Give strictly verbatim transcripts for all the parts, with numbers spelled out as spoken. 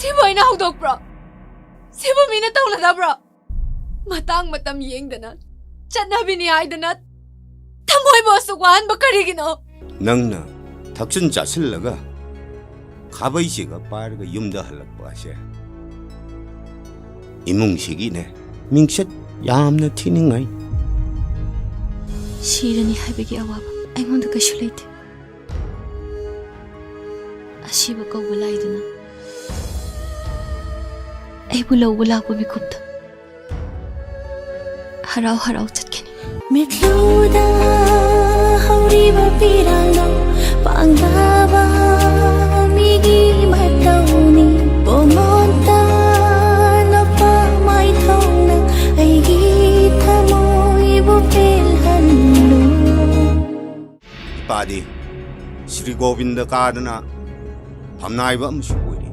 ꯁꯤꯕꯨ ꯑꯩꯅ ꯍꯧꯗꯣꯛꯄ꯭ꯔꯣ? ꯁꯤꯕꯨ ꯃꯤꯅ ꯇꯧꯅꯗꯕ꯭ꯔꯣ? ꯃꯇꯥꯡ ꯃꯇꯝ ꯌꯦꯡꯗꯅ, ꯆꯠꯅꯕꯤꯅꯤ ꯍꯥꯏꯗꯅ ꯊꯃꯣꯏꯕꯨ ꯑꯁꯨꯛ ꯋꯥꯍꯟꯕ ꯀꯔꯤꯒꯤꯅꯣ? ꯅꯪꯅ ꯊꯛꯆꯤꯟ ꯆꯥꯁꯤꯜꯂꯒ ꯈꯥꯕꯩꯁꯤꯒ ꯄꯥꯏꯔꯒ ꯌꯨꯝꯗ ꯍꯜꯂꯛꯄ ꯑꯁꯦ ꯏꯃꯨꯡꯁꯤꯒꯤꯅꯦ ꯃꯤꯡꯆꯠ ꯌꯥꯝꯅ ꯊꯤꯅꯤꯡꯉꯥꯏ꯫ ꯁꯤꯔꯅꯤ ꯍꯥꯏꯕꯒꯤ ꯑꯋꯥꯕ ꯑꯩꯉꯣꯟꯗ ꯀꯩꯁꯨ ꯂꯩꯇꯦ꯫ ꯑꯁꯤꯕ ꯀꯧꯕ ꯂꯥꯏꯗꯨꯅ ꯑꯩꯕꯨ ꯂꯧꯕ ꯂꯥꯛꯄ ꯃꯤꯀꯨꯞꯇ ꯍꯔꯥꯎ ꯍꯔꯥꯎ ꯆꯠꯀꯅꯤ꯫ ꯃꯤꯠꯂꯨꯗ ꯍꯧꯔꯤꯕ ꯄꯤꯔꯥꯡꯗꯣ ꯄꯥꯡꯗꯕ ꯃꯤꯒꯤ ꯃꯇꯧꯅꯤ꯫ ꯄꯣꯃꯣꯟꯇ ꯅꯣꯛꯄ ꯃꯥꯏꯊꯣꯡꯅ ꯑꯩꯒꯤ ꯊꯃꯣꯏꯕꯨ ꯄꯦꯜꯍꯜꯂꯨ꯫ ꯏꯄꯥꯗꯤ ꯁ꯭ꯔꯤ ꯒꯣꯕꯤꯟꯗ ꯀꯥꯗꯅ ꯐꯝꯅꯥꯏꯕ ꯑꯃꯁꯨ ꯑꯣꯏꯔꯤ꯫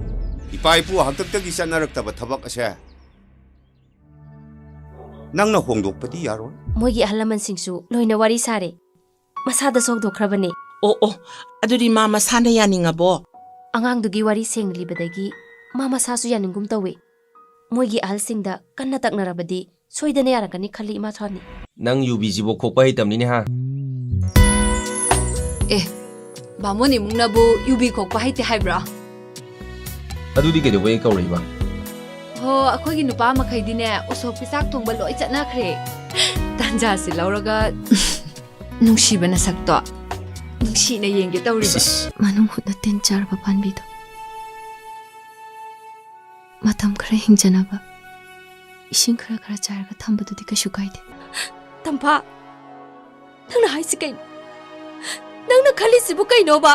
ꯏꯄꯥ ꯏꯄꯨ ꯍꯥꯛꯇꯛꯇꯒꯤ ꯆꯠꯅꯔꯛꯇꯕ ꯊꯕꯛ ꯑꯁꯦ ꯅꯪꯅ ꯍꯣꯡꯗꯣꯛꯄꯗꯤ ꯌꯥꯔꯣꯏ꯫ ꯃꯣꯏꯒꯤ ꯑꯍꯜ ꯂꯃꯟꯁꯤꯡꯁꯨ ꯂꯣꯏꯅ ꯋꯥꯔꯤ ꯁꯥꯔꯦ꯫ ꯃꯁꯥꯗ ꯁꯣꯛꯗꯣꯛꯈ꯭ꯔꯕꯅꯦ꯫ ꯑꯣ, ꯑꯣ, ꯑꯗꯨꯗꯤ ꯃꯥ ꯃꯁꯥꯅ ꯌꯥꯅꯤꯡꯉꯕꯣ? ꯑꯉꯥꯡꯗꯨꯒꯤ ꯋꯥꯔꯤ ꯁꯦꯡꯅ ꯂꯤꯕꯗꯒꯤ ꯃꯥ ꯃꯁꯥꯁꯨ ꯌꯥꯅꯤꯡꯒꯨꯝ ꯇꯧꯋꯦ꯫ ꯃꯣꯏꯒꯤ ꯑꯍꯜꯁꯤꯡꯗ ꯀꯟꯅ ꯇꯛꯅꯔꯕꯗꯤ ꯁꯣꯏꯗꯅ ꯌꯥꯔꯛꯀꯅꯤ ꯈꯜꯂꯤ, ꯏꯃꯥ ꯊꯣꯏꯅꯤ꯫ ꯅꯪ ꯌꯨꯕꯤꯁꯤꯕꯨ ꯈꯣꯛꯄ ꯍꯩꯇꯕꯅꯤꯅꯦ, ꯍꯥ? ꯑꯦ, ꯕꯥꯃꯣꯟ ꯏꯃꯨꯡꯅꯕꯨ ꯌꯨꯕꯤ ꯈꯣꯛꯄ ꯍꯩꯇꯦ ꯍꯥꯏꯕ꯭ꯔꯥ? ꯑꯗꯨꯗꯤ ꯀꯩꯗꯧꯕꯩ ꯀꯧꯔꯛꯏꯕ? ꯍꯣ, ꯑꯩꯈꯣꯏꯒꯤ ꯅꯨꯄꯥ ꯃꯈꯩꯗꯤꯅꯦ, ꯎꯁꯣꯞꯀꯤ ꯆꯥꯛ ꯊꯣꯡꯕ ꯂꯣꯏ ꯆꯠꯅꯈ꯭ꯔꯦ꯫ ꯇꯥꯟꯖꯥꯁꯤ ꯂꯧꯔꯒ ꯅꯨꯡꯁꯤꯕ ꯅꯁꯛꯇꯣ ꯅꯨꯡꯁꯤꯅ ꯌꯦꯡꯒꯦ ꯇꯧꯔꯤꯕ꯫ ꯏꯁ, ꯏꯁ꯫ ꯃꯅꯨꯡ ꯍꯨꯠꯅ ꯇꯤꯟ ꯆꯥꯔꯕ ꯄꯥꯟꯕꯤꯗꯣ ꯃꯇꯝ ꯈꯔ ꯍꯤꯡꯖꯅꯕ ꯏꯁꯤꯡ ꯈꯔ ꯈꯔ ꯆꯥꯏꯔꯒ ꯊꯝꯕꯗꯨꯗꯤ ꯀꯩꯁꯨ ꯀꯥꯏꯗꯦ꯫ ꯇꯝꯐꯥ, ꯅꯪꯅ ꯍꯥꯏꯁꯤ ꯀꯩꯅꯣ? ꯅꯪꯅ ꯈꯜꯂꯤꯁꯤꯕꯨ ꯀꯩꯅꯣꯕ?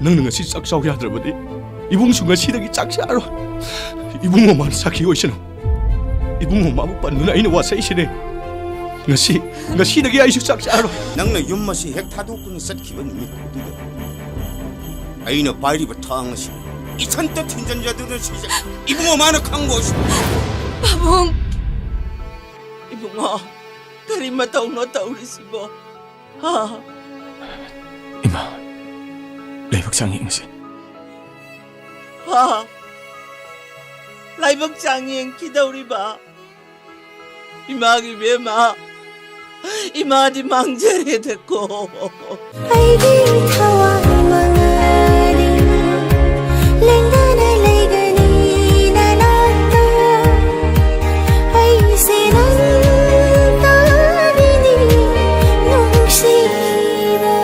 ꯅꯪꯅ ꯉꯁꯤ ꯆꯥꯛ ꯆꯥꯎ ꯌꯥꯗ꯭ꯔꯕꯗꯤ ꯏꯕꯨꯡꯁꯨ ꯉꯁꯤꯗꯒꯤ ꯆꯥꯛ ꯆꯥꯔꯣꯏ꯫ ꯏꯕꯨꯡ ꯃꯃꯥꯅ ꯁꯥꯈꯤ ꯑꯣꯏꯁꯅꯨ꯫ ꯏꯕꯨꯡ ꯃꯃꯥꯕꯨ ꯄꯟꯗꯨꯅ ꯑꯩꯅ ꯋꯥꯁꯛꯏꯁꯤꯅꯦ꯫ ꯉꯁꯤ, ꯉꯁꯤꯗꯒꯤ ꯑꯩꯁꯨ ꯆꯥꯛ ꯆꯥꯔꯣꯏ꯫ ꯅꯪꯅ ꯌꯨꯝ ꯑꯁꯤ ꯍꯦꯛ ꯊꯥꯗꯣꯛꯇꯨꯅ ꯆꯠꯈꯤꯕ ꯅꯨꯃꯤꯠꯇꯨꯗ ꯑꯩꯅ ꯄꯥꯏꯔꯤꯕ ꯊꯥꯡ ꯑꯁꯤ ꯏꯊꯟꯇ ꯊꯤꯟꯖꯤꯟꯖꯗꯨꯅ ꯁꯤꯖ-, ꯏꯕꯨꯡ ꯃꯃꯥꯅ ꯈꯪꯕ ꯑꯣꯏꯁꯅꯨ꯫ ꯄꯥꯕꯨꯡ! ꯏꯕꯨꯡꯉꯣ, ꯀꯔꯤ ꯃꯇꯧꯅꯣ ꯇꯧꯔꯤꯁꯤꯕꯣ? ꯍꯥ? ꯂꯥꯏꯕꯛ ꯆꯥꯡ ꯌꯦꯡꯁꯦ꯫ ꯍꯥ? ꯂꯥꯏꯕꯛ ꯆꯥꯡ ꯌꯦꯡꯈꯤꯗꯧꯔꯤꯕ? ꯏꯃꯥꯒꯤ ꯏꯕꯦꯝꯃ, ꯏꯃꯥꯗꯤ ꯃꯥꯡꯖꯔꯦꯗꯀꯣ꯫ ꯑꯩꯒꯤ ꯊꯋꯥꯏ ꯃꯉꯥꯗꯤ ꯂꯦꯡꯗꯅ ꯂꯩꯒꯅꯤ ꯅꯅꯥꯛꯇ꯫ ꯑꯩꯁꯦ ꯅꯪ ꯇꯥꯕꯤꯅꯤ ꯅꯨꯡꯁꯤꯕ꯫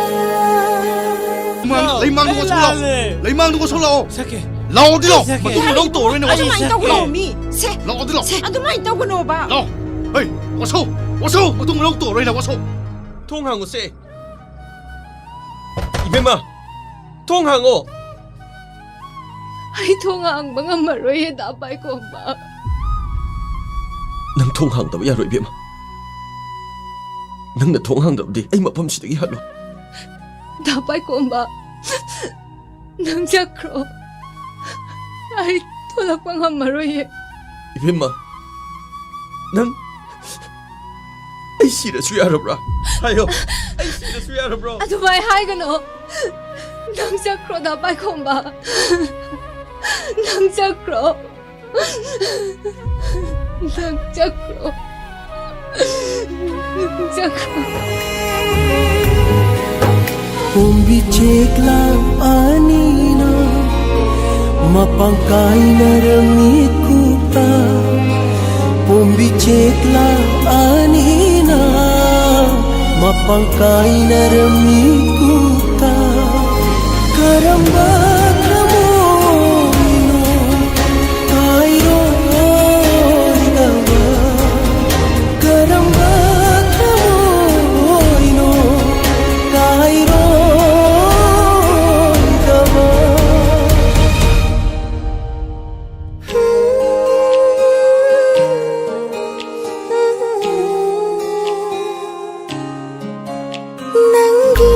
ꯂꯩꯃꯥꯡ, ꯂꯩꯃꯥꯡꯗꯨ ꯑꯩ ꯉꯁꯨ ꯂꯥꯛꯑꯣ꯫ ꯂꯥꯜꯂꯦ꯫ ꯂꯩꯃꯥꯡꯗꯨ ꯉꯁꯨ ꯂꯥꯛꯑꯣ꯫ ꯁꯛꯀꯦ꯫ ꯂꯥꯛꯑꯣꯗꯤ ꯂꯥꯛꯑꯣ꯫ ꯁꯛꯀꯦ꯫ ꯃꯇꯨꯡ ꯃꯅꯥꯎ ꯇꯧꯔꯣꯏꯅꯦ, ꯋꯥꯁꯧ꯫ ꯑꯗꯨꯃꯥꯏꯅ ꯇꯧꯒꯅꯣ, ꯃꯤ꯫ ꯁꯦ꯫ ꯂꯥꯛꯑꯣꯗꯤ ꯂꯥꯛꯑꯣ꯫ ꯁꯦ, ꯑꯗꯨꯃꯥꯏꯅ ꯇꯧꯒꯅꯣꯕ꯫ ꯂꯥꯛꯑꯣ꯫ ꯍꯩ, ꯋꯥꯁꯧ, ꯋꯥꯁꯧ, ꯃꯇꯨꯡ ꯃꯅꯥꯎ ꯇꯧꯔꯣꯏꯅꯦ, ꯋꯥꯁꯧ꯫ ꯊꯣꯡ ꯍꯥꯡꯉꯨꯁꯦ꯫ ꯏꯕꯦꯝꯃ, ꯊꯣꯡ ꯍꯥꯡꯉꯣ꯫ ꯑꯩ ꯊꯣꯡ ꯍꯥꯡꯕ ꯉꯝꯃꯔꯣꯏꯌꯦ, ꯗꯥ ꯄꯥꯏꯈꯣꯝꯕ꯫ ꯅꯪ ꯊꯣꯡ ꯍꯥꯡꯗꯕ ꯌꯥꯔꯣꯏ, ꯏꯕꯦꯝꯃ꯫ ꯅꯪꯅ ꯊꯣꯡ ꯍꯥꯡꯗꯕꯗꯤ ꯑꯩ ꯃꯐꯝꯁꯤꯗꯒꯤ ꯍꯜꯂꯣ꯫ ꯗꯥ ꯄꯥꯏꯈꯣꯝꯕ, ꯅꯪ ꯆꯠꯈ꯭ꯔꯣ꯫ ꯑꯩ ꯊꯣꯛꯂꯛꯄ ꯉꯝꯃꯔꯣꯏꯌꯦ꯫ ꯏꯕꯦꯝꯃ, ꯅꯪ ꯑꯩ ꯁꯤꯔꯁꯨ ꯌꯥꯔꯕ꯭ꯔꯥ? ꯍꯥꯏꯌꯣ, ꯑꯩ ꯁꯤꯔꯁꯨ ꯌꯥꯔꯕ꯭ꯔꯣ? ꯑꯗꯨꯃꯥꯏ ꯍꯥꯏꯒꯅꯣ꯫ ꯅꯪ ꯆꯠꯈ꯭ꯔꯣ, ꯗꯥ ꯄꯥꯏꯈꯣꯝꯕ꯫ ꯅꯪ ꯆꯠꯈ꯭ꯔꯣ꯫ ꯅꯪ ꯆꯠꯈ꯭ꯔꯣ꯫ ꯅꯪ ꯆꯠꯈ꯭ꯔꯣ꯫ ꯄꯣꯝꯕꯤ ꯆꯦꯛꯂꯥ ꯑꯅꯤꯅ ꯃꯄꯥꯡ ꯀꯥꯏꯅꯔꯝꯃꯤ ꯀꯨꯞꯇ꯫ ꯄꯣꯝꯕꯤ ꯆꯦꯛꯂꯥ ꯑꯅꯤꯅ ꯃꯄꯥꯡ ꯀꯥꯏꯅꯔꯝꯃꯤ ꯀꯨꯞꯇ꯫ ꯀꯔꯝꯕ ꯊꯃꯣꯏꯅꯣ ꯀꯥꯏꯔꯣꯏꯗꯕ? ꯀꯔꯝꯕ ꯊꯃꯣꯏꯅꯣ ꯀꯥꯏꯔꯣꯏꯗꯕ? ꯅꯪꯒꯤ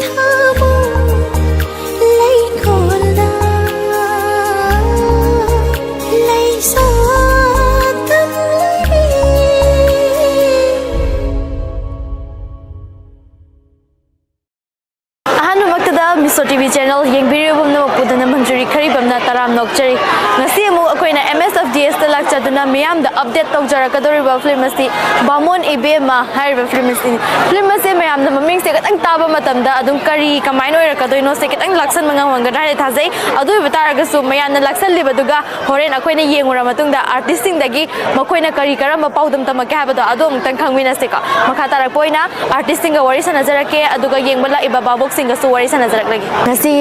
ꯊꯃꯣꯏ ꯁꯣ ꯇꯤ ꯚꯤ ꯆꯦꯅꯦꯜ ꯌꯦꯡꯕꯤꯔꯤꯕ ꯄꯨꯝꯅꯃꯛꯄꯨ ꯙꯅꯃꯟꯖꯨꯔꯤ ꯈꯔꯤꯕꯝꯅ ꯇꯔꯥꯝꯅ ꯑꯣꯛꯆꯔꯤ꯫ ꯉꯁꯤ ꯑꯃꯨꯛ ꯑꯩꯈꯣꯏꯅ ꯑꯦꯝ ꯑꯦꯁ ꯑꯦꯐ ꯗꯤ ꯑꯦꯁꯇ ꯂꯥꯛꯆꯗꯨꯅ ꯃꯤꯌꯥꯝꯗ ꯑꯞꯗꯦꯠ ꯇꯧꯖꯔꯛꯀꯗꯧꯔꯤꯕ ꯐꯤꯂꯝ ꯑꯁꯤ ꯕꯥꯃꯣꯟ ꯏꯕꯦꯝꯃ ꯍꯥꯏꯔꯤꯕ ꯐꯤꯂꯝ ꯑꯁꯤꯅꯤ꯫ ꯐꯤꯂꯝ ꯑꯁꯦ ꯃꯌꯥꯝꯅ ꯃꯃꯤꯡꯁꯦ ꯈꯤꯇꯪ ꯇꯥꯕ ꯃꯇꯝꯗ ꯑꯗꯨꯝ ꯀꯔꯤ ꯀꯃꯥꯏꯅ ꯑꯣꯏꯔꯛꯀꯗꯣꯏꯅꯣꯁꯦ ꯈꯤꯇꯪ ꯂꯥꯛꯁꯟꯕ ꯉꯝꯃꯝꯒꯗ꯭ꯔꯥ ꯍꯥꯏꯅ ꯊꯥꯖꯩ꯫ ꯑꯗꯨ ꯑꯣꯏꯕ ꯇꯥꯔꯒꯁꯨ ꯃꯌꯥꯝꯅ ꯂꯥꯛꯁꯜꯂꯤꯕꯗꯨꯒ ꯍꯣꯔꯦꯟ ꯑꯩꯈꯣꯏꯅ ꯌꯦꯡꯉꯨꯔ ꯃꯇꯨꯡꯗ ꯑꯥꯔꯇꯤꯁꯁꯤꯡꯗꯒꯤ ꯃꯈꯣꯏꯅ ꯀꯔꯤ ꯀꯔꯝꯕ ꯄꯥꯎꯗꯝ ꯇꯝꯃꯛꯀꯦ ꯍꯥꯏꯕꯗꯣ ꯑꯗꯨ ꯑꯃꯨꯛꯇꯪ ꯈꯪꯃꯤꯟꯅꯁꯦꯀꯣ꯫ ꯃꯈꯥ ꯇꯥꯔꯛꯄ ꯑꯣꯏꯅ ꯑꯥꯔꯇꯤꯁꯁꯤꯡꯒ ꯋꯥꯔꯤ ꯁꯥꯟꯅꯖꯔꯛꯀꯦ, ꯑꯗꯨꯒ ꯌꯦꯡꯕ ꯂꯥꯛꯏꯕ ꯚꯥꯕꯣꯛꯁꯤꯡꯒꯁꯨ ꯋꯥꯔꯤ ꯁꯥꯟꯅꯖꯔꯛꯂꯒꯦ꯫ ꯉꯁꯤ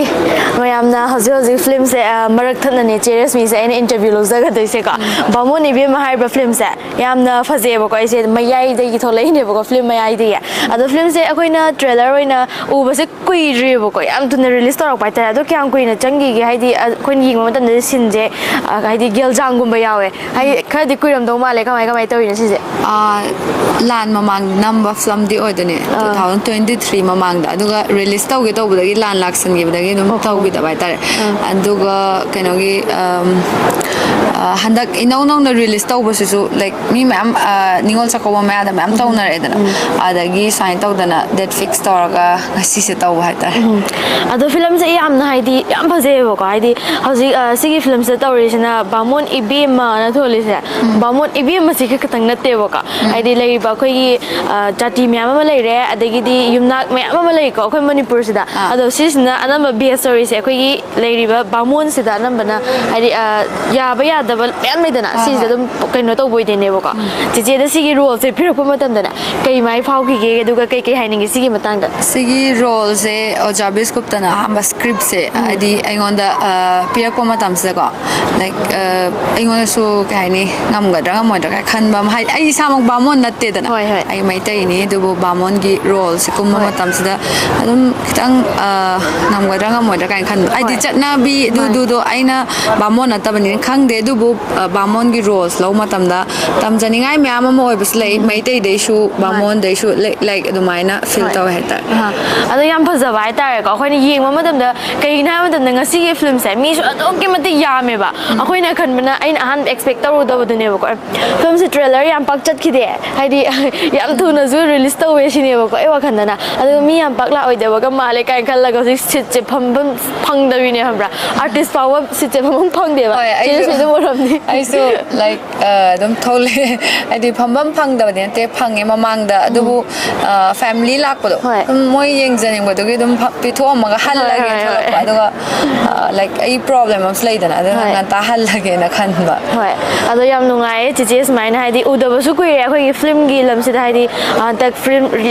ꯃꯌꯥꯝꯅ ꯍꯧꯖꯤꯛ ꯍꯧꯖꯤꯛ ꯐꯤꯂꯝꯁꯦ, ꯑ, ꯃꯔꯛ ꯊꯠꯅꯅꯦ ꯆꯦ ꯔꯦꯁꯃꯤꯁꯦ ꯑꯩꯅ ꯏꯟꯇꯔꯚ꯭ꯌꯨ ꯂꯧꯖꯒꯗꯣꯏꯁꯦꯀꯣ꯫ ꯕꯥꯃꯣꯟ ꯏꯕꯦꯝꯃ ꯍꯥꯏꯔꯤꯕ ꯐꯤꯂꯝꯁꯦ ꯌꯥꯝꯅ ꯐꯖꯩꯌꯦꯕꯀꯣ꯫ ꯑꯩꯁꯦ ꯃꯌꯥꯏꯗꯒꯤ ꯊꯣꯛꯂꯛꯏꯅꯦꯕꯀꯣ, ꯐꯤꯂꯝ ꯃꯌꯥꯏꯗꯒꯤ꯫ ꯑꯗꯣ ꯐꯤꯂꯝꯁꯦ ꯑꯩꯈꯣꯏꯅ ꯇ꯭ꯔꯦꯂꯔ ꯑꯣꯏꯅ ꯎꯕꯁꯦ ꯀꯨꯏꯗ꯭ꯔꯤꯕꯀꯣ, ꯌꯥꯝ ꯊꯨꯅ ꯔꯤꯂꯤꯁ ꯇꯧꯔꯛꯄ ꯍꯥꯏꯇꯥꯔꯦ꯫ ꯑꯗꯣ ꯀꯌꯥꯝ ꯀꯨꯏꯅ ꯆꯪꯈꯤꯒꯦ? ꯍꯥꯏꯗꯤ, ꯑ, ꯑꯩꯈꯣꯏꯅ ꯌꯦꯡꯕ ꯃꯇꯝꯗꯗꯤ ꯁꯤꯟꯁꯦ, ꯑ, ꯍꯥꯏꯗꯤ ꯒꯦꯜꯖꯥꯡꯒꯨꯝꯕ ꯌꯥꯎꯋꯦ꯫ ꯍꯥꯏꯗꯤ ꯈꯔꯗꯤ ꯀꯨꯏꯔꯝꯗꯧ ꯃꯥꯜꯂꯦ꯫ ꯀꯃꯥꯏ ꯀꯃꯥꯏ ꯇꯧꯔꯤꯅꯣ ꯁꯤꯁꯦ? ꯑꯥ, ꯂꯥꯟ ꯃꯃꯥꯡ ꯅꯝꯕ ꯐꯤꯂꯝꯗꯤ ꯑꯣꯏꯗꯣꯏꯅꯦ, ꯑꯥ꯫ Two thousand twenty three ꯃꯃꯥꯡꯗ꯫ ꯑꯗꯨꯒ ꯔꯤꯂꯤꯁ ꯇꯧꯒꯦ ꯇꯧꯕꯗꯒꯤ ꯂꯥꯟ ꯂꯥꯛꯁꯟꯈꯤꯕꯗꯒꯤ ꯑꯗꯨꯝ ꯑꯣꯍꯣ꯫ ꯇꯧꯈꯤꯗꯕ ꯍꯥꯏꯇꯥꯔꯦ꯫ ꯑꯥ꯫ ꯑꯗꯨꯒ ꯀꯩꯅꯣꯒꯤ, ꯑꯝ, ꯑ, ꯍꯟꯗꯛ ꯏꯅꯧ ꯅꯧꯅ ꯔꯤꯂꯤꯁ ꯇꯧꯕꯁꯤꯁꯨ, ꯂꯥꯏꯛ, ꯃꯤ ꯃꯌꯥꯝ, ꯑ, ꯅꯤꯉꯣꯜ ꯆꯥꯛꯀꯧꯕ ꯃꯌꯥꯗ ꯃꯌꯥꯝ ꯎꯝ꯫ ꯇꯧꯅꯔꯛꯑꯦꯗꯅ꯫ ꯎꯝ꯫ ꯑꯗꯒꯤ ꯁꯨꯃꯥꯏꯅ ꯇꯧꯗꯅ ꯗꯦꯠ ꯐꯤꯛꯁ ꯇꯧꯔꯒ ꯉꯁꯤꯁꯦ ꯇꯧꯕ ꯍꯥꯏꯇꯥꯔꯦ꯫ ꯎꯝ꯫ ꯑꯗꯣ ꯐꯤꯂꯝꯁꯦ ꯌꯥꯝꯅ, ꯍꯥꯏꯗꯤ, ꯌꯥꯝ ꯐꯖꯩꯌꯦꯕꯀꯣ꯫ ꯍꯥꯏꯗꯤ ꯍꯧꯖꯤꯛ, ꯑ, ꯁꯤꯒꯤ ꯐꯤꯂꯝꯁꯤꯗ ꯇꯧꯔꯤꯁꯤꯅ ꯕꯥꯃꯣꯟ ꯏꯕꯦꯝꯃꯅ ꯊꯣꯜꯂꯤꯁꯦ꯫ ꯎꯝ꯫ ꯕꯥꯃꯣꯟ ꯏꯕꯦꯝꯃꯁꯤ ꯈꯛꯇꯪ ꯅꯠꯇꯦꯕꯀꯣ꯫ ꯎꯝ꯫ ꯍꯥꯏꯗꯤ ꯂꯩꯔꯤꯕ ꯑꯩꯈꯣꯏꯒꯤ, ꯑ, ꯖꯥꯇꯤ ꯃꯌꯥꯝ ꯑꯃ ꯂꯩꯔꯦ, ꯑꯗꯒꯤꯗꯤ ꯌꯨꯝꯅꯥꯛ ꯃꯌꯥꯝ ꯑꯃ ꯂꯩꯀꯣ ꯑꯩꯈꯣꯏ ꯃꯅꯤꯄꯨꯔꯁꯤꯗ꯫ ꯑꯥ꯫ ꯑꯗꯣ ꯁꯤꯁꯤꯅ ꯑꯅꯝꯕ ꯕꯦꯁ ꯇꯧꯔꯤꯁꯦ ꯑꯩꯈꯣꯏꯒꯤ ꯂꯩꯔꯤꯕ ꯕꯥꯃꯣꯟꯁꯤꯗ ꯑꯅꯝꯕꯅ, ꯍꯥꯏꯗꯤ, ꯑ, ꯌꯥꯕ ꯌꯥꯗꯕ ꯃꯌꯥꯝ ꯂꯩꯗꯅ, ꯍꯣꯏ, ꯁꯤꯁꯤꯗ ꯍꯣꯏ꯫ ꯑꯗꯨꯝ ꯀꯩꯅꯣ ꯇꯧꯕ ꯑꯣꯏꯗꯣꯏꯅꯦꯕꯀꯣ꯫ ꯎꯝ꯫ ꯆꯦꯆꯦꯗ ꯁꯤꯒꯤ ꯔꯣꯜꯁꯦ ꯄꯤꯔꯛꯄ ꯃꯇꯝꯗꯅꯦ ꯀꯩ ꯃꯥꯏ ꯐꯥꯎꯈꯤꯒꯦ, ꯑꯗꯨꯒ ꯀꯩ ꯀꯩ ꯍꯥꯏꯅꯤꯡꯒꯦ ꯁꯤꯒꯤ ꯃꯇꯥꯡꯗ? ꯁꯤꯒꯤ ꯔꯣꯜꯁꯦ ꯑꯣꯖꯥ ꯕꯤꯁꯀꯨꯞꯇꯅ ꯑꯍꯥꯟꯕ ꯁ꯭ꯀ꯭ꯔꯤꯞꯁꯦ, ꯎꯝ꯫ ꯍꯥꯏꯗꯤ ꯑꯩꯉꯣꯟꯗ, ꯑ, ꯄꯤꯔꯛꯄ ꯃꯇꯝꯁꯤꯗꯀꯣ, ꯂꯥꯏꯛ, ꯑ, ꯑꯩꯉꯣꯟꯗꯁꯨ ꯀꯩ ꯍꯥꯏꯅꯤ, ꯉꯝꯒꯗ꯭ꯔꯥ ꯉꯝꯃꯣꯏꯗ꯭ꯔꯥ ꯀꯥꯏ ꯈꯟꯕ ꯑꯃ, ꯍꯥꯏꯗꯤ ꯑꯩ ꯏꯁꯥꯃꯛ ꯕꯥꯃꯣꯟ ꯅꯠꯇꯦꯗꯅ, ꯍꯣꯏ, ꯍꯣꯏ꯫ ꯑꯩ ꯃꯩꯇꯩꯅꯤ, ꯑꯗꯨꯕꯨ ꯕꯥꯃꯣꯟꯒꯤ ꯔꯣꯜꯁꯦ ꯀꯨꯝꯕ ꯍꯣꯏ꯫ ꯃꯇꯝꯁꯤꯗ ꯑꯗꯨꯝ ꯈꯤꯇꯪ, ꯑ, ꯉꯝꯒꯗ꯭ꯔꯥ ꯉꯝꯃꯣꯏꯗ꯭ꯔꯥ ꯀꯥꯏꯅ ꯈꯟꯕ, ꯍꯥꯏꯗꯤ ꯍꯣꯏ꯫ ꯆꯠꯅꯕꯤ ꯃꯥꯅꯤ꯫ ꯑꯗꯨꯗꯨꯗꯣ ꯑꯩꯅ ꯕꯥꯃꯣꯟ ꯅꯠꯇꯕꯅꯤꯅ ꯈꯪꯗꯦ, ꯑꯗꯨꯕꯨ, ꯑ, ꯕꯥꯃꯣꯟꯒꯤ ꯔꯣꯜꯁ ꯂꯧꯕ ꯃꯇꯝꯗ ꯇꯝꯖꯅꯤꯡꯉꯥꯏ ꯃꯌꯥꯝ ꯑꯃ ꯑꯣꯏꯕꯁꯨ ꯂꯩ, ꯎꯝ꯫ ꯃꯩꯇꯩꯗꯩꯁꯨ ꯃꯥꯅꯤ꯫ ꯕꯥꯃꯣꯟꯗꯩꯁꯨ ꯂꯩ, ꯂꯥꯏꯛ ꯑꯗꯨꯃꯥꯏꯅ ꯐꯤꯜ ꯍꯣꯏ꯫ ꯇꯧꯋꯦ ꯍꯥꯏꯇꯥꯔꯦ꯫ ꯑꯍꯥ꯫ ꯑꯗꯣ ꯌꯥꯝ ꯐꯖꯕ ꯍꯥꯏꯇꯥꯔꯦꯀꯣ꯫ ꯑꯩꯈꯣꯏꯅ ꯌꯦꯡꯕ ꯃꯇꯝꯗ, ꯀꯩꯒꯤꯅꯣ ꯍꯥꯏꯕ ꯃꯇꯝꯗ ꯉꯁꯤꯒꯤ ꯐꯤꯂꯝꯁꯦ ꯃꯤꯁꯨ ꯑꯗꯨꯛꯀꯤ ꯃꯇꯤꯛ ꯌꯥꯝꯃꯦꯕ꯫ ꯎꯝ꯫ ꯑꯩꯈꯣꯏꯅ ꯈꯟꯕꯅ, ꯑꯩꯅ ꯑꯍꯥꯟꯕ ꯑꯦꯛꯁꯄꯦꯛ ꯇꯧꯔꯨꯗꯕ ꯑꯗꯨꯅꯦꯕꯀꯣ꯫ ꯐꯤꯂꯝꯁꯦ ꯇ꯭ꯔꯦꯂꯔ ꯌꯥꯝ ꯄꯥꯛ ꯆꯠꯈꯤꯗꯦ, ꯍꯥꯏꯗꯤ ꯌꯥꯝ ꯊꯨꯅꯁꯨ ꯔꯤꯂꯤꯁ ꯇꯧꯋꯦ ꯁꯤꯅꯦꯕꯀꯣ ꯑꯩ ꯋꯥꯈꯜꯗꯅ꯫ ꯑꯗꯨꯒ ꯃꯤ ꯌꯥꯝ ꯄꯥꯛ ꯂꯥꯛꯑꯣꯏꯗꯕꯒ ꯃꯥꯜꯂꯦ ꯀꯥꯏꯅ ꯈꯜꯂꯒ ꯍꯧꯖꯤꯛ ꯁꯤꯠꯁꯦ ꯐꯝꯐꯝ ꯐꯪꯗꯕꯤꯅꯦ, ꯈꯪꯕ꯭ꯔꯥ? ꯑꯥꯔꯇꯤꯁ ꯐꯥꯎꯕ ꯁꯤꯠꯁꯦ ꯐꯝꯐꯝ ꯐꯪꯗꯦꯕ꯫ ꯍꯣꯏ, ꯑꯩꯁꯨ ꯆꯦꯁꯨ ꯑꯗꯨꯝ ꯑꯣꯏꯔꯝꯅꯤ꯫ ꯑꯩꯁꯨ ꯂꯥꯏꯛ ꯑꯗꯨꯝ ꯊꯣꯛꯂꯛꯑꯦ, ꯍꯥꯏꯗꯤ ꯐꯝꯐꯝ ꯐꯪꯗꯕꯗꯤ ꯅꯠꯇꯦ, ꯐꯪꯉꯦ ꯃꯃꯥꯡꯗ꯫ ꯑꯗꯨꯕꯨ ꯐꯦꯃꯤꯂꯤ ꯂꯥꯛꯄꯗꯣ, ꯍꯣꯏ꯫ ꯑꯗꯨꯝ ꯃꯣꯏ ꯌꯦꯡꯖꯅꯤꯡꯕꯗꯣ ꯑꯗꯨꯒꯤ ꯑꯗꯨꯝ ꯐ- ꯄꯤꯊꯣꯛꯑꯝꯃꯒ ꯍꯜꯂꯒꯦꯅ ꯍꯣꯏ, ꯍꯣꯏ꯫ ꯊꯣꯛꯂꯛꯄ꯫ ꯑꯗꯨꯒ ꯂꯥꯏꯛ ꯑꯩ ꯄ꯭ꯔꯣꯕ꯭ꯂꯦꯝ ꯑꯃꯁꯨ ꯂꯩꯗꯅ, ꯑꯗꯨꯅ ꯍꯣꯏ꯫ ꯉꯟꯇꯥ ꯍꯜꯂꯒꯦꯅ ꯈꯟꯕ꯫ ꯍꯣꯏ, ꯑꯗꯣ ꯌꯥꯝ ꯅꯨꯡꯉꯥꯏꯌꯦ ꯆꯤꯆꯦ, ꯁꯨꯃꯥꯏꯅ ꯍꯥꯏꯗꯤ ꯎꯗꯕꯁꯨ ꯀꯨꯏꯔꯦ ꯑꯩꯈꯣꯏꯒꯤ ꯐꯤꯂꯝꯒꯤ ꯂꯝꯁꯤꯗ, ꯍꯥꯏꯗꯤ ꯍꯟꯗꯛ ꯐꯤꯂꯝ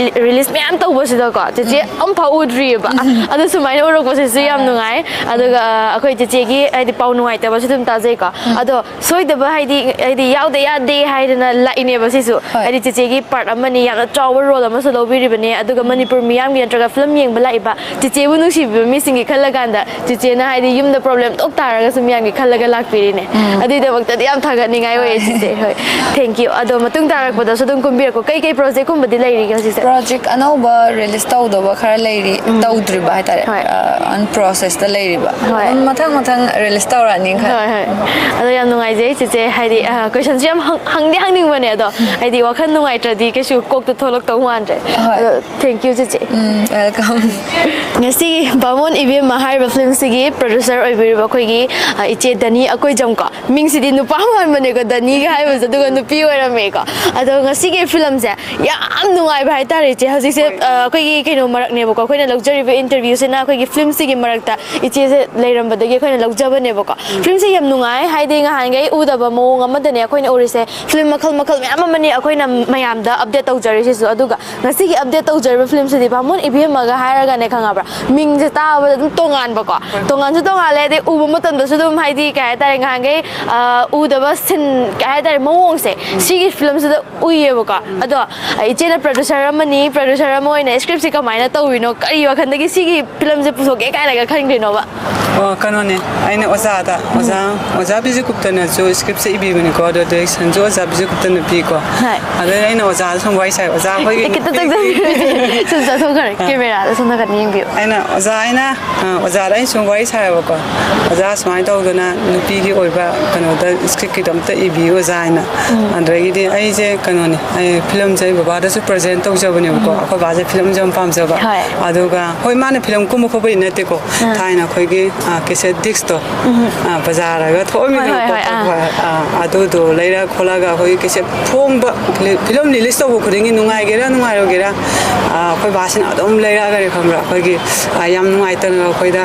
ꯔꯤꯂꯤꯁ ꯃꯌꯥꯝ ꯇꯧꯕꯁꯤꯗꯀꯣ ꯆꯤꯆꯦ ꯑꯝꯐꯥꯎ ꯎꯗ꯭ꯔꯤꯑꯕ꯫ ꯑꯗꯨ ꯁꯨꯃꯥꯏꯅ ꯎꯔꯛꯄꯁꯤꯁꯨ ꯌꯥꯝ ꯅꯨꯡꯉꯥꯏ꯫ ꯑꯗꯨꯒ ꯑꯩꯈꯣꯏ ꯆꯤꯆꯦꯒꯤ ꯍꯥꯏꯗꯤ ꯄꯥꯎ ꯅꯨꯡꯉꯥꯏꯇꯕꯁꯨ ꯑꯗꯨꯝ ꯇꯥꯖꯩꯀꯣ꯫ ꯑꯗꯣ ꯁꯣꯏꯗꯕ ꯍꯥꯏꯗꯤ ꯍꯥꯏꯗꯤ ꯌꯥꯎꯗ ꯌꯥꯗꯦ ꯍꯥꯏꯗꯅ ꯂꯥꯛꯏꯅꯦꯕ ꯁꯤꯁꯨ꯫ ꯍꯣꯏ꯫ ꯍꯥꯏꯗꯤ ꯆꯤꯆꯦꯒꯤ ꯄꯥꯔꯠ ꯑꯃꯅꯤ, ꯌꯥꯝꯅ ꯆꯥꯎꯕ ꯔꯣꯜ ꯑꯃꯁꯨ ꯂꯧꯕꯤꯔꯤꯕꯅꯦ꯫ ꯑꯗꯨꯒ ꯃꯅꯤꯄꯨꯔ ꯃꯤꯌꯥꯝꯒꯤ ꯅꯠꯇ꯭ꯔꯒ ꯐꯤꯂꯝ ꯌꯦꯡꯕ ꯂꯥꯛꯏꯕ ꯆꯤꯆꯦꯕꯨ ꯅꯨꯡꯁꯤꯕꯤꯕ ꯃꯤꯁꯤꯡꯒꯤ ꯈꯜꯂꯒ ꯀꯥꯟꯗ ꯆꯤꯆꯦꯅ ꯍꯥꯏꯗꯤ ꯌꯨꯝꯗ ꯄ꯭ꯔꯣꯕ꯭ꯂꯦꯝ ꯇꯣꯛ ꯇꯥꯔꯒꯁꯨ ꯃꯌꯥꯝꯒꯤ ꯈꯜꯂꯒ ꯂꯥꯛꯄꯤꯔꯤꯅꯦ꯫ ꯑꯗꯨꯒꯤꯗꯃꯛꯇꯗꯤ ꯌꯥꯝ ꯊꯥꯒꯠꯅꯤꯡꯉꯥꯏ ꯑꯣꯏꯌꯦ ꯆꯤꯆꯦ꯫ ꯍꯣꯏ, ꯊꯦꯡꯀ꯭ꯌꯨ꯫ ꯑꯗꯣ ꯃꯇꯨꯡ ꯇꯥꯔꯛꯄꯗꯁꯨ ꯑꯗꯨꯝ ꯀꯨꯝꯕꯤꯔꯛꯀꯣ꯫ ꯀꯩ ꯀꯩ ꯄ꯭ꯔꯣꯖꯦꯛꯀꯨꯝꯕꯗꯤ ꯂꯩꯔꯤꯒꯦ ꯍꯧꯖꯤꯛꯁꯦ? ꯄ꯭ꯔꯣꯖꯦꯛ ꯑꯅꯧꯕ ꯔꯤꯂꯤꯁ ꯇꯧꯗꯕ ꯈꯔ ꯂꯩꯔꯤ, ꯇꯧꯗ꯭ꯔꯤꯕ ꯍꯥꯏꯇꯥꯔꯦ꯫ ꯍꯣꯏ꯫ ꯑꯟ ꯄ꯭ꯔꯣꯁꯦꯁꯇ ꯂꯩꯔꯤꯕ꯫ ꯍꯣꯏ꯫ ꯑꯗꯨꯝ ꯃꯊꯪ ꯃꯊꯪ ꯔꯤꯂꯤꯁ ꯇꯧꯔꯛꯑꯅꯤ ꯈꯔ꯫ ꯍꯣꯏ, ꯍꯣꯏ꯫ ꯑꯗꯣ ꯌꯥꯝ ꯅꯨꯡꯉꯥꯏꯖꯩ ꯆꯤꯆꯦ, ꯍꯥꯏꯗꯤ ꯀꯣꯏꯁꯟꯁꯨ ꯌꯥꯝ ꯍꯪ- ꯍꯪꯗꯤ ꯍꯪꯅꯤꯡꯕꯅꯦ, ꯑꯗꯣ ꯍꯥꯏꯗꯤ ꯋꯥꯈꯜ ꯅꯨꯡꯉꯥꯏꯇ꯭ꯔꯗꯤ ꯀꯩꯁꯨ ꯀꯣꯛꯇ ꯊꯣꯛꯂꯛꯇꯧ ꯃꯥꯟꯗ꯭ꯔꯦ꯫ ꯍꯣꯏ꯫ ꯑꯗꯣ ꯊꯦꯡꯀ꯭ꯌꯨ ꯆꯤꯆꯦ꯫ ꯎꯝ, ꯋꯦꯜꯀꯝ꯫ ꯉꯁꯤꯒꯤ ꯕꯥꯃꯣꯟ ꯏꯕꯦꯝꯃ ꯍꯥꯏꯔꯤꯕ ꯐꯤꯂꯝꯁꯤꯒꯤ ꯄ꯭ꯔꯣꯗ꯭ꯌꯨꯁꯔ ꯑꯣꯏꯕꯤꯔꯤꯕ ꯑꯩꯈꯣꯏꯒꯤ ꯑ, ꯏꯆꯦ ꯗꯅꯤ ꯑꯀꯣꯏꯖꯝ ꯀꯣ, ꯃꯤꯡꯁꯤꯗꯤ ꯅꯨꯄꯥ ꯃꯥꯟꯕꯅꯦꯀꯣ, ꯗꯅꯤꯒ ꯍꯥꯏꯕꯁꯦ, ꯑꯗꯨꯒ ꯅꯨꯄꯤ ꯑꯣꯏꯔꯝꯃꯦꯀꯣ꯫ ꯑꯗꯣ ꯉꯁꯤꯒꯤ ꯐꯤꯂꯝꯁꯦ ꯌꯥꯝ ꯅꯨꯡꯉꯥꯏꯕ ꯍꯥꯏꯇꯥꯔꯦ ꯏꯆꯦ꯫ ꯍꯧꯖꯤꯛꯁꯦ ꯑ, ꯑꯩꯈꯣꯏꯒꯤ ꯀꯩꯅꯣ ꯃꯔꯛꯅꯦꯕꯀꯣ, ꯑꯩꯈꯣꯏꯅ ꯂꯧꯖꯔꯤꯕ ꯏꯟꯇꯔꯚ꯭ꯌꯨꯁꯤꯅ ꯑꯩꯈꯣꯏꯒꯤ ꯐꯤꯂꯝꯁꯤꯒꯤ ꯃꯔꯛꯇ ꯏꯆꯦꯁꯦ ꯂꯩꯔꯝꯕꯗꯒꯤ ꯑꯩꯈꯣꯏꯅ ꯂꯧꯖꯕꯅꯦꯕꯀꯣ꯫ ꯐꯤꯂꯝꯁꯦ ꯌꯥꯝ ꯅꯨꯡꯉꯥꯏ, ꯍꯥꯏꯗꯤ ꯅꯍꯥꯟꯈꯩ ꯎꯗꯕ ꯃꯑꯣꯡ ꯑꯃꯗꯅꯦ ꯑꯩꯈꯣꯏꯅ ꯎꯔꯤꯁꯦ꯫ ꯐꯤꯂꯝ ꯃꯈꯜ ꯃꯈꯜ ꯃꯌꯥꯝ ꯑꯃꯅꯤ ꯑꯩꯈꯣꯏꯅ ꯃꯌꯥꯝꯗ ꯑꯞꯗꯦꯠ ꯇꯧꯖꯔꯤꯁꯤꯁꯨ꯫ ꯑꯗꯨꯒ ꯉꯁꯤꯒꯤ ꯑꯞꯗꯦꯠ ꯇꯧꯖꯔꯤꯕ ꯐꯤꯂꯝꯁꯤꯗꯤ ꯕꯥꯃꯣꯟ ꯏꯕꯦꯝꯃꯒ ꯍꯥꯏꯔꯒꯅꯦ, ꯈꯪꯉꯕ꯭ꯔꯥ, ꯃꯤꯡꯁꯦ ꯇꯥꯕꯗ ꯑꯗꯨꯝ ꯇꯣꯉꯥꯟꯕꯀꯣ꯫ ꯇꯣꯉꯥꯟꯁꯨ ꯇꯣꯉꯥꯟꯂꯦ, ꯑꯗꯩ ꯎꯕ ꯃꯇꯝꯗꯁꯨ ꯑꯗꯨꯝ ꯍꯥꯏꯗꯤ ꯀꯩ ꯍꯥꯏꯇꯥꯔꯦ, ꯉꯍꯥꯟꯈꯩ ꯑ, ꯎꯗꯕ ꯁꯤꯟ ꯀꯩ ꯍꯥꯏꯇꯥꯔꯦ, ꯃꯑꯣꯡꯁꯦ ꯁꯤꯒꯤ ꯐꯤꯂꯝꯁꯤꯗ ꯎꯏꯌꯦꯕꯀꯣ꯫ ꯑꯗꯣ ꯏꯆꯦꯅ ꯄ꯭ꯔꯣꯗ꯭ꯌꯨꯁꯔ ꯑꯃꯅꯤ, ꯄ꯭ꯔꯣꯗ꯭ꯌꯨꯁꯔ ꯑꯃ ꯑꯣꯏꯅ ꯁ꯭ꯀ꯭ꯔꯤꯞꯁꯦ ꯀꯃꯥꯏꯅ ꯇꯧꯔꯤꯅꯣ, ꯀꯔꯤ ꯋꯥꯈꯜꯗꯒꯤ ꯁꯤꯒꯤ ꯐꯤꯂꯝꯁꯦ ꯄꯨꯊꯣꯛꯀꯦ ꯀꯥꯏꯅꯒ ꯈꯟꯈ꯭ꯔꯤꯅꯣꯕ? ꯑꯣ, ꯀꯩꯅꯣꯅꯦ, ꯑꯩꯅ ꯑꯣꯖꯥꯗ, ꯑꯣꯖꯥ, ꯑꯣꯖꯥ ꯕꯤꯖꯨꯒꯨꯞꯇꯅꯁꯨ scriptꯁꯦ ꯏꯕꯤꯕꯅꯤꯀꯣ, ꯑꯗꯣ directionꯁꯨ ꯑꯣꯖꯥ ꯕꯤꯖꯨꯒꯨꯞꯇꯅ ꯄꯤꯀꯣ꯫ ꯍꯣꯏ꯫ ꯑꯗꯩ ꯑꯩꯅ ꯑꯣꯖꯥꯗ ꯁꯨꯝ ꯋꯥꯔꯤ ꯁꯥꯏ, "ꯑꯣꯖꯥ, ꯑꯩꯈꯣꯏꯒꯤ ꯑꯦ, ꯈꯤꯇ ꯆꯪꯖꯟꯕꯤꯌꯨ꯫ ꯁꯨꯝ ꯆꯠꯊꯣꯛꯈ꯭ꯔꯦ꯫ ꯑꯥ꯫ Cameraꯗ ꯁꯣꯝ ꯅꯥꯀꯟꯗ ꯌꯦꯡꯕꯤꯌꯨ꯫ ꯑꯩꯅ ꯑꯣꯖꯥ, ꯑꯩꯅ, ꯑꯥ, ꯑꯣꯖꯥꯗ ꯑꯩꯅ ꯁꯨꯝ ꯋꯥꯔꯤ ꯁꯥꯏꯌꯦꯕꯀꯣ꯫ "ꯑꯣꯖꯥ, ꯁꯨꯃꯥꯏꯅ ꯇꯧꯗꯅ ꯅꯨꯄꯤꯒꯤ ꯑꯣꯏꯕ ꯀꯩꯅꯣꯗ scriptꯀꯤꯗꯣ ꯑꯝꯇ ꯏꯕꯤꯌꯨ, ꯑꯣꯖꯥ" ꯍꯥꯏꯅ꯫ ꯎꯝ꯫ ꯑꯗꯨꯗꯒꯤꯗꯤ ꯑꯩꯁꯦ ꯀꯩꯅꯣꯅꯦ, ꯑꯩ filmꯁꯦ ꯑꯩ ꯕꯕꯥꯗꯁꯨ present ꯇꯧꯖꯕꯅꯦꯕꯀꯣ꯫ ꯎꯝ꯫ ꯑꯩꯈꯣꯏ ꯕꯥꯁꯦ filmꯁꯦ ꯌꯥꯝ ꯄꯥꯝꯖꯕ꯫ ꯍꯣꯏ꯫ ꯑꯗꯨꯒ, ꯍꯣꯏ, ꯃꯥꯅ film ꯀꯨꯝꯕ ꯈꯣꯠꯄꯗꯤ ꯅꯠꯇꯦꯀꯣ꯫ ꯑꯥ꯫ ꯊꯥꯏꯅ ꯑꯩꯈꯣꯏꯒꯤ, ꯑꯥ, cassette discꯇꯣ, ꯎꯝ꯫ ꯑꯥ, ꯕꯖꯥꯔꯒ ꯊꯣꯛꯑꯝꯃꯤꯗꯅꯀꯣ꯫ ꯍꯣꯏ, ꯍꯣꯏ, ꯍꯣꯏ, ꯑꯥ꯫ ꯍꯣꯏ, ꯑꯥ, ꯑꯗꯨꯗꯣ ꯂꯩꯔ ꯈꯣꯠꯂꯒ ꯑꯩꯈꯣꯏꯒꯤ cassette ꯐꯣꯡꯕ, film release ꯇꯧꯕ ꯈꯨꯗꯤꯡꯒꯤ, ꯅꯨꯡꯉꯥꯏꯒꯦꯔꯥ ꯅꯨꯡꯉꯥꯏꯔꯣꯏꯒꯦꯔꯥ, ꯑꯥ, ꯑꯩꯈꯣꯏ ꯕꯥꯁꯤꯅ ꯑꯗꯨꯝ ꯂꯩꯔꯛꯑꯒꯅꯦ, ꯈꯪꯕ꯭ꯔꯥ? ꯑꯩꯈꯣꯏꯒꯤ, ꯑꯥ, ꯌꯥꯝ ꯅꯨꯡꯉꯥꯏꯇꯅ ꯑꯩꯈꯣꯏꯗ,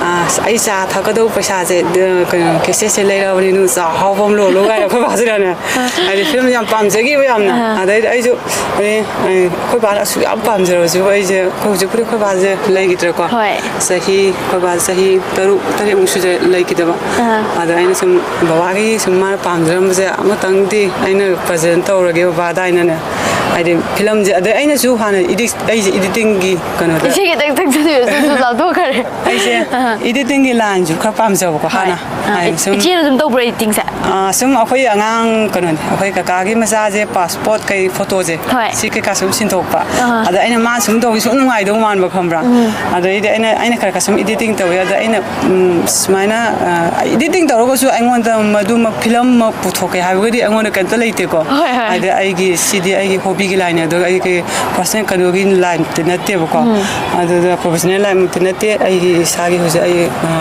ꯑꯥ, "ꯑꯩ ꯆꯥ ꯊꯛꯀꯗꯧꯕ ꯄꯩꯁꯥꯁꯦ, ꯑ, ꯀꯩꯅꯣ, cassette ꯂꯩꯔꯛꯑꯕꯅꯤ, ꯅꯪ ꯆꯥ ꯑꯍꯥꯎꯕ ꯑꯃ ꯂꯣꯜꯂꯣ" ꯀꯥꯏꯅ ꯑꯩꯈꯣꯏ ꯕꯥꯁꯤꯅꯅꯦ꯫ ꯑꯥ꯫ ꯍꯥꯏꯗꯤ film ꯌꯥꯝ ꯄꯥꯝꯖꯈꯤꯕ ꯌꯥꯝꯅ꯫ ꯑꯥ꯫ ꯑꯗꯩꯗꯤ ꯑꯩꯁꯨ, ꯑꯦ, ꯑꯩ, ꯑꯩꯈꯣꯏ ꯕꯥꯅ ꯑꯁꯨꯛ ꯌꯥꯝ ꯄꯥꯝꯖꯔꯁꯨ, ꯑꯩꯁꯦ, ꯑꯩꯈꯣꯏ ꯍꯧꯖꯤꯛꯄꯨꯗꯤ ꯑꯩꯈꯣꯏ ꯕꯥꯁꯦ ꯂꯩꯈꯤꯗ꯭ꯔꯦꯀꯣ꯫ ꯍꯣꯏ꯫ ꯆꯍꯤ, ꯑꯩꯈꯣꯏ ꯕꯥ ꯆꯍꯤ ꯇꯔꯨꯛ, ꯇꯔꯦꯠꯃꯨꯛ ꯁꯨꯖ-, ꯂꯩꯈꯤꯗꯕ꯫ ꯑꯥ꯫ ꯑꯗ ꯑꯩꯅ ꯁꯨꯝ ꯕꯕꯥꯒꯤ ꯁꯨꯝ ꯃꯥꯅ ꯄꯥꯝꯖꯔꯝꯕꯁꯦ ꯑꯃꯇꯪꯗꯤ ꯑꯩꯅ present ꯇꯧꯔꯒꯦ ꯕꯕꯥꯗ ꯍꯥꯏꯅꯅꯦ꯫ ꯍꯥꯏꯗꯤ filmꯁꯦ, ꯑꯗꯩ ꯑꯩꯅꯁꯨ ꯍꯥꯟꯅ edit-, ꯑꯩꯁꯦ editingꯒꯤ ꯀꯩꯅꯣꯗ ꯏꯁꯩ ꯈꯤꯇꯪ ꯊꯛꯆꯟꯕꯤꯌꯨ, ꯁꯨꯝ ꯁꯨꯝ ꯂꯥꯞꯊꯣꯛꯈ꯭ꯔꯦ꯫ ꯑꯩꯁꯦ ꯑꯥ꯫ Editingꯒꯤ lineꯁꯨ ꯈꯔ ꯄꯥꯝꯖꯕꯀꯣ, ꯍꯣꯏ꯫ ꯍꯥꯟꯅ꯫ ꯑꯥ, ꯍꯥꯏꯗꯤ ꯁꯨꯝ, ꯏꯆꯦꯅ ꯑꯗꯨꯝ ꯇꯧꯕ꯭ꯔꯣ editingꯁꯦ? ꯑꯥ, ꯁꯨꯝ ꯑꯩꯈꯣꯏ ꯑꯉꯥꯡ ꯀꯩꯅꯣꯅꯦ, ꯑꯩꯈꯣꯏ ꯀꯀꯥꯒꯤ ꯃꯆꯥꯁꯦ passport ꯀꯩ photoꯁꯦ, ꯍꯣꯏ꯫ ꯁꯤ ꯀꯩꯀꯥ ꯁꯨꯝ ꯁꯤꯟꯗꯣꯛꯄ꯫ ꯑꯥ꯫ ꯑꯗ ꯑꯩꯅ ꯃꯥ ꯁꯨꯝ ꯇꯧꯕꯤ ꯁꯨꯝ ꯅꯨꯡꯉꯥꯏꯗꯧ ꯃꯥꯟꯕ, ꯈꯪꯕ꯭ꯔꯥ? ꯎꯝ꯫ ꯑꯗꯩꯗꯤ ꯑꯩꯅ, ꯑꯩꯅ ꯈꯔ ꯈꯔ ꯁꯨꯝ editing ꯇꯧꯋꯦ꯫ ꯑꯗ ꯑꯩꯅ, ꯎꯝ, ꯁꯨꯃꯥꯏꯅ, ꯑ, editing ꯇꯧꯔꯒꯁꯨ ꯑꯩꯉꯣꯟꯗ ꯃꯗꯨꯃꯛ filmꯃꯛ ꯄꯨꯊꯣꯛꯀꯦ ꯍꯥꯏꯕꯒꯗꯤ ꯑꯩꯉꯣꯟꯗ ꯀꯩꯝꯇ ꯂꯩꯇꯦꯀꯣ꯫ ꯍꯣꯏ, ꯍꯣꯏ꯫ ꯍꯥꯏꯗꯤ ꯑꯩꯒꯤ, ꯁꯤꯗꯤ ꯑꯩꯒꯤ hobbyꯒꯤ lineꯅꯦ, ꯑꯗꯨꯒ ꯑꯩꯒꯤ personal ꯀꯩꯅꯣꯒꯤ lineꯇꯤ ꯅꯠꯇꯦꯕꯀꯣ꯫ ꯎꯝ꯫ ꯑꯗꯨꯗ professional lineꯃꯛꯇꯤ ꯅꯠꯇꯦ꯫ ꯑꯩꯒꯤ ꯏꯁꯥꯒꯤ ꯍꯧꯖꯤꯛ ꯑꯩ, ꯑ,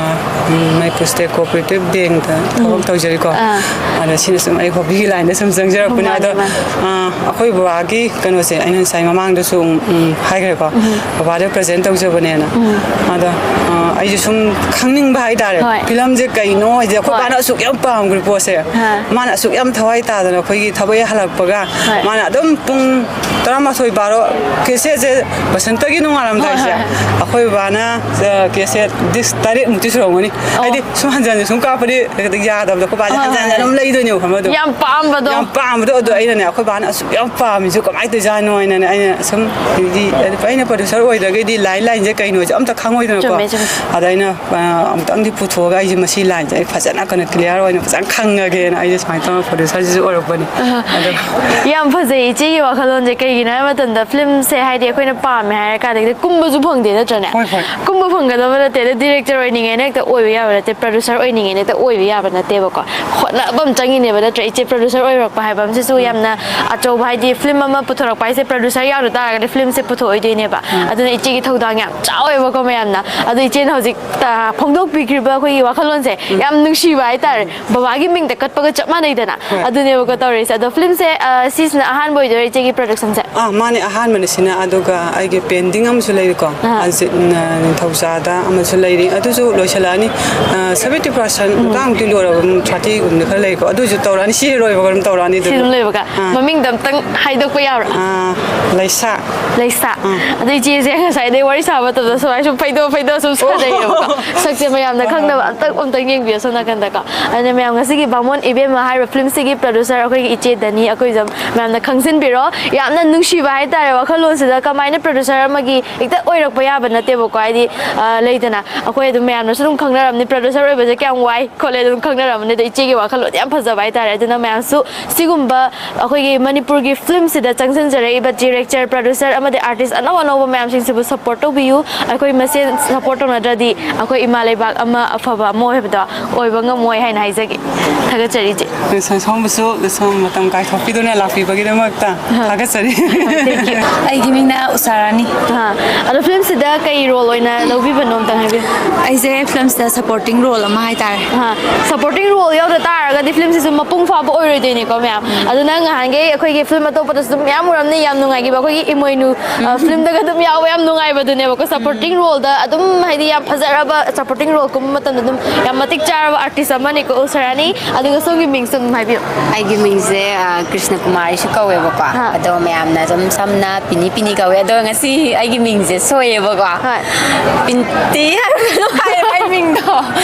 ꯎꯝ, ꯃꯅꯤꯄꯨꯔ State Cooperative Bankꯇ ꯎꯝ꯫ ꯊꯕꯛ ꯇꯧꯖꯔꯤꯀꯣ꯫ ꯑꯥ꯫ ꯑꯗ ꯁꯤꯅ ꯁꯨꯝ ꯑꯩ hobbyꯒꯤ lineꯗ ꯁꯨꯝ ꯆꯪꯖꯔꯛꯄꯅꯦ꯫ ꯃꯥꯅꯦ, ꯑꯗꯣ, ꯃꯥꯅꯦ꯫ ꯑ, ꯑꯩꯈꯣꯏ ꯕꯕꯥꯒꯤ ꯀꯩꯅꯣꯁꯦ ꯑꯩꯅ ꯉꯁꯥꯏ ꯃꯃꯥꯡꯗꯁꯨ, ꯎꯝ, ꯎꯝ, ꯍꯥꯏꯈ꯭ꯔꯦꯀꯣ꯫ ꯎꯝ꯫ ꯕꯕꯥꯗ present ꯇꯧꯖꯕꯅꯦꯅ꯫ ꯎꯝ꯫ ꯑꯗꯣ, ꯑ, ꯑꯩꯁꯨ ꯁꯨꯝ ꯈꯪꯅꯤꯡꯕ ꯍꯥꯏꯇꯥꯔꯦ꯫ ꯍꯣꯏ꯫ Filmꯁꯦ ꯀꯩꯅꯣ ꯍꯥꯏꯁꯦ, ꯑꯩꯈꯣꯏ ꯍꯣꯏ꯫ ꯕꯥꯅ ꯑꯁꯨꯛ ꯌꯥꯝ ꯄꯥꯝꯈ꯭ꯔꯤ ꯄꯣꯠꯁꯦ꯫ ꯑꯥ꯫ ꯃꯥꯅ ꯑꯁꯨꯛ ꯌꯥꯝ ꯊꯋꯥꯏ ꯇꯥꯗꯅ ꯑꯩꯈꯣꯏꯒꯤ ꯊꯕꯛ ꯍꯜꯂꯛꯄꯒ ꯍꯣꯏ꯫ ꯃꯥꯅ ꯑꯗꯨꯝ ꯄꯨꯡ ꯇꯔꯥꯃꯥꯊꯣꯏ ꯕꯥꯔꯣ cassette ꯕꯁꯟꯇꯒꯤ ꯅꯣꯡꯉꯥꯜꯂꯝꯗꯥꯏꯁꯦ, ꯍꯣꯏ, ꯍꯣꯏ, ꯍꯣꯏ꯫ ꯑꯩꯈꯣꯏ ꯕꯥꯅ, ꯑ, cassette disc ꯇꯔꯦꯠꯃꯨꯛꯇꯤ ꯁꯨꯔꯝꯒꯅꯤ꯫ ꯑꯣ꯫ ꯍꯥꯏꯗꯤ ꯁꯨꯝ ꯍꯟꯖꯟ ꯍꯟꯖꯟ ꯁꯨꯝ ꯀꯥꯞꯄꯗꯤ ꯍꯦꯛꯇ ꯌꯥꯗꯕꯗꯣ, ꯑꯩꯈꯣꯏ ꯕꯥꯁꯦ ꯍꯣꯏ, ꯍꯟꯖꯟ ꯍꯣꯏ, ꯍꯟꯖꯟ ꯍꯣꯏ꯫ ꯑꯗꯨꯝ ꯂꯩꯗꯣꯏꯅꯦꯕ, ꯈꯪꯕ꯭ꯔꯥ ꯑꯗꯨꯝ? ꯌꯥꯝ ꯄꯥꯝꯕꯗꯣ꯫ ꯌꯥꯝ ꯄꯥꯝꯕꯗꯣ꯫ ꯑꯗꯣ ꯑꯩꯅꯅꯦ, ꯑꯩꯈꯣꯏ ꯕꯥꯅ ꯑꯁꯨꯛ ꯌꯥꯝ ꯄꯥꯝꯃꯤꯁꯦ ꯀꯃꯥꯏꯅ ꯇꯧꯔꯤꯖꯥꯠꯅꯣ ꯍꯥꯏꯅꯅꯦ, ꯑꯩꯅ ꯁꯨꯝ, ꯍꯥꯏꯗꯤ, ꯑꯩꯅ producer ꯑꯣꯏꯗ꯭ꯔꯒꯗꯤ line, lineꯁꯦ ꯀꯩꯅꯣꯁꯦ ꯑꯝꯇ ꯈꯪꯉꯣꯏꯗꯅꯀꯣ꯫ ꯆꯨꯝꯃꯦ, ꯆꯨꯝꯃꯦ꯫ ꯑꯗ ꯑꯩꯅ ꯑ, ꯑꯃꯨꯛꯇꯪꯗꯤ ꯄꯨꯊꯣꯛꯑꯒ ꯑꯩꯁꯦ ꯃꯁꯤ ꯂꯥꯏꯟꯁꯦ ꯑꯩ ꯐꯖꯅ ꯀꯩꯅꯣ ꯀ꯭ꯂꯤꯌꯥꯔ ꯑꯣꯏꯅ ꯐꯖꯅ ꯈꯪꯉꯒꯦꯅ ꯑꯩꯁꯦ ꯁꯨꯃꯥꯏꯅ ꯇꯧꯔꯒ ꯄ꯭ꯔꯣꯗ꯭ꯌꯨꯁꯔꯁꯤꯁꯨ ꯑꯣꯏꯔꯛꯄꯅꯤ꯫ ꯑꯗꯣ ꯌꯥꯝ ꯐꯖꯩ ꯏꯆꯦꯒꯤ ꯋꯥꯈꯜꯂꯣꯟꯁꯦ꯫ ꯀꯩꯒꯤꯅꯣ ꯍꯥꯏꯕ ꯃꯇꯝꯗ ꯐꯤꯂꯝꯁꯦ ꯍꯥꯏꯗꯤ ꯑꯩꯈꯣꯏꯅ ꯄꯥꯝꯃꯦ ꯍꯥꯏꯔ ꯀꯥꯟꯗ ꯍꯦꯛꯇ ꯀꯨꯝꯕꯁꯨ ꯐꯪꯗꯦ, ꯅꯠꯇ꯭ꯔꯅꯦ? ꯍꯣꯏ, ꯍꯣꯏ꯫ ꯀꯨꯝꯕ ꯐꯪꯒꯗꯕ ꯅꯠꯇꯦ, ꯑꯗ ꯗꯤꯔꯦꯛꯇꯔ ꯑꯣꯏꯅꯤꯡꯉꯦꯅ ꯍꯦꯛꯇ ꯑꯣꯏꯕ ꯌꯥꯕ ꯅꯠꯇꯦ, ꯄ꯭ꯔꯣꯗ꯭ꯌꯨꯁꯔ ꯑꯣꯏꯅꯤꯡꯉꯦꯅ ꯍꯦꯛꯇ ꯑꯣꯏꯕ ꯌꯥꯕ ꯅꯠꯇꯦꯕꯀꯣ꯫ ꯍꯣꯠꯅꯕ ꯑꯃ ꯆꯪꯉꯤꯅꯦꯕ, ꯅꯠꯇ꯭ꯔ? ꯏꯆꯦ ꯄ꯭ꯔꯣꯗ꯭ꯌꯨꯁꯔ ꯑꯣꯏꯔꯛꯄ ꯍꯥꯏꯕ ꯑꯃꯁꯤꯁꯨ ꯌꯥꯝꯅ ꯑꯆꯧꯕ, ꯍꯥꯏꯗꯤ ꯐꯤꯂꯝ ꯑꯃ ꯄꯨꯊꯣꯔꯛꯄ ꯍꯥꯏꯁꯦ ꯄ꯭ꯔꯣꯗ꯭ꯌꯨꯁꯔ ꯌꯥꯎꯗ ꯇꯥꯔꯒꯗꯤ ꯐꯤꯂꯝꯁꯦ ꯄꯨꯊꯣꯛꯑꯣꯏꯗꯣꯏꯅꯦꯕ꯫ ꯑꯗꯨꯅ ꯏꯆꯦꯒꯤ ꯊꯧꯗꯥꯡ ꯌꯥꯝ ꯆꯥꯎꯋꯦꯕꯀꯣ ꯃꯌꯥꯝꯅ꯫ ꯑꯗꯣ ꯏꯆꯦꯅ ꯍꯧꯖꯤꯛ ꯇ-, ꯐꯣꯡꯗꯣꯛꯄꯤꯈ꯭ꯔꯤꯕ ꯑꯩꯈꯣꯏꯒꯤ ꯋꯥꯈꯜꯂꯣꯟꯁꯦ ꯌꯥꯝ ꯅꯨꯡꯁꯤꯕ ꯍꯥꯏꯇꯥꯔꯦ꯫ ꯕꯕꯥꯒꯤ ꯃꯤꯡꯗ ꯀꯠꯄꯒ ꯆꯞ ꯃꯥꯟꯅꯩꯗꯅ꯫ ꯍꯣꯏ꯫ ꯑꯗꯨꯅꯦꯕꯀꯣ ꯇꯧꯔꯤꯁꯦ꯫ ꯑꯗꯣ ꯐꯤꯂꯝꯁꯦ, ꯑ, ꯁꯤꯁꯤꯅ ꯑꯍꯥꯟꯕ ꯑꯣꯏꯗꯣꯏꯔꯥ ꯏꯆꯦꯒꯤ ꯄ꯭ꯔꯣꯗꯛꯁꯟꯁꯦ? ꯑꯥ, ꯃꯥꯅꯦ, ꯑꯍꯥꯟꯕꯅꯦ ꯁꯤꯅ꯫ ꯑꯗꯨꯒ ꯑꯩꯒꯤ ꯄꯦꯟꯗꯤꯡ ꯑꯃꯁꯨ ꯂꯩꯔꯤꯀꯣ꯫ ꯑꯥ꯫ ꯍꯧꯖꯤꯛ, ꯑ, ꯅꯤꯡꯊꯧꯖꯥꯗ ꯑꯃꯁꯨ ꯂꯩꯔꯤ꯫ ꯑꯗꯨꯁꯨ ꯂꯣꯏꯁꯤꯜꯂꯛꯑꯅꯤ꯫ ꯑ, seventy percent ꯃꯨꯛꯇꯤ ꯂꯣꯏꯔꯕ, thirty ꯒꯨꯝꯕꯗꯤ ꯈꯔ ꯂꯩꯔꯤꯀꯣ꯫ ꯑꯗꯨꯁꯨ ꯇꯧꯔꯛꯑꯅꯤ꯫ ꯁꯤ ꯂꯣꯏꯕꯒ ꯑꯗꯨꯝ ꯇꯧꯔꯛꯑꯅꯤ꯫ ꯁꯤ ꯑꯗꯨꯝ ꯂꯣꯏꯕꯒ꯫ ꯑꯥ꯫ ꯃꯃꯤꯡꯗ ꯑꯝꯇꯪ ꯍꯥꯏꯗꯣꯛꯄ ꯌꯥꯕ꯭ꯔꯥ? ꯑꯥ, ꯂꯩꯁꯥ꯫ ꯂꯩꯁꯥ꯫ ꯑꯗꯣ ꯏꯆꯦꯁꯦ ꯉꯁꯥꯏꯗꯩ ꯋꯥꯔꯤ ꯁꯥꯕ ꯃꯇꯝꯗ ꯁꯨꯃꯥꯏ ꯁꯨꯝ ꯐꯩꯗꯣꯛ ꯐꯩꯗꯣꯛ ꯁꯨꯝ ꯁꯥꯖꯩꯌꯦꯕꯀꯣ꯫ ꯁꯛꯁꯦ ꯃꯌꯥꯝꯅ ꯈꯪꯅꯕ ꯑꯝꯇꯪ, ꯑꯝꯇꯪ ꯌꯦꯡꯕꯤꯌꯣ ꯁꯣꯝ ꯅꯥꯀꯟꯗꯀꯣ꯫ ꯑꯗꯨꯅ ꯃꯌꯥꯝ ꯉꯁꯤꯒꯤ ꯕꯥꯃꯣꯟ ꯏꯕꯦꯝꯃ ꯍꯥꯏꯔꯤꯕ ꯐꯤꯂꯝꯁꯤꯒꯤ ꯄ꯭ꯔꯣꯗ꯭ꯌꯨꯁꯔ ꯑꯩꯈꯣꯏꯒꯤ ꯏꯆꯦ ꯗꯅꯤ ꯑꯩꯈꯣꯏꯁꯨ ꯃꯌꯥꯝꯅ ꯈꯪꯖꯤꯟꯕꯤꯔꯣ꯫ ꯌꯥꯝꯅ ꯅꯨꯡꯁꯤꯕ ꯍꯥꯏꯇꯥꯔꯦ ꯋꯥꯈꯜꯂꯣꯟꯁꯤꯗ꯫ ꯀꯃꯥꯏꯅ ꯄ꯭ꯔꯣꯗ꯭ꯌꯨꯁꯔ ꯑꯃꯒꯤ ꯍꯦꯛꯇ ꯑꯣꯏꯔꯛꯄ ꯌꯥꯕ ꯅꯠꯇꯦꯕꯀꯣ꯫ ꯍꯥꯏꯗꯤ, ꯑ, ꯂꯩꯗꯅ ꯑꯩꯈꯣꯏ ꯑꯗꯨꯝ ꯃꯌꯥꯝꯅꯁꯨ ꯑꯗꯨꯝ ꯈꯪꯅꯔꯝꯅꯤ ꯄ꯭ꯔꯣꯗ꯭ꯌꯨꯁꯔ ꯑꯣꯏꯕꯁꯦ ꯀꯌꯥꯝ ꯋꯥꯏ ꯈꯣꯠꯂꯦ ꯑꯗꯨꯝ ꯈꯪꯅꯔꯝꯃꯅꯤ꯫ ꯑꯗꯣ ꯏꯆꯦꯒꯤ ꯋꯥꯈꯜꯂꯣꯟꯗꯤ ꯌꯥꯝ ꯐꯖꯕ ꯍꯥꯏꯇꯥꯔꯦ꯫ ꯑꯗꯨꯅ ꯃꯌꯥꯝꯁꯨ ꯁꯤꯒꯨꯝꯕ ꯑꯩꯈꯣꯏꯒꯤ ꯃꯅꯤꯄꯨꯔꯒꯤ ꯐꯤꯂꯝꯁꯤꯗ ꯆꯪꯁꯤꯟꯖꯔꯛꯏꯕ ꯗꯤꯔꯦꯛꯇꯔ, ꯄ꯭ꯔꯣꯗ꯭ꯌꯨꯁꯔ ꯑꯃꯗꯤ ꯑꯥꯔꯇꯤꯁ ꯑꯅꯧ ꯑꯅꯧꯕ ꯃꯌꯥꯝꯁꯤꯡꯁꯤꯕꯨ ꯁꯞꯄꯣꯔꯠ ꯇꯧꯕꯤꯌꯨ꯫ ꯑꯩꯈꯣꯏ ꯃꯁꯦꯟ ꯁꯞꯄꯣꯔꯠ ꯇꯧꯅꯗ꯭ꯔꯗꯤ ꯑꯩꯈꯣꯏ ꯏꯃꯥ ꯂꯩꯕꯥꯛ ꯑꯃ ꯑꯐꯕ ꯑꯃ ꯑꯣꯏꯕꯗꯣ ꯑꯣꯏꯕ ꯉꯝꯃꯣꯏ ꯍꯥꯏꯅ ꯍꯥꯏꯖꯒꯦ꯫ ꯊꯥꯒꯠꯆꯔꯤ ꯏꯆꯦ꯫ ꯁꯣꯝꯕꯨꯁꯨ ꯁꯣꯝ ꯃꯇꯝ ꯀꯥꯏꯊꯣꯛꯄꯤꯗꯨꯅ ꯂꯥꯛꯄꯤꯕꯒꯤꯗꯃꯛꯇ ꯊꯥꯒꯠꯆꯔꯤ꯫ Thank you꯫ ꯑꯩꯒꯤ ꯃꯤꯡꯅ ꯎꯁꯥꯔꯥꯅꯤ꯫ ꯑꯥ, ꯑꯗꯣ ꯐꯤꯂꯝꯁꯤꯗ ꯀꯩ ꯔꯣꯜ ꯑꯣꯏꯅ ꯂꯧꯕꯤꯕꯅꯣ ꯑꯝꯇꯪ ꯍꯥꯏꯕꯤꯌꯨ꯫ ꯑꯩꯁꯦ ꯐꯤꯂꯝꯁꯤꯗ ꯁꯄꯣꯔꯇꯤꯡ ꯔꯣꯜ ꯑꯃ ꯍꯥꯏꯇꯥꯔꯦ꯫ ꯁꯄꯣꯔꯇꯤꯡ ꯔꯣꯜ ꯌꯥꯎꯗ ꯇꯥꯔꯒꯗꯤ ꯐꯤꯂꯝꯁꯤꯁꯨ ꯃꯄꯨꯡ ꯐꯥꯕ ꯑꯣꯏꯔꯣꯏꯗꯣꯏꯅꯤꯀꯣ ꯃꯌꯥꯝ꯫ ꯑꯗꯨꯅ ꯉꯍꯥꯟꯈꯩ ꯑꯩꯈꯣꯏꯒꯤ ꯐꯤꯂꯝ ꯑꯇꯣꯞꯄꯗꯁꯨ ꯑꯗꯨꯝ ꯃꯌꯥꯝ ꯎꯔꯝꯅꯤ, ꯌꯥꯝ ꯅꯨꯡꯉꯥꯏꯈꯤꯕ ꯑꯩꯈꯣꯏꯒꯤ ꯏꯃꯣꯏꯅꯨ, ꯑ, ꯐꯤꯂꯝꯗꯒ ꯑꯗꯨꯝ ꯌꯥꯎꯕ ꯌꯥꯝ ꯅꯨꯡꯉꯥꯏꯕꯗꯨꯅꯦꯕꯀꯣ꯫ ꯁꯄꯣꯔꯇꯤꯡ ꯔꯣꯜꯗ ꯑꯗꯨꯝ ꯍꯥꯏꯗꯤ ꯌꯥꯝ ꯐꯖꯔꯕ ꯁꯄꯣꯔꯇꯤꯡ ꯔꯣꯜ ꯀꯨꯝꯕ ꯃꯇꯝꯗ ꯑꯗꯨꯝ ꯌꯥꯝ ꯃꯇꯤꯛ ꯆꯥꯔꯕ ꯑꯥꯔꯇꯤꯁ ꯑꯃꯅꯤꯀꯣ ꯎꯁꯥꯔꯥꯅꯤ꯫ ꯑꯗꯨꯒ ꯁꯣꯝꯒꯤ ꯃꯤꯡꯁꯨ ꯎꯝ, ꯍꯥꯏꯕꯤꯌꯨ꯫ ꯑꯩꯒꯤ ꯃꯤꯡꯁꯦ, ꯑ, ꯀ꯭ꯔꯤꯁꯅ ꯀꯨꯃꯥꯔꯤꯁꯨ ꯀꯧꯋꯦꯕꯀꯣ꯫ ꯑꯥ꯫ ꯑꯗꯣ ꯃꯌꯥꯝꯅ ꯑꯗꯨꯝ ꯁꯝꯅ ꯄꯤꯅꯤ ꯄꯤꯅꯤ ꯀꯧꯋꯦ꯫ ꯑꯗꯣ ꯉꯁꯤ ꯑꯩꯒꯤ ꯃꯤꯡꯁꯦ ꯁꯣꯏꯌꯦꯕꯀꯣ꯫ ꯍꯣꯏ꯫ ꯄꯤꯟꯇꯤ ꯍꯥꯏꯕ ꯀꯩꯅꯣꯝ ꯍꯥꯏꯌꯦꯕ ꯑꯩ ꯃꯤꯡꯗꯣ꯫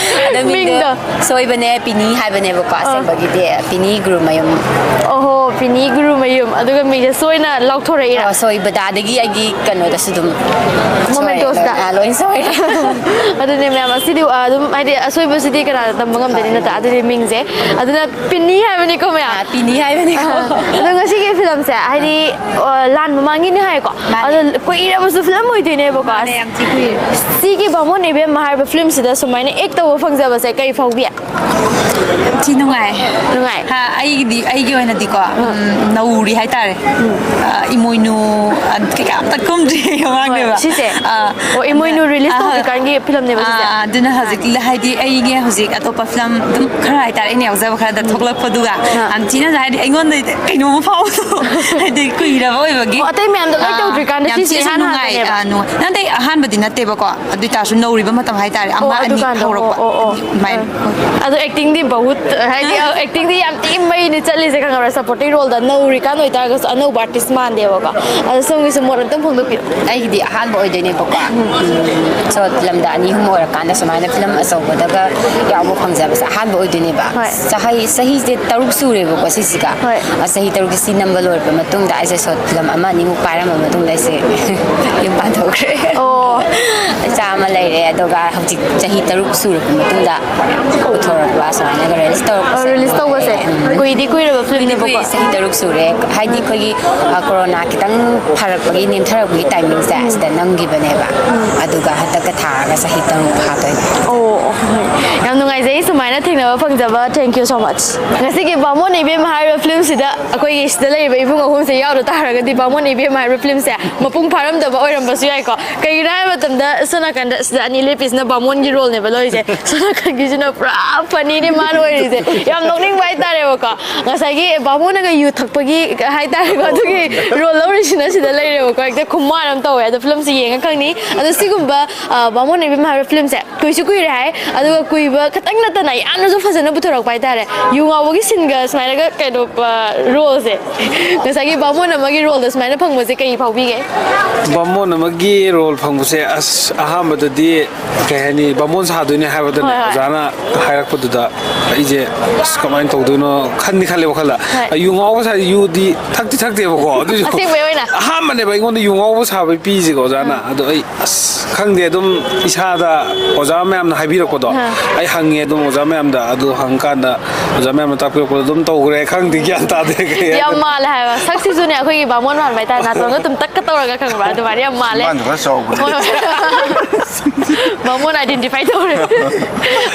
ꯑꯗꯣ ꯃꯤꯡꯗꯣ ꯃꯤꯡꯗꯣ꯫ ꯁꯣꯏꯕꯅꯦ, ꯄꯤꯅꯤ ꯍꯥꯏꯕꯅꯦꯕꯀꯣ꯫ ꯑꯥ꯫ ꯑꯁꯦꯡꯕꯒꯤꯗꯤ ꯄꯤꯅꯤ ꯒꯨꯔꯨꯃꯌꯨꯝ꯫ ꯑꯣꯍꯣ, ꯄꯤꯅꯤ ꯒꯨꯔꯨꯃꯌꯨꯝ꯫ ꯑꯗꯨꯒ ꯃꯤꯡꯁꯦ ꯁꯣꯏꯅ ꯂꯥꯎꯊꯣꯔꯛꯏꯔꯥ? ꯑꯣ, ꯁꯣꯏꯕꯗ꯫ ꯑꯗꯒꯤ ꯑꯩꯒꯤ ꯀꯩꯅꯣꯗꯁꯨ ꯑꯗꯨꯝ ꯁꯣꯏꯔꯦ, ꯃꯣꯃꯦꯟꯇꯣꯁꯇ꯫ ꯂꯣꯏ-, ꯑꯥ, ꯂꯣꯏ ꯁꯣꯏꯔꯦ꯫ ꯑꯗꯨꯅꯦ ꯃꯌꯥꯝ, ꯑꯁꯤꯗꯤ, ꯑ, ꯑꯗꯨꯝ ꯍꯥꯏꯗꯤ ꯑꯁꯣꯏꯕꯁꯤꯗꯤ ꯀꯅꯥꯅ ꯇꯝꯕ ꯉꯝꯗꯣꯏꯅꯤ ꯅꯠꯇ꯭ꯔꯥ? ꯑꯗꯨꯗꯤ ꯃꯤꯡꯁꯦ꯫ ꯑꯗꯨꯅ ꯄꯤꯅꯤ ꯍꯥꯏꯕꯅꯤꯀꯣ ꯃꯌꯥꯝ꯫ ꯑꯥ, ꯄꯤꯅꯤ ꯍꯥꯏꯕꯅꯤꯀꯣ꯫ ꯑꯗꯣ ꯉꯁꯤꯒꯤ ꯐꯤꯂꯝꯁꯦ ꯍꯥꯏꯗꯤ, ꯑ, ꯂꯥꯟ ꯃꯃꯥꯡꯒꯤꯅꯤ ꯍꯥꯏꯀꯣ꯫ ꯃꯥꯅꯦ꯫ ꯑꯗꯣ ꯀꯨꯏꯔꯕꯁꯨ ꯐꯤꯂꯝ ꯑꯣꯏꯗꯣꯏꯅꯦꯕꯀꯣ꯫ ꯃꯥꯅꯦ, ꯌꯥꯝ ꯊꯤ ꯀꯨꯏꯔꯦ꯫ ꯁꯤꯒꯤ ꯕꯥꯃꯣꯟ ꯏꯕꯦꯝꯃ ꯍꯥꯏꯔꯤꯕ ꯐꯤꯂꯝꯁꯤꯗ ꯁꯨꯃꯥꯏꯅ ꯑꯦꯛ ꯇꯧꯕ ꯐꯪꯖꯕꯁꯦ ꯀꯩ ꯐꯥꯎꯕꯤ? ꯊꯤ ꯅꯨꯡꯉꯥꯏ꯫ ꯅꯨꯡꯉꯥꯏ? ꯍꯥ, ꯑꯩꯒꯤꯗꯤ, ꯑꯩꯒꯤ ꯑꯣꯏꯅꯗꯤꯀꯣ, ꯎꯝ, ꯅꯧꯔꯤ ꯍꯥꯏꯇꯥꯔꯦ꯫ ꯎꯝ꯫ ꯑ, ꯏꯃꯣꯏꯅꯨ, ꯑ, ꯀꯩꯀꯥ ꯑꯝꯇ ꯀꯨꯝꯗ꯭ꯔꯤ ꯍꯣꯏ, ꯃꯃꯥꯡꯅꯦꯕ꯫ ꯁꯤꯁꯦ? ꯑ, ꯑꯣ, ꯏꯃꯣꯏꯅꯨ release ꯑ, ꯇꯧꯗ꯭ꯔꯤꯀꯥꯟꯒꯤ ꯐꯤꯂꯝꯅꯦꯕ ꯁꯤꯁꯦ? ꯑ, ꯑꯗꯨꯅ ꯍꯧꯖꯤꯛ, ꯍꯥꯏꯗꯤ ꯑꯩꯒꯤ ꯍꯧꯖꯤꯛ ꯑꯇꯣꯞꯄ ꯐꯤꯂꯝ ꯑꯗꯨꯝ ꯈꯔ ꯍꯥꯏꯇꯥꯔꯦ, ꯑꯩꯅ ꯌꯥꯎꯖꯕ ꯈꯔꯗ ꯎꯝ꯫ ꯊꯣꯛꯂꯛꯄꯗꯨꯒ ꯑ꯫ ꯌꯥꯝ ꯊꯤꯅ ꯍꯥꯏꯗꯤ ꯑꯩꯉꯣꯟꯗ ꯀꯩꯅꯣꯝꯃ ꯐꯥꯎꯕꯗꯣ꯫ ꯍꯥꯏꯗꯤ ꯀꯨꯏꯔꯕ ꯑꯣꯏꯕꯒꯤ꯫ ꯑꯣ, ꯑꯇꯩ ꯃꯌꯥꯝꯗꯣ ꯂꯣꯏ ꯑ, ꯇꯧꯗ꯭ꯔꯤꯀꯥꯟꯗ ꯌꯥꯝ ꯁꯤꯁꯦ ꯊꯤꯅꯁꯨ ꯏꯍꯥꯟ ꯅꯨꯡꯉꯥꯏ꯫ ꯍꯥꯟꯕꯅꯦꯕ? ꯑ, ꯅꯨꯡꯉꯥꯏ꯫ ꯅꯠꯇꯦ, ꯑꯍꯥꯟꯕꯗꯤ ꯅꯠꯇꯦꯕꯀꯣ꯫ ꯑꯗꯨ ꯑꯣꯏꯇꯥꯔꯁꯨ ꯅꯧꯔꯤꯕ ꯃꯇꯝ ꯍꯥꯏꯇꯥꯔꯦ, ꯑꯣ, ꯑꯃ ꯑꯅꯤ ꯑꯗꯨꯀꯥꯟꯗ, ꯍꯧꯔꯛꯄ꯫ ꯑꯣ, ꯑꯣ, ꯑꯣ꯫ ꯑꯗꯨꯃꯥꯏꯅ꯫ ꯑ꯫ ꯑꯗꯣ actingꯗꯤ ꯕꯍꯨꯠ, ꯍꯥꯏꯗꯤ, actingꯗꯤ ꯌꯥꯝ ꯊꯤ ꯃꯩꯅꯤ ꯆꯠꯂꯤꯁꯦ, ꯈꯪꯉꯕ꯭ꯔꯥ? Supporting roleꯗ ꯅꯧꯔꯤꯀꯥꯟ ꯑꯣꯏꯇꯥꯔꯒꯁꯨ ꯑꯅꯧꯕ artist ꯃꯥꯟꯗꯦꯕꯀꯣ꯫ ꯑꯗꯣ ꯁꯣꯝꯒꯤꯁꯨ ꯃꯣꯠ ꯑꯝꯇꯪ ꯐꯣꯡꯗꯣꯛꯄꯤꯌꯨ꯫ ꯑꯩꯒꯤꯗꯤ ꯑꯍꯥꯟꯕ ꯑꯣꯏꯗꯣꯏꯅꯦꯕꯀꯣ꯫ ꯎꯝ, short ꯐꯤꯂꯝꯗ ꯑꯅꯤ ꯑꯍꯨꯝ ꯑꯣꯏꯔꯀꯥꯟꯗ ꯁꯨꯃꯥꯏꯅ ꯐꯤꯂꯝ ꯑꯆꯧꯕꯗꯒ ꯌꯥꯎꯕ ꯐꯪꯖꯕꯁꯦ ꯑꯍꯥꯟꯕ ꯑꯣꯏꯗꯣꯏꯅꯦꯕ꯫ ꯍꯣꯏ꯫ ꯆꯍꯤ, ꯆꯍꯤꯁꯦ ꯇꯔꯨꯛ ꯁꯨꯔꯦꯕꯀꯣ ꯁꯤꯁꯤꯒ꯫ ꯍꯣꯏ꯫ ꯑ, ꯆꯍꯤ ꯇꯔꯨꯛꯀꯤ ꯁꯤ ꯅꯝꯕ ꯂꯣꯏꯔꯕ ꯃꯇꯨꯡꯗ ꯑꯩꯁꯦ short ꯐꯤꯂꯝ ꯑꯃ ꯑꯅꯤꯃꯨꯛ ꯄꯥꯏꯔꯝꯕ ꯃꯇꯨꯡꯗ ꯑꯩꯁꯦ ꯌꯨꯝ ꯄꯥꯟꯊꯣꯛꯈ꯭ꯔꯦ꯫ ꯑꯣ꯫ ꯏꯆꯥ ꯑꯃ ꯂꯩꯔꯦ, ꯑꯗꯨꯒ ꯍꯧꯖꯤꯛ ꯆꯍꯤ ꯇꯔꯨꯛ ꯁꯨꯔꯕ ꯃꯇꯨꯡꯗ ꯄꯨꯊꯣꯔꯛꯄ, ꯁꯨꯃꯥꯏꯅꯒ release ꯇꯧꯔꯛꯄꯁꯦ꯫ ꯑ, release ꯇꯧꯕꯁꯦ ꯎꯝ꯫ ꯀꯨꯏꯗꯤ ꯀꯨꯏꯔꯕ ꯀꯨꯏꯗꯤ ꯐꯤꯂꯝꯅꯦꯕꯀꯣ꯫ ꯀꯨꯏꯔꯦ, ꯆꯍꯤ ꯇꯔꯨꯛ ꯁꯨꯔꯦ꯫ ꯍꯥꯏꯗꯤ ꯑꯩꯈꯣꯏꯒꯤ, ꯑ, ꯀꯣꯔꯣꯅꯥ ꯈꯤꯇꯪ ꯐꯔꯛꯄꯒꯤ, ꯅꯦꯝꯊꯔꯛꯄꯒꯤ timingꯁꯦ ꯎꯝ꯫ ꯁꯤꯗ ꯅꯝꯈꯤꯕꯅꯦꯕ꯫ ꯎꯝ꯫ ꯑꯗꯨꯒ ꯍꯟꯗꯛꯀ ꯊꯥꯔꯒ ꯆꯍꯤ ꯇꯔꯨꯛ ꯐꯥꯗꯣꯏꯅꯦ꯫ ꯑꯣ, ꯌꯥꯝ ꯅꯨꯡꯉꯥꯏꯖꯩ ꯁꯨꯃꯥꯏꯅ ꯊꯦꯡꯅꯕ ꯐꯪꯖꯕ꯫ Thank you so much꯫ ꯉꯁꯤꯒꯤ ꯕꯥꯃꯣꯟ ꯏꯕꯦꯝꯃ ꯍꯥꯏꯔꯤꯕ ꯐꯤꯂꯝꯁꯤꯗ ꯑꯩꯈꯣꯏꯒꯤ ꯁꯤꯗ ꯂꯩꯔꯤꯕ ꯏꯕꯨꯡ ꯑꯍꯨꯝꯁꯦ ꯌꯥꯎꯗ ꯇꯥꯔꯒꯗꯤ ꯕꯥꯃꯣꯟ ꯏꯕꯦꯝꯃ ꯍꯥꯏꯔꯤꯕ ꯐꯤꯂꯝꯁꯦ ꯃꯄꯨꯡ ꯐꯥꯔꯝꯗꯕ ꯑꯣꯏꯔꯝꯕꯁꯨ ꯌꯥꯏꯀꯣ꯫ ꯀꯩꯒꯤꯅꯣ ꯍꯥꯏꯕ ꯃꯇꯝꯗ ꯁꯣꯝ ꯅꯥꯀꯟꯗ ꯁꯤꯗ ꯑꯅꯤ ꯂꯦꯞꯄꯤꯁꯤꯅ ꯕꯥꯃꯣꯟꯒꯤ roleꯅꯦꯕ ꯂꯧꯔꯤꯁꯦ꯫ ꯁꯣꯝ ꯅꯥꯀꯟꯒꯤꯁꯤꯅ ꯄꯨꯔꯥ funnyꯅꯦ ꯃꯥꯅ ꯑꯣꯏꯔꯤꯁꯦ꯫ ꯌꯥꯝ ꯅꯣꯛꯅꯤꯡꯕ ꯍꯥꯏꯇꯥꯔꯦꯕꯀꯣ꯫ ꯉꯁꯥꯏꯒꯤ ꯕꯥꯃꯣꯟꯅꯒ ꯌꯨ ꯊꯛꯄꯒꯤ ꯍꯥꯏꯇꯥꯔꯦꯀꯣ, ꯑꯗꯨꯒꯤ role ꯂꯧꯔꯤꯁꯤꯅ ꯁꯤꯗ ꯂꯩꯔꯦꯕꯀꯣ꯫ ꯍꯦꯛꯇ ꯈꯨꯃꯥꯟ ꯑꯃ ꯇꯧꯋꯦ꯫ ꯑꯗꯣ ꯐꯤꯂꯝꯁꯦ ꯌꯦꯡꯉ ꯈꯪꯅꯤ꯫ ꯑꯗꯣ ꯁꯤꯒꯨꯝꯕ, ꯑ, ꯕꯥꯃꯣꯟ ꯏꯕꯦꯝꯃ ꯍꯥꯏꯕ ꯐꯤꯂꯝꯁꯦ ꯀꯨꯏꯁꯨ ꯀꯨꯏꯔꯦ ꯍꯥꯏ, ꯑꯗꯨꯒ ꯀꯨꯏꯕ ꯈꯛꯇꯪ ꯅꯠꯇꯅ ꯌꯥꯝꯅꯁꯨ ꯐꯖꯅ ꯄꯨꯊꯣꯔꯛꯄ ꯍꯥꯏꯇꯥꯔꯦ꯫ ꯌꯨ ꯐꯥꯎꯕꯒꯤ ꯁꯤꯟꯒ ꯁꯨꯃꯥꯏꯅꯒ ꯀꯩꯅꯣ, ꯔꯣꯜꯁꯦ, ꯉꯁꯥꯏꯒꯤ ꯕꯥꯃꯣꯟ ꯑꯃꯒꯤ ꯔꯣꯜꯗ ꯁꯨꯃꯥꯏꯅ ꯐꯪꯕꯁꯦ ꯀꯩ ꯐꯥꯎꯕꯤꯒꯦ? ꯕꯥꯃꯣꯟ ꯑꯃꯒꯤ ꯔꯣꯜ ꯐꯪꯕꯁꯦ, ꯑꯁ, ꯑꯍꯥꯟꯕꯗꯗꯤ ꯀꯩ ꯍꯥꯏꯅꯤ, ꯕꯥꯃꯣꯟ ꯁꯥꯗꯣꯏꯅꯦ ꯍꯥꯏꯕꯗꯅꯦ, ꯍꯣꯏ, ꯍꯣꯏ꯫ ꯑꯣꯖꯥꯅ ꯍꯥꯏꯔꯛꯄꯗꯨꯗ ꯑꯩꯁꯦ, "ꯑꯁ, ꯀꯃꯥꯏꯅ ꯇꯧꯗꯣꯏꯅꯣ?" ꯈꯟꯗꯤ ꯈꯜꯂꯦ ꯋꯥꯈꯜꯗ꯫ ꯍꯣꯏ꯫ ꯌꯨ ꯉꯥꯎꯕ ꯁꯥꯏ, ꯌꯨꯗꯤ ꯊꯛꯇꯤ ꯊꯛꯇꯦꯕꯀꯣ, ꯑꯗꯨꯏꯁꯨ ꯑꯁꯦꯡꯕꯩ ꯑꯣꯏꯅ? ꯑꯍꯥꯟꯕꯅꯦꯕ ꯑꯩꯉꯣꯟꯗ ꯌꯨ ꯉꯥꯎꯕ ꯁꯥꯕꯩ ꯄꯤꯁꯦꯀꯣ ꯑꯣꯖꯥꯅ꯫ ꯑꯥ꯫ ꯑꯗꯣ ꯑꯩ, ꯑꯁ, ꯈꯪꯗꯦ, ꯑꯗꯨꯝ ꯏꯁꯥꯗ ꯑꯣꯖꯥ ꯃꯌꯥꯝꯅ ꯍꯥꯏꯕꯤꯔꯛꯄꯗꯣ, ꯑꯥ꯫ ꯑꯩ ꯍꯪꯉꯦ ꯑꯗꯨꯝ ꯑꯣꯖꯥ ꯃꯌꯥꯝꯗ꯫ ꯑꯗꯨ ꯍꯪꯀꯥꯟꯗ ꯑꯣꯖꯥ ꯃꯌꯥꯝꯅ ꯇꯥꯛꯄꯤꯔꯛꯄꯗꯣ ꯑꯗꯨꯝ ꯇꯧꯈ꯭ꯔꯦ꯫ ꯈꯪꯗꯦ, ꯒ꯭ꯌꯥꯟ ꯇꯥꯗꯦ ꯀꯩ ꯌꯥꯝ ꯍꯥꯏꯗꯣꯏꯅꯣ꯫ ꯃꯥꯜꯂꯦ ꯍꯥꯏꯕ꯫ ꯁꯛꯁꯤꯁꯨꯅꯦ, ꯑꯩꯈꯣꯏꯒꯤ ꯕꯥꯃꯣꯟ ꯃꯥꯟꯕ ꯍꯥꯏꯇꯥꯔꯦ, ꯅꯥꯇꯣꯟꯒ ꯇꯨꯝꯇꯛꯀ ꯇꯧꯔꯒ, ꯈꯪꯕ꯭ꯔꯥ? ꯑꯗꯨꯃꯥꯏꯅ ꯌꯥꯝ ꯃꯥꯜꯂꯦ꯫ ꯆꯤꯝꯕꯥꯟꯁꯨ ꯈꯔ ꯆꯥꯎꯕꯅꯦ꯫ ꯍꯣꯏ, ꯍꯣꯏ꯫ ꯕꯥꯃꯣꯟ identify ꯇꯧꯔꯦ꯫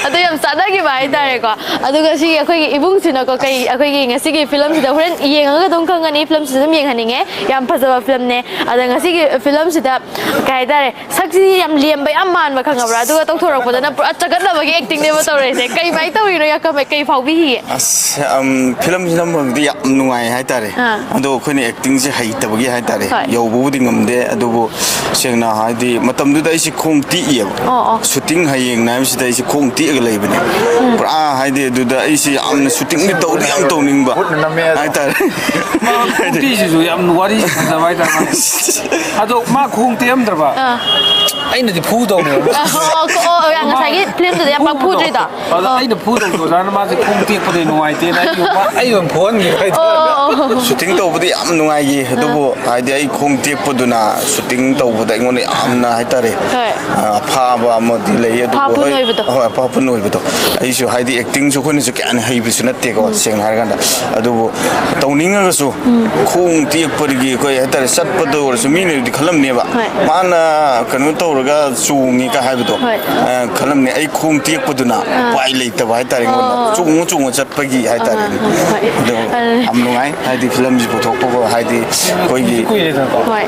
ꯑꯗꯣ ꯌꯥꯝ ꯆꯥꯟꯅꯈꯤꯕ ꯍꯥꯏꯇꯥꯔꯦꯀꯣ꯫ ꯑꯗꯨꯒ ꯁꯤ ꯑꯩꯈꯣꯏꯒꯤ ꯏꯕꯨꯡꯁꯤꯅꯀꯣ, ꯀꯩ, ꯑꯩꯈꯣꯏꯒꯤ ꯉꯁꯤꯒꯤ ꯐꯤꯂꯝꯁꯤꯗ ꯍꯣꯔꯦꯟ ꯌꯦꯡꯉꯒ ꯑꯗꯨꯝ ꯈꯪꯒꯅꯤ, ꯐꯤꯂꯝꯁꯤꯁꯨ ꯑꯗꯨꯝ ꯌꯦꯡꯍꯟꯅꯤꯡꯉꯦ꯫ ꯌꯥꯝ ꯐꯖꯕ ꯐꯤꯂꯝꯅꯦ꯫ ꯑꯗ ꯉꯁꯤꯒꯤ ꯐꯤꯂꯝꯁꯤꯗ ꯀꯩ ꯍꯥꯏꯇꯥꯔꯦ, ꯁꯛꯁꯤ ꯌꯥꯝ ꯂꯦꯝꯕ ꯌꯥꯝ ꯃꯥꯟꯕ, ꯈꯪꯉꯕ꯭ꯔꯥ? ꯑꯗꯨꯒ ꯇꯧꯊꯣꯔꯛꯄꯗꯅ ꯄꯨꯔꯥ ꯆꯒꯠꯅꯕꯒꯤ actingꯅꯦꯕ ꯇꯧꯔꯛꯏꯁꯦ꯫ ꯀꯩꯃꯥꯏꯅ ꯇꯧꯔꯤꯅꯣ, ꯌꯥꯀꯝ? ꯀꯩ ꯐꯥꯎꯕꯤꯈꯤꯒꯦ? ꯑꯁ, ꯑꯝ, ꯐꯤꯂꯝꯁꯤ ꯅꯝꯕꯕꯨꯗꯤ ꯌꯥꯝ ꯅꯨꯡꯉꯥꯏ ꯍꯥꯏꯇꯥꯔꯦ꯫ ꯑꯥ꯫ ꯑꯗꯣ ꯑꯩꯈꯣꯏꯅ actingꯁꯦ ꯍꯩꯇꯕꯒꯤ ꯍꯥꯏꯇꯥꯔꯦ꯫ ꯍꯣꯏ꯫ ꯌꯧꯕꯕꯨꯗꯤ ꯉꯝꯗꯦ, ꯑꯗꯨꯕꯨ ꯁꯦꯡꯅ ꯍꯥꯏꯗꯤ ꯃꯇꯝꯗꯨꯗ ꯑꯩꯁꯦ ꯈꯣꯡ ꯇꯦꯛꯏꯌꯦꯕ꯫ ꯑꯣ, ꯑꯣ꯫ Shooting ꯍꯌꯦꯡꯅ ꯍꯥꯏꯕꯁꯤꯗ ꯑꯩꯁꯦ ꯈꯣꯡ ꯇꯦꯛꯑꯒ ꯂꯩꯕꯅꯦ꯫ ꯎꯝ꯫ ꯄꯨꯔꯥ ꯍꯥꯏꯗꯤ ꯑꯗꯨꯗ ꯑꯩꯁꯦ ꯌꯥꯝꯅ shootingꯗꯤ ꯇꯧꯗꯤ ꯌꯥꯝ ꯇꯧꯅꯤꯡꯕ ꯍꯥꯏꯇꯥꯔꯦ꯫ ꯃꯥ ꯈꯣꯡ ꯇꯦꯛꯏꯁꯤꯁꯨ ꯌꯥꯝ ꯋꯥꯔꯤ ꯐꯖꯕ ꯍꯥꯏꯇꯥꯔꯦ ꯃꯥ꯫ ꯑꯗꯣ ꯃꯥ ꯈꯣꯡ ꯇꯦꯛꯑꯝꯗ꯭ꯔꯕ? ꯑꯥ꯫ ꯑꯩꯅꯗꯤ ꯐꯨꯗꯧꯅꯦꯕ꯫ ꯑꯣ, ꯑꯣ, ꯑꯣ, ꯌꯥꯝ ꯉꯁꯥꯏꯒꯤ ꯐꯤꯂꯝꯗꯨꯗ ꯌꯥꯝ ꯄꯥꯛ ꯐꯨꯗ꯭ꯔꯤꯗꯣ? ꯑꯗ ꯑꯩꯅ ꯐꯨꯗꯧꯗꯣ ꯑꯣꯖꯥꯅ ꯃꯥꯁꯦ ꯈꯣꯡ ꯇꯦꯛꯄꯗꯩ ꯅꯨꯡꯉꯥꯏꯇꯦꯅ ꯑꯩ ꯑꯣꯏꯅ ꯐꯨꯍꯟꯈꯤꯕ ꯍꯥꯏꯇꯥꯔꯦ꯫ ꯑꯣ, ꯑꯣ, ꯑꯣ꯫ Shooting ꯇꯧꯕꯗꯤ ꯌꯥꯝ ꯅꯨꯡꯉꯥꯏꯈꯤ, ꯑꯗꯨꯕꯨ ꯍꯥꯏꯗꯤ ꯑꯩ ꯈꯣꯡ ꯇꯦꯛꯄꯗꯨꯅ shooting ꯇꯧꯕꯗ ꯑꯩꯉꯣꯟꯗ ꯌꯥꯝꯅ ꯍꯥꯏꯇꯥꯔꯦ, ꯍꯣꯏ꯫ ꯑ, ꯑꯐꯥꯕ ꯑꯃꯗꯤ ꯂꯩ, ꯑꯗꯨꯕꯨ ꯑꯐꯥꯄꯨꯟ ꯍꯣꯏ, ꯑꯣꯏꯕꯗꯣ꯫ ꯍꯣꯏ, ꯑꯐꯥꯄꯨꯟ ꯑꯣꯏꯕꯗꯣ꯫ ꯑꯩꯁꯨ ꯍꯥꯏꯗꯤ actingꯁꯨ ꯑꯩꯈꯣꯏꯅꯁꯨ ꯀꯌꯥ ꯍꯩꯕꯁꯨ ꯅꯠꯇꯦꯀꯣ, ꯎꯝ꯫ ꯁꯦꯡꯅ ꯍꯥꯏꯔꯀꯥꯟꯗ꯫ ꯑꯗꯨꯕꯨ ꯇꯧꯅꯤꯡꯉꯒꯁꯨ ꯎꯝ꯫ ꯈꯣꯡ ꯇꯦꯛꯄꯗꯒꯤ ꯑꯩꯈꯣꯏ ꯍꯥꯏꯇꯥꯔꯦ, ꯆꯠꯄꯗ ꯑꯣꯏꯔꯁꯨ ꯃꯤꯅꯗꯤ ꯈꯜꯂꯝꯅꯦꯕ, ꯍꯣꯏ꯫ ꯃꯥꯅ ꯀꯩꯅꯣ ꯇꯧꯔꯒ ꯆꯣꯡꯉꯤ ꯀꯥꯏ ꯍꯥꯏꯕꯗꯣ꯫ ꯍꯣꯏ꯫ ꯑ, ꯈꯜꯂꯝꯅꯤ꯫ ꯑꯩ ꯈꯣꯡ ꯇꯦꯛꯄꯗꯨꯅ ꯑꯥ꯫ ꯎꯄꯥꯏ ꯂꯩꯇꯕ ꯍꯥꯏꯇꯥꯔꯦ, ꯑꯩꯉꯣꯟꯗ ꯑꯣ꯫ ꯆꯣꯡꯉ ꯆꯣꯡꯉ ꯆꯠꯄꯒꯤ ꯍꯥꯏꯇꯥꯔꯦ꯫ ꯑꯥ, ꯍꯣꯏ꯫ ꯑꯗꯣ ꯑ꯫ ꯌꯥꯝ ꯅꯨꯡꯉꯥꯏ, ꯍꯥꯏꯗꯤ ꯐꯤꯂꯝꯁꯤ ꯄꯨꯊꯣꯛꯄꯕꯨ ꯍꯥꯏꯗꯤ ꯑꯩꯈꯣꯏꯒꯤ ꯀꯨꯏꯔꯦꯗꯅꯀꯣ꯫ ꯍꯣꯏ꯫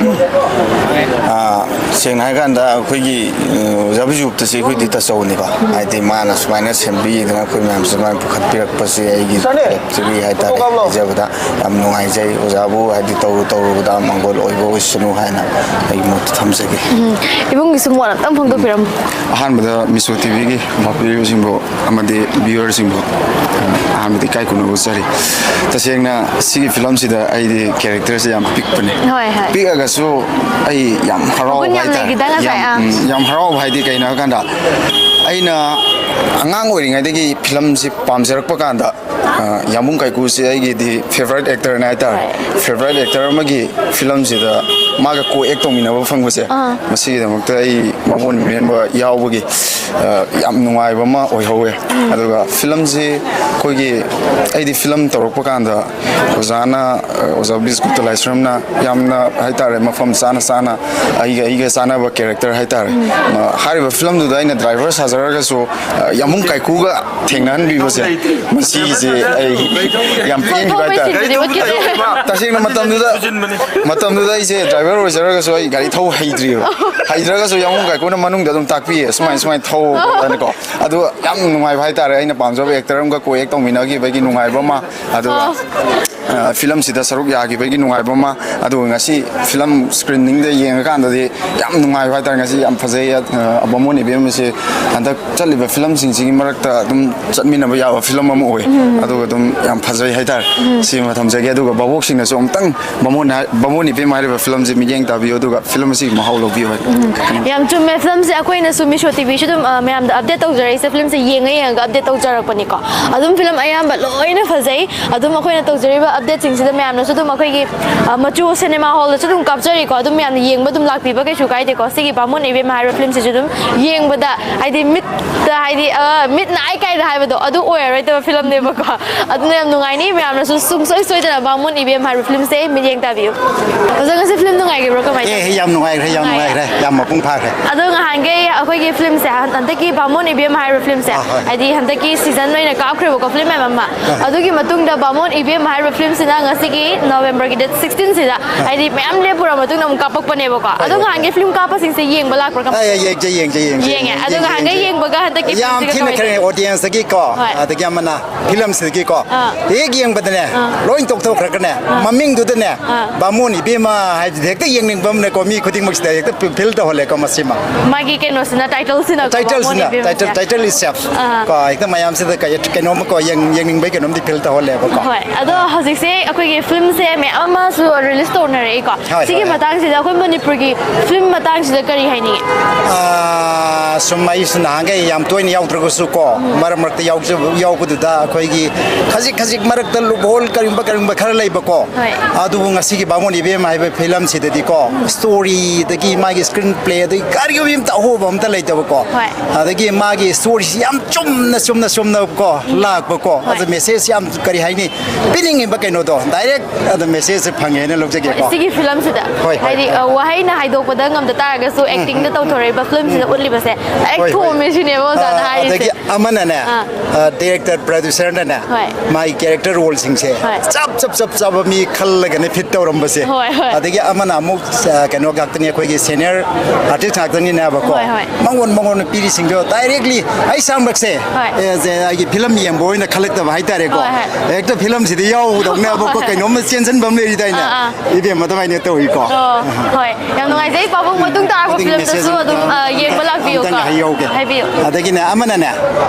ꯑ, ꯁꯦꯡꯅ ꯍꯥꯏꯔꯀꯥꯟꯗ ꯑꯩꯈꯣꯏꯒꯤ, ꯑ, ꯑꯣꯖꯥ ꯕꯤꯖꯨꯒꯨꯞꯇꯁꯦ ꯑꯩꯈꯣꯏꯗꯤ ꯇꯥꯆꯧꯅꯤꯀꯣ꯫ ꯍꯥꯏꯗꯤ ꯃꯥꯅ ꯁꯨꯃꯥꯏꯅ ꯁꯦꯝꯕꯤꯗꯅ ꯑꯩꯈꯣꯏ ꯃꯌꯥꯝ ꯁꯨꯃꯥꯏꯅ ꯄꯨꯈꯠꯄꯤꯔꯛꯄꯁꯦ ꯑꯩꯒꯤ ꯇꯔꯞꯇꯒꯤ ꯍꯥꯏꯇꯥꯔꯦ, ꯍꯥꯏꯖꯕꯗ ꯌꯥꯝ ꯅꯨꯡꯉꯥꯏꯖꯩ꯫ ꯑꯣꯖꯥꯕꯨ ꯍꯥꯏꯗꯤ ꯇꯧꯔꯨ ꯇꯧꯔꯨꯕꯗ ꯃꯪꯒꯣꯜ ꯑꯣꯏꯕ ꯑꯣꯏꯁꯅꯨ ꯍꯥꯏꯅ ꯑꯩꯒꯤ ꯃꯣꯠꯇ ꯊꯝꯖꯒꯦ꯫ ꯎꯝ, ꯏꯕꯨꯡꯒꯤꯁꯨ ꯃꯣꯠ ꯑꯝꯇꯪ ꯐꯣꯡꯗꯣꯛꯄꯤꯔꯝꯃꯨ꯫ ꯑꯍꯥꯟꯕꯗ ꯃꯤꯁꯣ ꯇꯤꯚꯤꯒꯤ ꯃꯥꯄꯤꯔꯤꯕꯁꯤꯡꯕꯨ ꯑꯃꯗꯤ viewerꯁꯤꯡꯕꯨ ꯑꯍꯥꯟꯕꯗꯤ ꯏꯀꯥꯏ ꯈꯨꯝꯅꯕ ꯎꯠꯆꯔꯤ꯫ ꯇꯁꯦꯡꯅ ꯁꯤꯒꯤ ꯐꯤꯂꯝꯁꯤꯗ ꯑꯩꯗꯤ ꯀꯦꯔꯦꯛꯇꯔꯁꯦ ꯌꯥꯝ ꯄꯤꯛꯄꯅꯦ꯫ ꯍꯣꯏ, ꯍꯣꯏ꯫ ꯄꯤꯛꯑꯒꯁꯨ ꯑꯩ ꯌꯥꯝ ꯍꯔꯥꯎꯕ ꯃꯒꯨꯟ ꯌꯥꯝ ꯍꯥꯏꯇꯥꯔꯦ꯫ ꯂꯩꯈꯤꯗ ꯉꯁꯥꯏ, ꯌꯥꯝ, ꯑꯥ꯫ ꯎꯝ, ꯌꯥꯝ ꯍꯔꯥꯎꯕ ꯍꯥꯏꯗꯤ ꯀꯩꯅꯣ ꯍꯥꯏ ꯀꯥꯟꯗ, ꯑꯩꯅ ꯑꯉꯥꯡ ꯑꯣꯏꯔꯤꯉꯩꯗꯒꯤ ꯐꯤꯂꯝꯁꯤ ꯄꯥꯝꯖꯔꯛꯄ ꯀꯥꯟꯗ, ꯑ, ꯌꯥꯝꯕꯨꯡ ꯀꯥꯏꯀꯨꯁꯦ ꯑꯩꯒꯤꯗꯤ ꯐꯦꯚꯔꯥꯏꯠ ꯑꯦꯛꯇꯔꯅꯦ ꯍꯥꯏꯇꯥꯔꯦ꯫ ꯍꯣꯏ꯫ ꯐꯦꯚꯔꯥꯏꯠ ꯑꯦꯛꯇꯔ ꯑꯃꯒꯤ ꯐꯤꯂꯝꯁꯤꯗ ꯃꯥꯒ ꯀꯣ ꯑꯦꯛ ꯇꯧꯃꯤꯟꯅꯕ ꯐꯪꯕꯁꯦ, ꯑꯥ꯫ ꯃꯁꯤꯒꯤꯗꯃꯛꯇ ꯑꯩ ꯃꯉꯣꯟ ꯃꯤꯔꯦꯟꯕ ꯌꯥꯎꯕꯒꯤ, ꯑ, ꯌꯥꯝ ꯅꯨꯡꯉꯥꯏꯕ ꯑꯃ ꯑꯣꯏꯍꯧꯋꯦ꯫ ꯎꯝ꯫ ꯑꯗꯨꯒ ꯐꯤꯂꯝꯁꯤ ꯑꯩꯈꯣꯏꯒꯤ, ꯑꯩꯗꯤ ꯐꯤꯂꯝ ꯇꯧꯔꯛꯄ ꯀꯥꯟꯗ ꯑꯣꯖꯥꯅ, ꯑ, ꯑꯣꯖꯥ ꯕꯤꯁꯀꯨꯞꯇ ꯂꯥꯏꯁ꯭ꯔꯝꯅ ꯌꯥꯝꯅ ꯍꯥꯏꯇꯥꯔꯦ, ꯃꯐꯝ ꯆꯥꯅ ꯆꯥꯅ ꯑꯩꯒ, ꯑꯩꯒ ꯆꯥꯟꯅꯕ ꯀꯦꯔꯦꯛꯇꯔ ꯍꯥꯏꯇꯥꯔꯦ꯫ ꯎꯝ꯫ ꯑ, ꯍꯥꯏꯔꯤꯕ ꯐꯤꯂꯝꯗꯨꯗ ꯑꯩꯅ ꯗ꯭ꯔꯥꯏꯚꯔ ꯁꯥꯖꯔꯒꯁꯨ, ꯑ, ꯌꯥꯝꯕꯨꯡ ꯀꯥꯏꯀꯨꯒ ꯊꯦꯡꯅꯍꯟꯕꯤꯕꯁꯦ, ꯃꯁꯤꯒꯤꯁꯦ ꯑꯩ ꯌꯥꯝ ꯄꯦꯟꯈꯤꯕ ꯍꯥꯏꯇꯥꯔꯦ꯫ ꯊꯣꯛꯄꯩ ꯁꯤꯟꯗꯨꯗꯤ ꯎꯠꯈꯤꯗꯦ꯫ ꯇꯁꯦꯡꯅ ꯃꯇꯝꯗꯨꯗ, ꯃꯇꯝꯗꯨꯗ ꯑꯩꯁꯦ ꯗ꯭ꯔꯥꯏꯚꯔ ꯑꯣꯏꯖꯔꯒꯁꯨ ꯑꯩ ꯒꯥꯔꯤ ꯊꯧ ꯍꯩꯇ꯭ꯔꯤꯕ꯫ ꯍꯩꯇ꯭ꯔꯒꯁꯨ ꯌꯥꯝꯕꯨꯡ ꯀꯥꯏꯀꯨꯅ ꯃꯅꯨꯡꯗ ꯑꯗꯨꯝ ꯇꯥꯛꯄꯤꯌꯦ, "ꯁꯨꯃꯥꯏꯅ, ꯁꯨꯃꯥꯏꯅ ꯊꯧ" ꯍꯥꯏꯅꯀꯣ꯫ ꯑꯗꯨ ꯌꯥꯝ ꯅꯨꯡꯉꯥꯏꯕ ꯍꯥꯏꯇꯥꯔꯦ꯫ ꯑꯩꯅ ꯄꯥꯝꯖꯕ ꯑꯦꯛꯇꯔ ꯑꯃꯒ ꯀꯣ ꯑꯦꯛ ꯇꯧꯃꯤꯟꯅꯈꯤꯕꯒꯤ ꯅꯨꯡꯉꯥꯏꯕ ꯑꯃ, ꯑꯗꯨꯒ, ꯑꯣ꯫ ꯑ, ꯐꯤꯂꯝꯁꯤꯗ ꯁꯔꯨꯛ ꯌꯥꯈꯤꯕꯒꯤ ꯅꯨꯡꯉꯥꯏꯕ ꯑꯃ, ꯑꯗꯨꯒ ꯉꯁꯤ ꯐꯤꯂꯝ ꯁ꯭ꯀ꯭ꯔꯤꯟꯅꯤꯡꯗ ꯌꯦꯡꯉꯀꯥꯟꯗꯗꯤ ꯌꯥꯝ ꯅꯨꯡꯉꯥꯏꯕ ꯍꯥꯏꯇꯥꯔꯦ꯫ ꯉꯁꯤ ꯌꯥꯝ ꯐꯖꯩ, ꯑ, ꯕꯥꯃꯣꯟ ꯏꯕꯦꯝ ꯑꯁꯤ ꯍꯟꯗꯛ ꯆꯠꯂꯤꯕ ꯐꯤꯂꯝꯁꯤꯡꯁꯤꯒꯤ ꯃꯔꯛꯇ ꯑꯗꯨꯝ ꯆꯠꯃꯤꯟꯅꯕ ꯌꯥꯕ ꯐꯤꯂꯝ ꯑꯃ ꯑꯣꯏ꯫ ꯎꯝ꯫ ꯑꯗꯨꯒ ꯑꯗꯨꯝ ꯌꯥꯝ ꯐꯖꯩ ꯍꯥꯏꯇꯥꯔꯦ꯫ ꯎꯝ꯫ ꯁꯤꯃ ꯊꯝꯖꯒꯦ꯫ ꯑꯗꯨꯒ ꯚꯥꯕꯣꯛꯁꯤꯡꯅꯁꯨ ꯑꯃꯨꯛꯇꯪ ꯕꯥꯃꯣꯟ ꯍꯥꯏ-, ꯕꯥꯃꯣꯟ ꯏꯕꯦꯝ ꯍꯥꯏꯔꯤꯕ ꯐꯤꯂꯝꯁꯦ ꯃꯤꯠꯌꯦꯡ ꯇꯥꯕꯤꯌꯨ, ꯑꯗꯨꯒ ꯐꯤꯂꯝ ꯑꯁꯤꯒꯤ ꯃꯍꯥꯎ ꯂꯧꯕꯤꯌꯨ ꯍꯥꯏꯅ ꯈꯟꯖꯩ꯫ ꯌꯥꯝ ꯆꯨꯝꯃꯦ꯫ ꯐꯤꯂꯝꯁꯦ ꯑꯩꯈꯣꯏꯅꯁꯨ ꯃꯤꯁꯣ ꯇꯤꯚꯤꯁꯨ ꯑꯗꯨꯝ, ꯑ, ꯃꯌꯥꯝꯗ ꯑꯞꯗꯦꯠ ꯇꯧꯖꯔꯛꯏꯁꯦ, ꯐꯤꯂꯝꯁꯦ ꯌꯦꯡꯉ ꯌꯦꯡꯉꯒ ꯑꯞꯗꯦꯠ ꯇꯧꯖꯔꯛꯄꯅꯤꯀꯣ꯫ ꯑꯗꯨꯝ ꯐꯤꯂꯝ ꯑꯌꯥꯝꯕ ꯂꯣꯏꯅ ꯐꯖꯩ꯫ ꯑꯗꯨꯝ ꯑꯩꯈꯣꯏꯅ ꯇꯧꯖꯔꯤꯕ ꯑꯞꯗꯦꯠꯁꯤꯡꯁꯤꯗ ꯃꯌꯥꯝꯅꯁꯨ ꯑꯗꯨꯝ ꯑꯩꯈꯣꯏꯒꯤ, ꯑ, ꯃꯆꯨ ꯁꯤꯅꯦꯃꯥ ꯍꯣꯜꯗꯁꯨ ꯑꯗꯨꯝ ꯀꯥꯞꯆꯔꯤꯀꯣ꯫ ꯑꯗꯨꯝ ꯃꯌꯥꯝꯅ ꯌꯦꯡꯕ ꯑꯗꯨꯝ ꯂꯥꯛꯄꯤꯕ ꯀꯩꯁꯨ ꯀꯥꯏꯗꯦꯀꯣ꯫ ꯁꯤꯒꯤ ꯕꯥꯃꯣꯟ ꯏꯕꯦꯝꯃ ꯍꯥꯏꯔꯤꯕ ꯐꯤꯂꯝꯁꯤꯁꯨ ꯑꯗꯨꯝ ꯌꯦꯡꯕꯗ ꯍꯥꯏꯗꯤ ꯃꯤꯠꯇ ꯍꯥꯏꯗꯤ, ꯑ, ꯃꯤꯠ ꯅꯥꯏ ꯀꯥꯏꯗ ꯍꯥꯏꯕꯗꯣ ꯑꯗꯨ ꯑꯣꯏꯔꯔꯣꯏꯗꯕ ꯐꯤꯂꯝꯅꯦꯕꯀꯣ꯫ ꯑꯗꯨꯅ ꯌꯥꯝ ꯅꯨꯡꯉꯥꯏꯅꯤ꯫ ꯃꯌꯥꯝꯅꯁꯨ ꯁꯨꯡꯁꯣꯏ ꯁꯣꯏꯗꯅ ꯕꯥꯃꯣꯟ ꯏꯕꯦꯝ ꯍꯥꯏꯕ ꯐꯤꯂꯝꯁꯦ ꯃꯤꯠꯌꯦꯡ ꯇꯥꯕꯤꯌꯨ꯫ ꯑꯣꯖꯥ, ꯉꯁꯤ ꯐꯤꯂꯝ ꯅꯨꯡꯉꯥꯏꯈꯤꯕ꯭ꯔꯣ? ꯀꯃꯥꯏꯅ ꯑꯦ, ꯇꯧꯒꯦ? ꯌꯥꯝ ꯅꯨꯡꯉꯥꯏꯈ꯭ꯔꯦ, ꯌꯥꯝ ꯅꯨꯡꯉꯥꯏ꯫ ꯅꯨꯡꯉꯥꯏꯈ꯭ꯔꯦ, ꯌꯥꯝ ꯃꯄꯨꯡ ꯐꯥꯈ꯭ꯔꯦ꯫ ꯑꯗꯣ ꯉꯍꯥꯟꯈꯩ ꯑꯩꯈꯣꯏꯒꯤ ꯐꯤꯂꯝꯁꯦ, ꯍꯟ-, ꯍꯟꯗꯛꯀꯤ ꯕꯥꯃꯣꯟ ꯏꯕꯦꯝ ꯍꯥꯏꯕ ꯐꯤꯂꯝꯁꯦ, ꯑꯥ, ꯍꯣꯏ꯫ ꯍꯥꯏꯗꯤ ꯍꯟꯗꯛꯀꯤ ꯁꯤꯖꯟ ꯑꯣꯏꯅ ꯀꯥꯞꯈ꯭ꯔꯦꯕꯀꯣ ꯐꯤꯂꯝ ꯃꯌꯥꯝ ꯑꯃ꯫ ꯑꯥ꯫ ꯑꯗꯨꯒꯤ ꯃꯇꯨꯡꯗ ꯕꯥꯃꯣꯟ ꯏꯕꯦꯝ ꯍꯥꯏꯔꯤꯕ ꯐꯤꯂꯝꯁꯤꯅ ꯉꯁꯤꯒꯤ ꯅꯣꯕꯦꯝꯕꯔꯒꯤ ꯗꯦꯠ ꯁꯤꯛꯁꯇꯤꯟꯁꯤꯗ, ꯑꯥ, ꯍꯥꯏꯗꯤ ꯃꯌꯥꯝ ꯂꯦꯞꯄꯨꯔ ꯃꯇꯨꯡꯗ ꯑꯃꯨꯛ ꯀꯥꯞꯄꯛꯄꯅꯦꯕꯀꯣ꯫ ꯍꯣꯏ, ꯑꯗꯣ ꯍꯣꯏ, ꯉꯍꯥꯟꯒꯤ ꯍꯣꯏ꯫ ꯐꯤꯂꯝ ꯀꯥꯞꯄꯁꯤꯡꯁꯦ ꯌꯦꯡꯕ ꯂꯥꯛꯄ꯭ꯔꯥ? ꯑꯥ, ꯀꯃꯥꯏꯅ ꯌꯦꯡ-, ꯌꯦꯡꯖꯩ, ꯌꯦꯡꯖꯩ, ꯌꯦꯡꯖꯩ, ꯌꯦꯡꯉꯦ꯫ ꯌꯦꯡꯖꯩ, ꯑꯗꯣ ꯌꯦꯡꯖꯩ, ꯉꯍꯥꯟꯒꯩ ꯌꯦꯡꯖꯩ꯫ ꯌꯦꯡꯕꯒ ꯍꯟꯗꯛꯀꯤ ꯌꯥꯝ ꯐꯤꯂꯝꯁꯤꯒ ꯊꯤꯅ ꯀꯃꯥꯏꯅ ꯈꯦꯠꯅꯩ꯫ ꯇꯧꯒꯦ? ꯑꯣꯗꯤꯌꯦꯟꯁꯇꯒꯤꯀꯣ, ꯍꯣꯏ꯫ ꯑꯗꯒꯤ ꯑꯃꯅ ꯐꯤꯂꯝꯁꯤꯗꯒꯤꯀꯣ, ꯑꯥ꯫ ꯍꯦꯛ ꯌꯦꯡꯕꯗꯅꯦ, ꯑꯥ꯫ ꯂꯣꯏ ꯇꯣꯛꯊꯣꯛꯈ꯭ꯔꯒꯅꯦ, ꯑꯥ꯫ ꯕꯥꯃꯣꯟ ꯏꯕꯦꯝꯃ ꯍꯥꯏꯕꯁꯤꯗꯤ ꯍꯦꯛꯇ ꯌꯦꯡꯅꯤꯡꯕ ꯑꯃꯅꯦꯀꯣ, ꯃꯤ ꯈꯨꯗꯤꯡꯃꯛꯁꯤꯗ ꯍꯦꯛꯇ ꯐꯤꯜ ꯇꯧꯍꯜꯂꯦꯀꯣ ꯃꯁꯤꯃ꯫ ꯃꯥꯒꯤ ꯀꯩꯅꯣꯁꯤꯅ, ꯇꯥꯏꯇꯜꯁꯤꯅ, ꯇꯥꯏꯇꯜꯁꯤꯅ, ꯇꯥꯏꯇꯜ, ꯇꯥꯏꯇꯜ ꯏꯁ ꯁꯦꯐ꯫ ꯑꯥ꯫ ꯀꯣ, ꯍꯦꯛꯇ ꯃꯌꯥꯝꯁꯤꯗ ꯀꯩ-, ꯀꯩꯅꯣꯝꯃ ꯀꯣ, ꯌꯦꯡ-, ꯌꯦꯡꯅꯤꯡꯕꯩ ꯀꯩꯅꯣꯝꯗꯤ ꯐꯤꯜ ꯇꯧꯍꯜꯂꯦꯕꯀꯣ꯫ ꯍꯣꯏ, ꯑꯗꯣ ꯍꯧꯖꯤꯛꯁꯦ ꯑꯩꯈꯣꯏꯒꯤ ꯐꯤꯂꯝꯁꯦ ꯃꯌꯥꯝ ꯑꯃꯁꯨ ꯔꯤꯂꯤꯁ ꯇꯧꯅꯔꯛꯏꯀꯣ꯫ ꯍꯣꯏ, ꯁꯤꯒꯤ ꯍꯣꯏ, ꯍꯣꯏ꯫ ꯃꯇꯥꯡꯁꯤꯗ ꯑꯩꯈꯣꯏ ꯃꯅꯤꯄꯨꯔꯒꯤ ꯐꯤꯂꯝ ꯃꯇꯥꯡꯁꯤꯗ ꯀꯔꯤ ꯍꯥꯏꯅꯤꯡꯉꯤ? ꯑꯥ, ꯁꯨꯝ ꯑꯩꯁꯨ ꯅꯍꯥꯟꯈꯩ ꯌꯥꯝ ꯇꯣꯏꯅ ꯌꯥꯎꯗ꯭ꯔꯒꯁꯨ ꯀꯣ, ꯃꯔꯛ ꯃꯔꯛꯇ ꯌꯥꯎꯖꯕ, ꯌꯥꯎꯕꯗꯨꯗ ꯑꯩꯈꯣꯏꯒꯤ ꯈꯖꯤꯛ ꯈꯖꯤꯛ ꯃꯔꯛꯇ ꯂꯨꯞꯍꯣꯜ ꯀꯔꯤꯒꯨꯝꯕ ꯀꯔꯤꯒꯨꯝꯕ ꯈꯔ ꯂꯩꯕꯀꯣ꯫ ꯍꯣꯏ꯫ ꯑꯗꯨꯕꯨ ꯉꯁꯤꯒꯤ ꯕꯥꯃꯣꯟ ꯏꯕꯦꯝ ꯍꯥꯏꯕ ꯐꯤꯂꯝꯁꯤꯗꯗꯤꯀꯣ, ꯁ꯭ꯇꯣꯔꯤ, ꯑꯗꯒꯤ ꯃꯥꯒꯤ ꯁ꯭ꯀ꯭ꯔꯤꯟ ꯄ꯭ꯂꯦ, ꯑꯗꯒꯤ ꯀꯔꯤꯒꯨꯝꯕ ꯑꯝꯇ ꯑꯍꯣꯕ ꯑꯝꯇ ꯂꯩꯇꯕꯀꯣ꯫ ꯍꯣꯏ꯫ ꯑꯗꯒꯤ ꯃꯥꯒꯤ ꯁ꯭ꯇꯣꯔꯤꯁꯤ ꯌꯥꯝ ꯆꯨꯝꯅ ꯆꯨꯝꯅ ꯆꯨꯝꯅ ꯀꯣ ꯂꯥꯛꯄꯀꯣ꯫ ꯍꯣꯏ꯫ ꯑꯗ ꯃꯦꯁꯦꯖ ꯌꯥꯝ, ꯀꯔꯤ ꯍꯥꯏꯅꯤ, ꯄꯤꯅꯤꯡꯉꯤꯕ ꯀꯩꯅꯣꯗꯣ ꯗꯥꯏꯔꯦꯛ ꯑꯗ ꯃꯦꯁꯦꯖꯁꯦ ꯐꯪꯉꯦꯅ ꯂꯧꯖꯒꯦꯀꯣ꯫ ꯁꯤꯒꯤ ꯐꯤꯂꯝꯁꯤꯗ ꯍꯣꯏ, ꯍꯣꯏ, ꯍꯥꯏꯗꯤ, ꯍꯣꯏ꯫ ꯑ, ꯋꯥꯍꯩꯅ ꯍꯥꯏꯗꯣꯛꯄꯗ ꯉꯝꯗ ꯇꯥꯔꯒꯁꯨ, ꯑꯦꯛꯇꯤꯡꯗ ꯇꯧꯊꯣꯔꯛꯏꯕ ꯐꯤꯂꯝꯁꯤꯗ ꯎꯠꯂꯤꯕꯁꯦ ꯗꯥꯏꯔꯦꯛ ꯍꯣꯏ, ꯍꯣꯏ꯫ ꯊꯣꯝꯃꯦ ꯁꯤꯅꯦꯕ ꯑꯣꯖꯥꯅ ꯑ, ꯍꯥꯏꯔꯤꯁꯦ꯫ ꯑꯗꯒꯤ ꯑꯃꯅꯅꯦ, ꯑꯥ꯫ ꯑ, ꯗꯥꯏꯔꯦꯛꯇꯔ, ꯄ꯭ꯔꯗ꯭ꯌꯨꯁꯔꯅꯅꯦ, ꯍꯣꯏ꯫ ꯃꯥꯒꯤ ꯀꯦꯔꯦꯛꯇꯔ ꯔꯣꯜꯁꯤꯡꯁꯦ ꯍꯣꯏ꯫ ꯆꯞ ꯆꯞ ꯆꯞ ꯆꯥꯕ ꯃꯤ ꯈꯜꯂꯒꯅꯦ ꯐꯤꯠ ꯇꯧꯔꯝꯕꯁꯦ꯫ ꯍꯣꯏ, ꯍꯣꯏ꯫ ꯑꯗꯒꯤ ꯑꯃꯅ ꯑꯃꯨꯛ, ꯑ, ꯀꯩꯅꯣ ꯉꯥꯛꯇꯅꯤ, ꯑꯩꯈꯣꯏꯒꯤ ꯁꯦꯅꯤꯌꯔ ꯑꯥꯔꯇꯤꯁ ꯉꯥꯛꯇꯅꯤꯅꯦꯕꯀꯣ꯫ ꯍꯣꯏ, ꯍꯣꯏ꯫ ꯃꯉꯣꯟ ꯃꯉꯣꯟꯗ ꯄꯤꯔꯤꯁꯤꯡꯗꯣ ꯗꯥꯏꯔꯦꯛꯂꯤ ꯑꯩ ꯏꯁꯥꯃꯛꯁꯦ, ꯍꯣꯏ꯫ ꯑꯦ, ꯁꯦ, ꯑꯩꯒꯤ ꯐꯤꯂꯝ ꯌꯦꯡꯕ ꯑꯣꯏꯅ ꯈꯜꯂꯛꯇꯕ ꯍꯥꯏꯇꯥꯔꯦꯀꯣ꯫ ꯍꯣꯏ, ꯍꯣꯏ꯫ ꯍꯦꯛꯇ ꯐꯤꯂꯝꯁꯤꯗ ꯌꯥꯎꯗꯧꯅꯦꯕꯀꯣ, ꯀꯩꯅꯣꯝꯃ ꯆꯦꯟꯁꯤꯟꯕ ꯑꯃ ꯂꯩꯔꯤꯗꯥꯏꯅꯦ꯫ ꯑꯥ, ꯑꯥ꯫ ꯏꯕꯦꯝ ꯑꯗꯨꯃꯥꯏꯅ ꯇꯧꯏꯀꯣ꯫ ꯑꯣ, ꯍꯣꯏ꯫ ꯌꯥꯝ ꯅꯨꯡꯉꯥꯏꯖꯩ ꯄꯥꯕꯨꯡ, ꯃꯇꯨꯡ ꯇꯥꯔꯛꯄ ꯑꯗꯒꯤ ꯐꯤꯂꯝꯗꯁꯨ ꯃꯦꯁꯦꯖ ꯑꯗꯨꯝ, ꯑ, ꯌꯦꯡꯕ ꯂꯥꯛꯄꯤꯌꯨꯀꯣ꯫ ꯑꯝꯇꯪ ꯍꯥꯏꯍꯧꯒꯦ꯫ ꯍꯥꯏꯕꯤꯌꯨ꯫ ꯑꯗꯒꯤꯅꯦ ꯑꯃꯅꯅꯦ,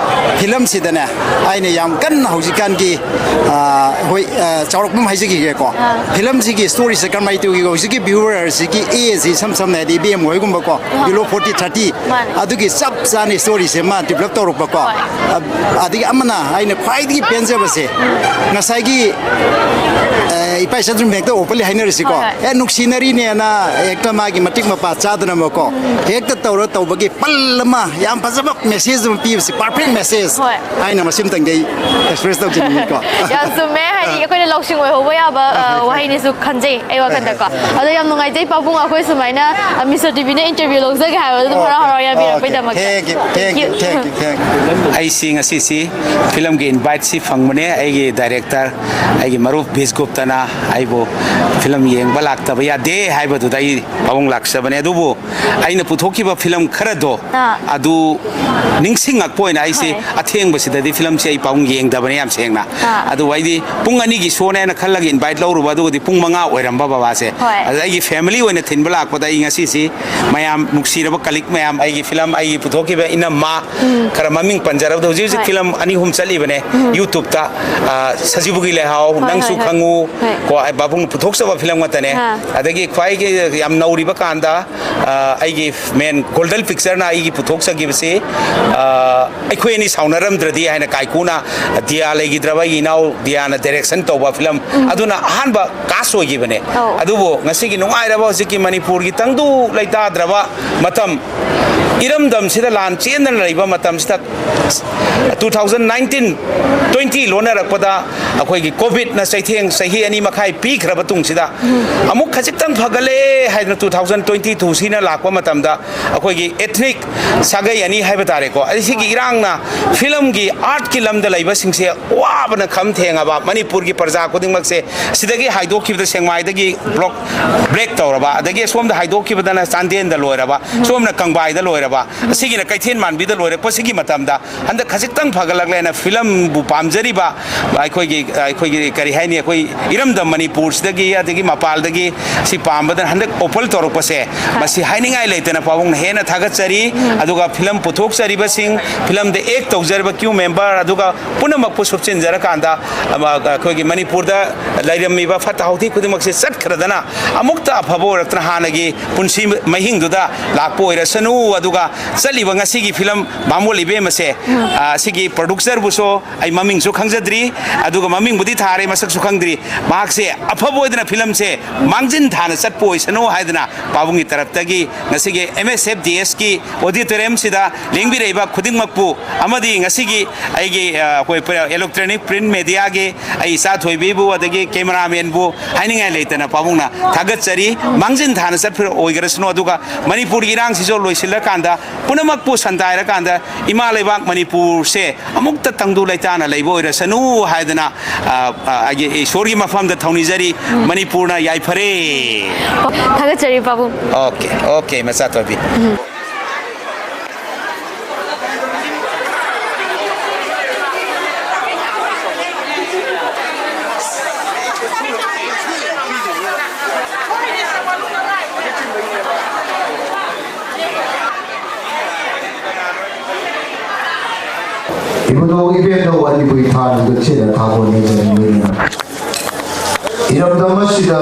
ꯐꯤꯂꯝꯁꯤꯗꯅꯦ ꯑꯩꯅ ꯌꯥꯝ ꯀꯟꯅ ꯍꯧꯖꯤꯛꯀꯥꯟꯒꯤ, ꯑ, ꯍꯣꯏ, ꯑ, ꯆꯥꯎꯔꯥꯛꯄ ꯑꯃ ꯍꯥꯏꯖꯈꯤꯒꯦꯀꯣ꯫ ꯑꯥ꯫ ꯐꯤꯂꯝꯁꯤꯒꯤ ꯁ꯭ꯇꯣꯔꯤꯁꯦ ꯀꯔꯝꯍꯥꯏꯅ ꯇꯧꯒꯦ? ꯍꯧꯖꯤꯛꯀꯤ ꯚ꯭ꯌꯨꯋꯔꯁꯤꯒꯤ ꯑꯦꯖꯁꯤ ꯏꯁꯝ ꯁꯝꯅ ꯍꯥꯏꯗꯤ ꯏꯕꯦꯝ ꯍꯣꯏꯒꯨꯝꯕꯀꯣ, below forty, thirty, ꯃꯥꯅꯦ꯫ ꯑꯗꯨꯒꯤ ꯆꯞ ꯆꯥꯅ ꯁ꯭ꯇꯣꯔꯤꯁꯦ ꯃꯥ ꯗꯤꯕ꯭ꯂꯞ ꯇꯧꯔꯛꯄꯀꯣ꯫ ꯍꯣꯏ꯫ ꯑ-, ꯑꯗꯒꯤ ꯑꯃꯅ ꯑꯩꯅ ꯈ꯭ꯋꯥꯏꯗꯒꯤ ꯄꯦꯟꯖꯕꯁꯦ, ꯉꯁꯥꯏꯒꯤ, ꯑ, ꯏꯄꯥ ꯏꯆꯟꯁꯨ ꯍꯦꯛꯇ ꯑꯣꯄꯟꯂꯤ ꯍꯥꯏꯅꯔꯁꯤꯀꯣ꯫ ꯍꯣꯏ, ꯍꯣꯏ꯫ ꯑꯦ, ꯅꯨꯡꯁꯤꯅꯔꯤꯅꯦꯅ ꯍꯦꯛꯇ ꯃꯥꯒꯤ ꯃꯇꯤꯛ ꯃꯄꯥ ꯆꯥꯗꯅꯕꯀꯣ, ꯍꯦꯛꯇ ꯇꯧꯔ ꯇꯧꯕꯒꯤ ꯄꯜ ꯑꯃ, ꯌꯥꯝ ꯐꯖꯕ ꯃꯦꯁꯦꯖ ꯑꯃ ꯄꯤꯕꯁꯦ, ꯄꯔꯐꯦꯛ ꯃꯦꯁꯦꯖ ꯍꯣꯏ꯫ ꯍꯥꯏꯅ ꯃꯁꯤꯝꯇꯪꯗꯤ ꯑꯩ ꯑꯦꯛꯁꯄ꯭ꯔꯦꯁ ꯇꯧꯖꯅꯤꯡꯉꯤꯀꯣ꯫ ꯌꯥꯝ ꯆꯨꯝꯃꯦ, ꯍꯥꯏꯗꯤ ꯑꯩꯈꯣꯏꯅ ꯂꯧꯁꯤꯡ ꯑꯣꯏꯍꯧꯕ ꯌꯥꯕ, ꯑ, ꯋꯥꯍꯩꯅꯤꯁꯨ ꯈꯟꯖꯩ ꯑꯩ ꯋꯥꯈꯜꯗꯀꯣ꯫ ꯑꯗꯣ ꯌꯥꯝ ꯅꯨꯡꯉꯥꯏꯖꯩ ꯄꯥꯕꯨꯡ, ꯑꯩꯈꯣꯏ ꯁꯨꯃꯥꯏꯅ, ꯑ, ꯃꯤꯁꯇꯔ ꯇꯤꯚꯤꯅ ꯏꯟꯇꯔꯚꯤꯌꯨ ꯂꯧꯖꯒꯦ ꯍꯥꯏꯕꯗꯣ ꯑꯗꯨꯝ ꯍꯔꯥꯎ ꯍꯔꯥꯎ ꯌꯥꯕꯤꯔꯛꯄꯩꯗꯃꯛꯇ꯫ Thank you, thank you, thank you, thank you. ꯑꯩꯁꯤ ꯉꯁꯤꯁꯤ ꯐꯤꯂꯝꯒꯤ ꯏꯟꯚꯥꯏꯠꯁꯤ ꯐꯪꯕꯅꯦ ꯑꯩꯒꯤ ꯗꯥꯏꯔꯦꯛꯇꯔ, ꯑꯩꯒꯤ ꯃꯔꯨꯞ ꯕꯤꯁꯒꯨꯞꯇꯅ ꯑꯩꯕꯨ ꯐꯤꯂꯝ ꯌꯦꯡꯕ ꯂꯥꯛꯇꯕ ꯌꯥꯗꯦ ꯍꯥꯏꯕꯗꯨꯗ ꯑꯩ ꯄꯥꯕꯨꯡ ꯂꯥꯛꯆꯕꯅꯦ꯫ ꯑꯗꯨꯕꯨ ꯑꯩꯅ ꯄꯨꯊꯣꯛꯈꯤꯕ ꯐꯤꯂꯝ ꯈꯔꯗꯣ ꯑꯥ꯫ ꯑꯗꯨ ꯅꯤꯡꯁꯤꯡꯉꯛꯄ ꯑꯣꯏꯅ ꯑꯩꯁꯦ ꯍꯣꯏ꯫ ꯑꯊꯦꯡꯕꯁꯤꯗꯗꯤ ꯐꯤꯂꯝꯁꯦ ꯑꯩ ꯄꯥꯕꯨꯡ ꯌꯦꯡꯗꯕꯅꯦ ꯌꯥꯝ ꯁꯦꯡꯅ꯫ ꯑꯥ꯫ ꯑꯗꯨ ꯑꯩꯗꯤ ꯄꯨꯡ ꯑꯅꯤꯒꯤ ꯁꯣꯅꯦ ꯍꯥꯏꯅ ꯈꯜꯂꯒ ꯏꯟꯚꯥꯏꯠ ꯂꯧꯔꯨꯕ, ꯑꯗꯨꯒꯗꯤ ꯄꯨꯡ ꯃꯉꯥ ꯑꯣꯏꯔꯝꯕ ꯕꯕꯥꯁꯦ꯫ ꯍꯣꯏ꯫ ꯑꯗ ꯑꯩꯒꯤ ꯐꯦꯃꯤꯂꯤ ꯑꯣꯏꯅ ꯊꯤꯟꯕ ꯂꯥꯛꯄꯗ ꯑꯩ ꯉꯁꯤꯁꯤ ꯃꯌꯥꯝ ꯅꯨꯡꯁꯤꯔꯕ ꯀꯂꯤꯛ ꯃꯌꯥꯝ, ꯑꯩꯒꯤ ꯐꯤꯂꯝ ꯑꯩꯒꯤ ꯄꯨꯊꯣꯛꯈꯤꯕ ꯏꯅꯝꯃ ꯎꯝ꯫ ꯈꯔ ꯃꯃꯤꯡ ꯄꯟꯖꯔꯕꯗ ꯍꯧꯖꯤꯛ ꯍꯧꯖꯤꯛ ꯍꯣꯏ꯫ ꯐꯤꯂꯝ ꯑꯅꯤ ꯑꯍꯨꯝ ꯆꯠꯂꯤꯕꯅꯦ ꯎꯝ꯫ ꯌꯨꯇ꯭ꯌꯨꯕꯇ, ꯑ, ꯁꯖꯤꯕꯨꯒꯤ ꯂꯩꯍꯥꯎ, ꯍꯣꯏ, ꯅꯪꯁꯨ ꯍꯣꯏ, ꯍꯣꯏ꯫ ꯈꯪꯉꯨ, ꯍꯣꯏ꯫ ꯀꯣ, ꯑꯩ ꯄꯥꯕꯨꯡꯅ ꯄꯨꯊꯣꯛꯆꯕ ꯐꯤꯂꯝ ꯉꯥꯛꯇꯅꯦ꯫ ꯑꯥ꯫ ꯑꯗꯒꯤ ꯈ꯭ꯋꯥꯏꯒꯤ ꯌꯥꯝ ꯅꯧꯔꯤꯕ ꯀꯥꯟꯗ, ꯑ, ꯑꯩꯒꯤ ꯃꯦꯟ ꯒꯣꯜꯗꯟ ꯄꯤꯛꯆꯔꯅ ꯑꯩꯒꯤ ꯄꯨꯊꯣꯛꯆꯈꯤꯕꯁꯤ, ꯑ, ꯑꯩꯈꯣꯏ ꯑꯅꯤ ꯁꯥꯎꯅꯔꯝꯗ꯭ꯔꯗꯤ ꯍꯥꯏꯅ ꯀꯥꯏꯀꯨꯅ, ꯗꯤꯌꯥ ꯂꯩꯈꯤꯗ꯭ꯔꯕ ꯑꯩꯒꯤ ꯏꯅꯥꯎ ꯗꯤꯌꯥꯅ ꯗꯥꯏꯔꯦꯛꯁꯟ ꯇꯧꯕ ꯐꯤꯂꯝ ꯎꯝ꯫ ꯑꯗꯨꯅ ꯑꯍꯥꯟꯕ ꯀꯥꯁ ꯑꯣꯏꯈꯤꯕꯅꯦ꯫ ꯑꯧ꯫ ꯑꯗꯨꯕꯨ ꯉꯁꯤꯒꯤ ꯅꯨꯡꯉꯥꯏꯔꯕ ꯍꯧꯖꯤꯛꯀꯤ ꯃꯅꯤꯄꯨꯔꯒꯤ ꯇꯪꯗꯨ ꯂꯩꯇꯥꯗ꯭ꯔꯕ ꯃꯇꯝ, ꯏꯔꯝꯗꯝꯁꯤꯗ ꯂꯥꯟ ꯆꯦꯟꯗꯅ ꯂꯩꯕ ꯃꯇꯝꯁꯤꯗ, two thousand nineteen twenty ꯂꯣꯟꯅꯔꯛꯄꯗ ꯑꯩꯈꯣꯏꯒꯤ ꯀꯣꯚꯤꯗꯅ ꯆꯩꯊꯦꯡ ꯆꯍꯤ ꯑꯅꯤ ꯃꯈꯥꯏ ꯄꯤꯈ꯭ꯔꯕ ꯇꯨꯡꯁꯤꯗ, ꯎꯝ꯫ ꯑꯃꯨꯛ ꯈꯖꯤꯛꯇꯪ ꯐꯒꯠꯂꯦ ꯍꯥꯏꯗꯅ two thousand twenty two ꯁꯤꯅ ꯂꯥꯛꯄ ꯃꯇꯝꯗ, ꯑꯩꯈꯣꯏꯒꯤ ethnic ꯁꯥꯒꯩ ꯑꯅꯤ ꯍꯥꯏꯕ ꯇꯥꯔꯦꯀꯣ, ꯑꯩ ꯁꯤꯒꯤ ꯏꯔꯥꯡꯅ ꯐꯤꯂꯝꯒꯤ ꯑꯥꯔꯠꯀꯤ ꯂꯝꯗ ꯂꯩꯕꯁꯤꯡꯁꯦ ꯋꯥꯕꯅ ꯈꯝ ꯊꯦꯡꯉꯕ ꯃꯅꯤꯄꯨꯔꯒꯤ ꯄ꯭ꯔꯖꯥ ꯈꯨꯗꯤꯡꯃꯛꯁꯦ ꯁꯤꯗꯒꯤ ꯍꯥꯏꯗꯣꯛꯈꯤꯕꯗ ꯁꯦꯡꯃꯥꯏꯗꯒꯤ ꯕ꯭ꯂꯣꯛ ꯕ꯭ꯔꯦꯛ ꯇꯧꯔꯕ, ꯑꯗꯒꯤ ꯑꯁꯣꯝꯗ ꯍꯥꯏꯗꯣꯛꯈꯤꯕꯗꯅ ꯆꯥꯟꯗꯦꯜꯗ ꯂꯣꯏꯔꯕ, ꯁꯣꯝꯅ ꯀꯪꯕꯥꯏꯗ ꯂꯣꯏꯔꯕ, ꯑꯁꯤꯒꯤꯅ ꯀꯩꯊꯦꯜ ꯃꯥꯟꯕꯤꯗ ꯂꯣꯏꯔꯛꯄꯁꯤꯒꯤ ꯃꯇꯝꯗ ꯍꯟꯗꯛ ꯈꯖꯤꯛꯇꯪ ꯐꯒꯠꯂꯛꯂꯦꯅ ꯐꯤꯂꯝꯕꯨ ꯄꯥꯝꯖꯔꯤꯕ ꯑꯩꯈꯣꯏꯒꯤ, ꯑꯩꯈꯣꯏꯒꯤ ꯀꯔꯤ ꯍꯥꯏꯅꯤ, ꯑꯩꯈꯣꯏ ꯏꯔꯝꯗꯝ ꯃꯅꯤꯄꯨꯔꯁꯤꯗꯒꯤ ꯑꯗꯒꯤ ꯃꯄꯥꯜꯗꯒꯤ ꯁꯤ ꯄꯥꯝꯕꯗꯅ ꯍꯟꯗꯛ ꯑꯣꯐꯔ ꯇꯧꯔꯛꯄꯁꯦ, ꯃꯁꯤ ꯍꯥꯏꯅꯤꯡꯉꯥꯏ ꯂꯩꯇꯅ ꯄꯥꯕꯨꯡꯅ ꯍꯦꯟꯅ ꯊꯥꯒꯠꯆꯔꯤ꯫ ꯑꯗꯨꯒ ꯐꯤꯂꯝ ꯄꯨꯊꯣꯛꯆꯔꯤꯕꯁꯤꯡ, ꯐꯤꯂꯝꯗ ꯑꯦꯛ ꯇꯧꯖꯔꯤꯕ ꯀ꯭ꯔꯨ ꯃꯦꯝꯕꯔ, ꯑꯗꯨꯒ ꯄꯨꯝꯅꯃꯛꯄꯨ ꯁꯨꯞꯆꯤꯟꯖꯔꯀꯥꯟꯗ, ꯑꯃ, ꯑꯩꯈꯣꯏꯒꯤ ꯃꯅꯤꯄꯨꯔꯗ ꯂꯩꯔꯝꯃꯤꯕ ꯐꯠꯇ ꯍꯥꯎꯊꯤ ꯈꯨꯗꯤꯡꯃꯛꯁꯦ ꯆꯠꯈ꯭ꯔꯗꯅ ꯑꯃꯨꯛꯇ ꯑꯐꯕ ꯑꯣꯏꯔꯛꯇꯅ ꯍꯥꯟꯅꯒꯤ ꯄꯨꯟꯁꯤ ꯃꯍꯤꯡꯗꯨꯗ ꯂꯥꯛꯄ ꯑꯣꯏꯔꯁꯅꯨ꯫ ꯑꯗꯨꯒ ꯆꯠꯂꯤꯕ ꯉꯁꯤꯒꯤ ꯐꯤꯂꯝ ꯕꯥꯃꯣꯟ ꯏꯕꯦꯝꯃꯁꯦ, ꯑ, ꯁꯤꯒꯤ ꯄ꯭ꯔꯣꯗ꯭ꯌꯨꯁꯔꯕꯨꯁꯨ ꯑꯩ ꯃꯃꯤꯡꯁꯨ ꯈꯪꯖꯗ꯭ꯔꯤ, ꯑꯗꯨꯒ ꯃꯃꯤꯡꯕꯨꯗꯤ ꯊꯥꯔꯦ, ꯃꯁꯛꯁꯨ ꯈꯪꯗ꯭ꯔꯤ꯫ ꯃꯍꯥꯛꯁꯦ ꯑꯐꯕ ꯑꯣꯏꯗꯅ ꯐꯤꯂꯝꯁꯦ ꯃꯥꯡꯖꯤꯟ ꯊꯥꯅ ꯆꯠꯄ ꯑꯣꯏꯁꯅꯨ ꯍꯥꯏꯗꯅ ꯄꯥꯕꯨꯡꯒꯤ ꯇꯔꯞꯇꯒꯤ ꯉꯁꯤꯒꯤ ꯑꯦꯝ ꯑꯦꯁ ꯑꯦꯐ ꯗꯤ ꯑꯦꯁꯀꯤ ꯑꯣꯗꯤꯇꯣꯔꯤꯌꯝꯁꯤꯗ ꯂꯦꯡꯕꯤꯔꯛꯏꯕ ꯈꯨꯗꯤꯡꯃꯛꯄꯨ ꯑꯃꯗꯤ ꯉꯁꯤꯒꯤ ꯑꯩꯒꯤ, ꯑ, ꯑꯩꯈꯣꯏ ꯄ-, ꯏꯂꯦꯛꯇ꯭ꯔꯣꯅꯤꯛ ꯄ꯭ꯔꯤꯟꯠ ꯃꯦꯗꯤꯌꯥꯒꯤ ꯑꯩ ꯏꯆꯥ ꯊꯣꯏꯕꯤꯕꯨ ꯑꯗꯒꯤ ꯀꯦꯃꯦꯔꯥꯃꯦꯟꯕꯨ ꯍꯥꯏꯅꯤꯡꯉꯥꯏ ꯂꯩꯇꯅ ꯄꯥꯕꯨꯡꯅ ꯊꯥꯒꯠꯆꯔꯤ꯫ ꯃꯥꯡꯖꯤꯟ ꯊꯥꯅ ꯆꯠꯄ ꯑꯣꯏꯒ꯭ꯔꯁꯅꯨ꯫ ꯑꯗꯨꯒ ꯃꯅꯤꯄꯨꯔꯒꯤ ꯏꯔꯥꯡꯁꯤꯁꯨ ꯂꯣꯏꯁꯤꯜꯂꯀꯥꯟꯗ ꯄꯨꯝꯅꯃꯛꯄꯨ ꯁꯟꯗꯥꯏꯔꯀꯥꯟꯗ ꯏꯃꯥ ꯂꯩꯕꯥꯛ ꯃꯅꯤꯄꯨꯔꯁꯦ ꯑꯃꯨꯛꯇ ꯇꯪꯗꯨ ꯂꯩꯇꯥꯅ ꯂꯩꯕ ꯑꯣꯏꯔꯁꯅꯨ ꯍꯥꯏꯗꯅ, ꯑ, ꯑ, ꯑꯩꯒꯤ ꯏꯁꯣꯔꯒꯤ ꯃꯐꯝꯗ ꯊꯧꯅꯤꯖꯔꯤ꯫ ꯃꯅꯤꯄꯨꯔꯅ ꯌꯥꯏꯐꯔꯦ꯫ ꯊꯥꯒꯠꯆꯔꯤ ꯄꯥꯕꯨꯡ꯫ ꯑꯣꯀꯦ, ꯑꯣꯀꯦ, ꯃꯆꯥ ꯊꯣꯏꯕꯤ꯫ ꯏꯕꯨꯙꯧ ꯏꯕꯦꯟꯙꯧ ꯑꯅꯤꯕꯨ ꯏꯊꯥꯅ ꯂꯨꯠꯁꯤꯟꯅ ꯊꯥꯒꯣꯟꯅꯖꯔꯤ ꯂꯣꯏꯅꯅ꯫ ꯏꯔꯝꯗꯝ ꯑꯁꯤꯗ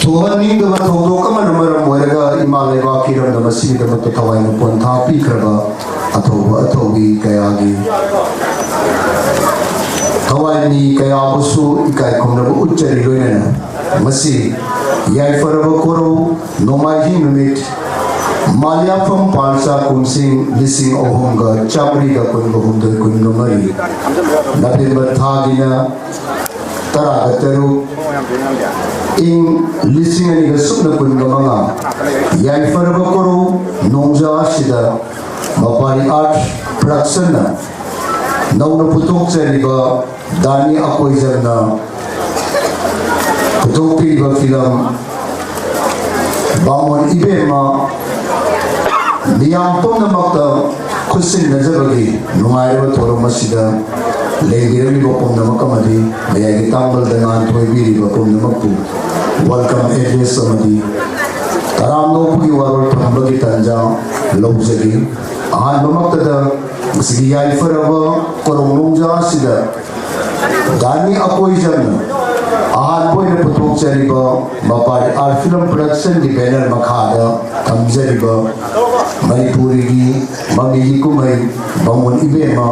ꯊꯣꯛꯍꯟꯅꯤꯡꯗꯕ ꯊꯧꯗꯣꯛ ꯑꯃꯅ ꯃꯔꯝ ꯑꯣꯏꯔꯒ ꯏꯃꯥ ꯂꯩꯕꯥꯛꯀꯤ ꯏꯔꯝꯗꯝ ꯑꯁꯤꯒꯤꯗꯃꯛꯇ ꯊꯋꯥꯏ ꯃꯄꯣꯟ ꯊꯥ ꯄꯤꯈ꯭ꯔꯕ ꯑꯊꯧꯕ ꯑꯊꯧꯕꯤ ꯀꯌꯥꯒꯤ ꯊꯋꯥꯏ ꯃꯤ ꯀꯌꯥꯕꯨꯁꯨ ꯏꯀꯥꯏ ꯈꯨꯝꯅꯕ ꯎꯠꯆꯔꯤ ꯂꯣꯏꯅꯅ꯫ ꯉꯁꯤ ꯌꯥꯏꯐꯔꯕ ꯀꯣꯔꯧ ꯅꯣꯡꯃꯥꯏꯖꯤꯡ ꯅꯨꯃꯤꯠ ꯃꯥꯂꯤꯌꯥꯐꯝ ꯄꯥꯜꯆꯥ ꯀꯨꯝꯁꯤꯡ ꯂꯤꯁꯤꯡ ꯑꯍꯨꯝꯒ ꯆꯥꯃꯔꯤꯒ ꯀꯨꯟꯒ ꯍꯨꯝꯗꯣꯏ ꯀꯨꯟꯒ ꯃꯔꯤ ꯅꯕꯦꯝꯕꯔ ꯊꯥꯒꯤꯅ ꯇꯔꯥꯒ ꯇꯔꯨꯛ ꯏꯪ ꯂꯤꯁꯤꯡ ꯑꯅꯤꯒ ꯁꯨꯞꯅ ꯀꯨꯟꯒ ꯃꯉꯥ ꯌꯥꯏꯐꯔꯕ ꯀꯣꯔꯧ ꯅꯣꯡꯖꯥ ꯑꯁꯤꯗ ꯃꯄꯥꯔꯤ ꯑꯥꯔꯠ ꯄ꯭ꯔꯗꯛꯁꯟꯅ ꯅꯧꯅ ꯄꯨꯊꯣꯛꯆꯔꯤꯕ ꯗꯥꯅꯤ ꯑꯀꯣꯏꯖꯝꯅ ꯄꯨꯊꯣꯛꯄꯤꯔꯤꯕ ꯐꯤꯂꯝ ꯕꯥꯃꯣꯟ ꯏꯕꯦꯝꯃ ꯃꯤꯌꯥꯝ ꯄꯨꯝꯅꯃꯛꯇ ꯈꯨꯠꯁꯤꯟꯅꯖꯕꯒꯤ ꯅꯨꯡꯉꯥꯏꯔꯕ ꯊꯧꯔꯝ ꯑꯁꯤꯗ ꯂꯩꯕꯤꯔꯝꯂꯤꯕ ꯄꯨꯝꯅꯃꯛ ꯑꯃꯗꯤ ꯃꯌꯥꯏꯒꯤ ꯇꯥꯡꯕꯜꯗ ꯉꯥꯟꯊꯣꯏꯕꯤꯔꯤꯕ ꯄꯨꯝꯅꯃꯛꯄꯨ welcome address ꯑꯃꯗꯤ ꯇꯔꯥꯝꯅ ꯑꯣꯛꯄꯒꯤ ꯋꯥꯔꯣꯜ ꯊꯝꯕꯒꯤ ꯇꯥꯟꯖꯥ ꯂꯧꯖꯒꯦ꯫ ꯑꯍꯥꯟꯕꯃꯛꯇꯗ ꯃꯁꯤꯒꯤ ꯌꯥꯏꯐꯔꯕ ꯀꯣꯔꯧ ꯅꯣꯡꯖꯥ ꯑꯁꯤꯗ ꯗꯥꯅꯤ ꯑꯀꯣꯏꯖꯝꯅ ꯑꯍꯥꯟꯕ ꯑꯣꯏꯅ ꯄꯨꯊꯣꯛꯆꯔꯤꯕ ꯃꯄꯥꯔꯤ ꯑꯥꯔꯠ ꯐꯤꯂꯝ ꯄ꯭ꯔꯗꯛꯁꯟꯒꯤ ꯕꯦꯅꯔ ꯃꯈꯥꯗ ꯊꯝꯖꯔꯤꯕ ꯃꯅꯤꯄꯨꯔꯤꯒꯤ ꯃꯃꯤꯒꯤ ꯀꯨꯝꯍꯩ ꯕꯥꯃꯣꯟ ꯏꯕꯦꯝꯃ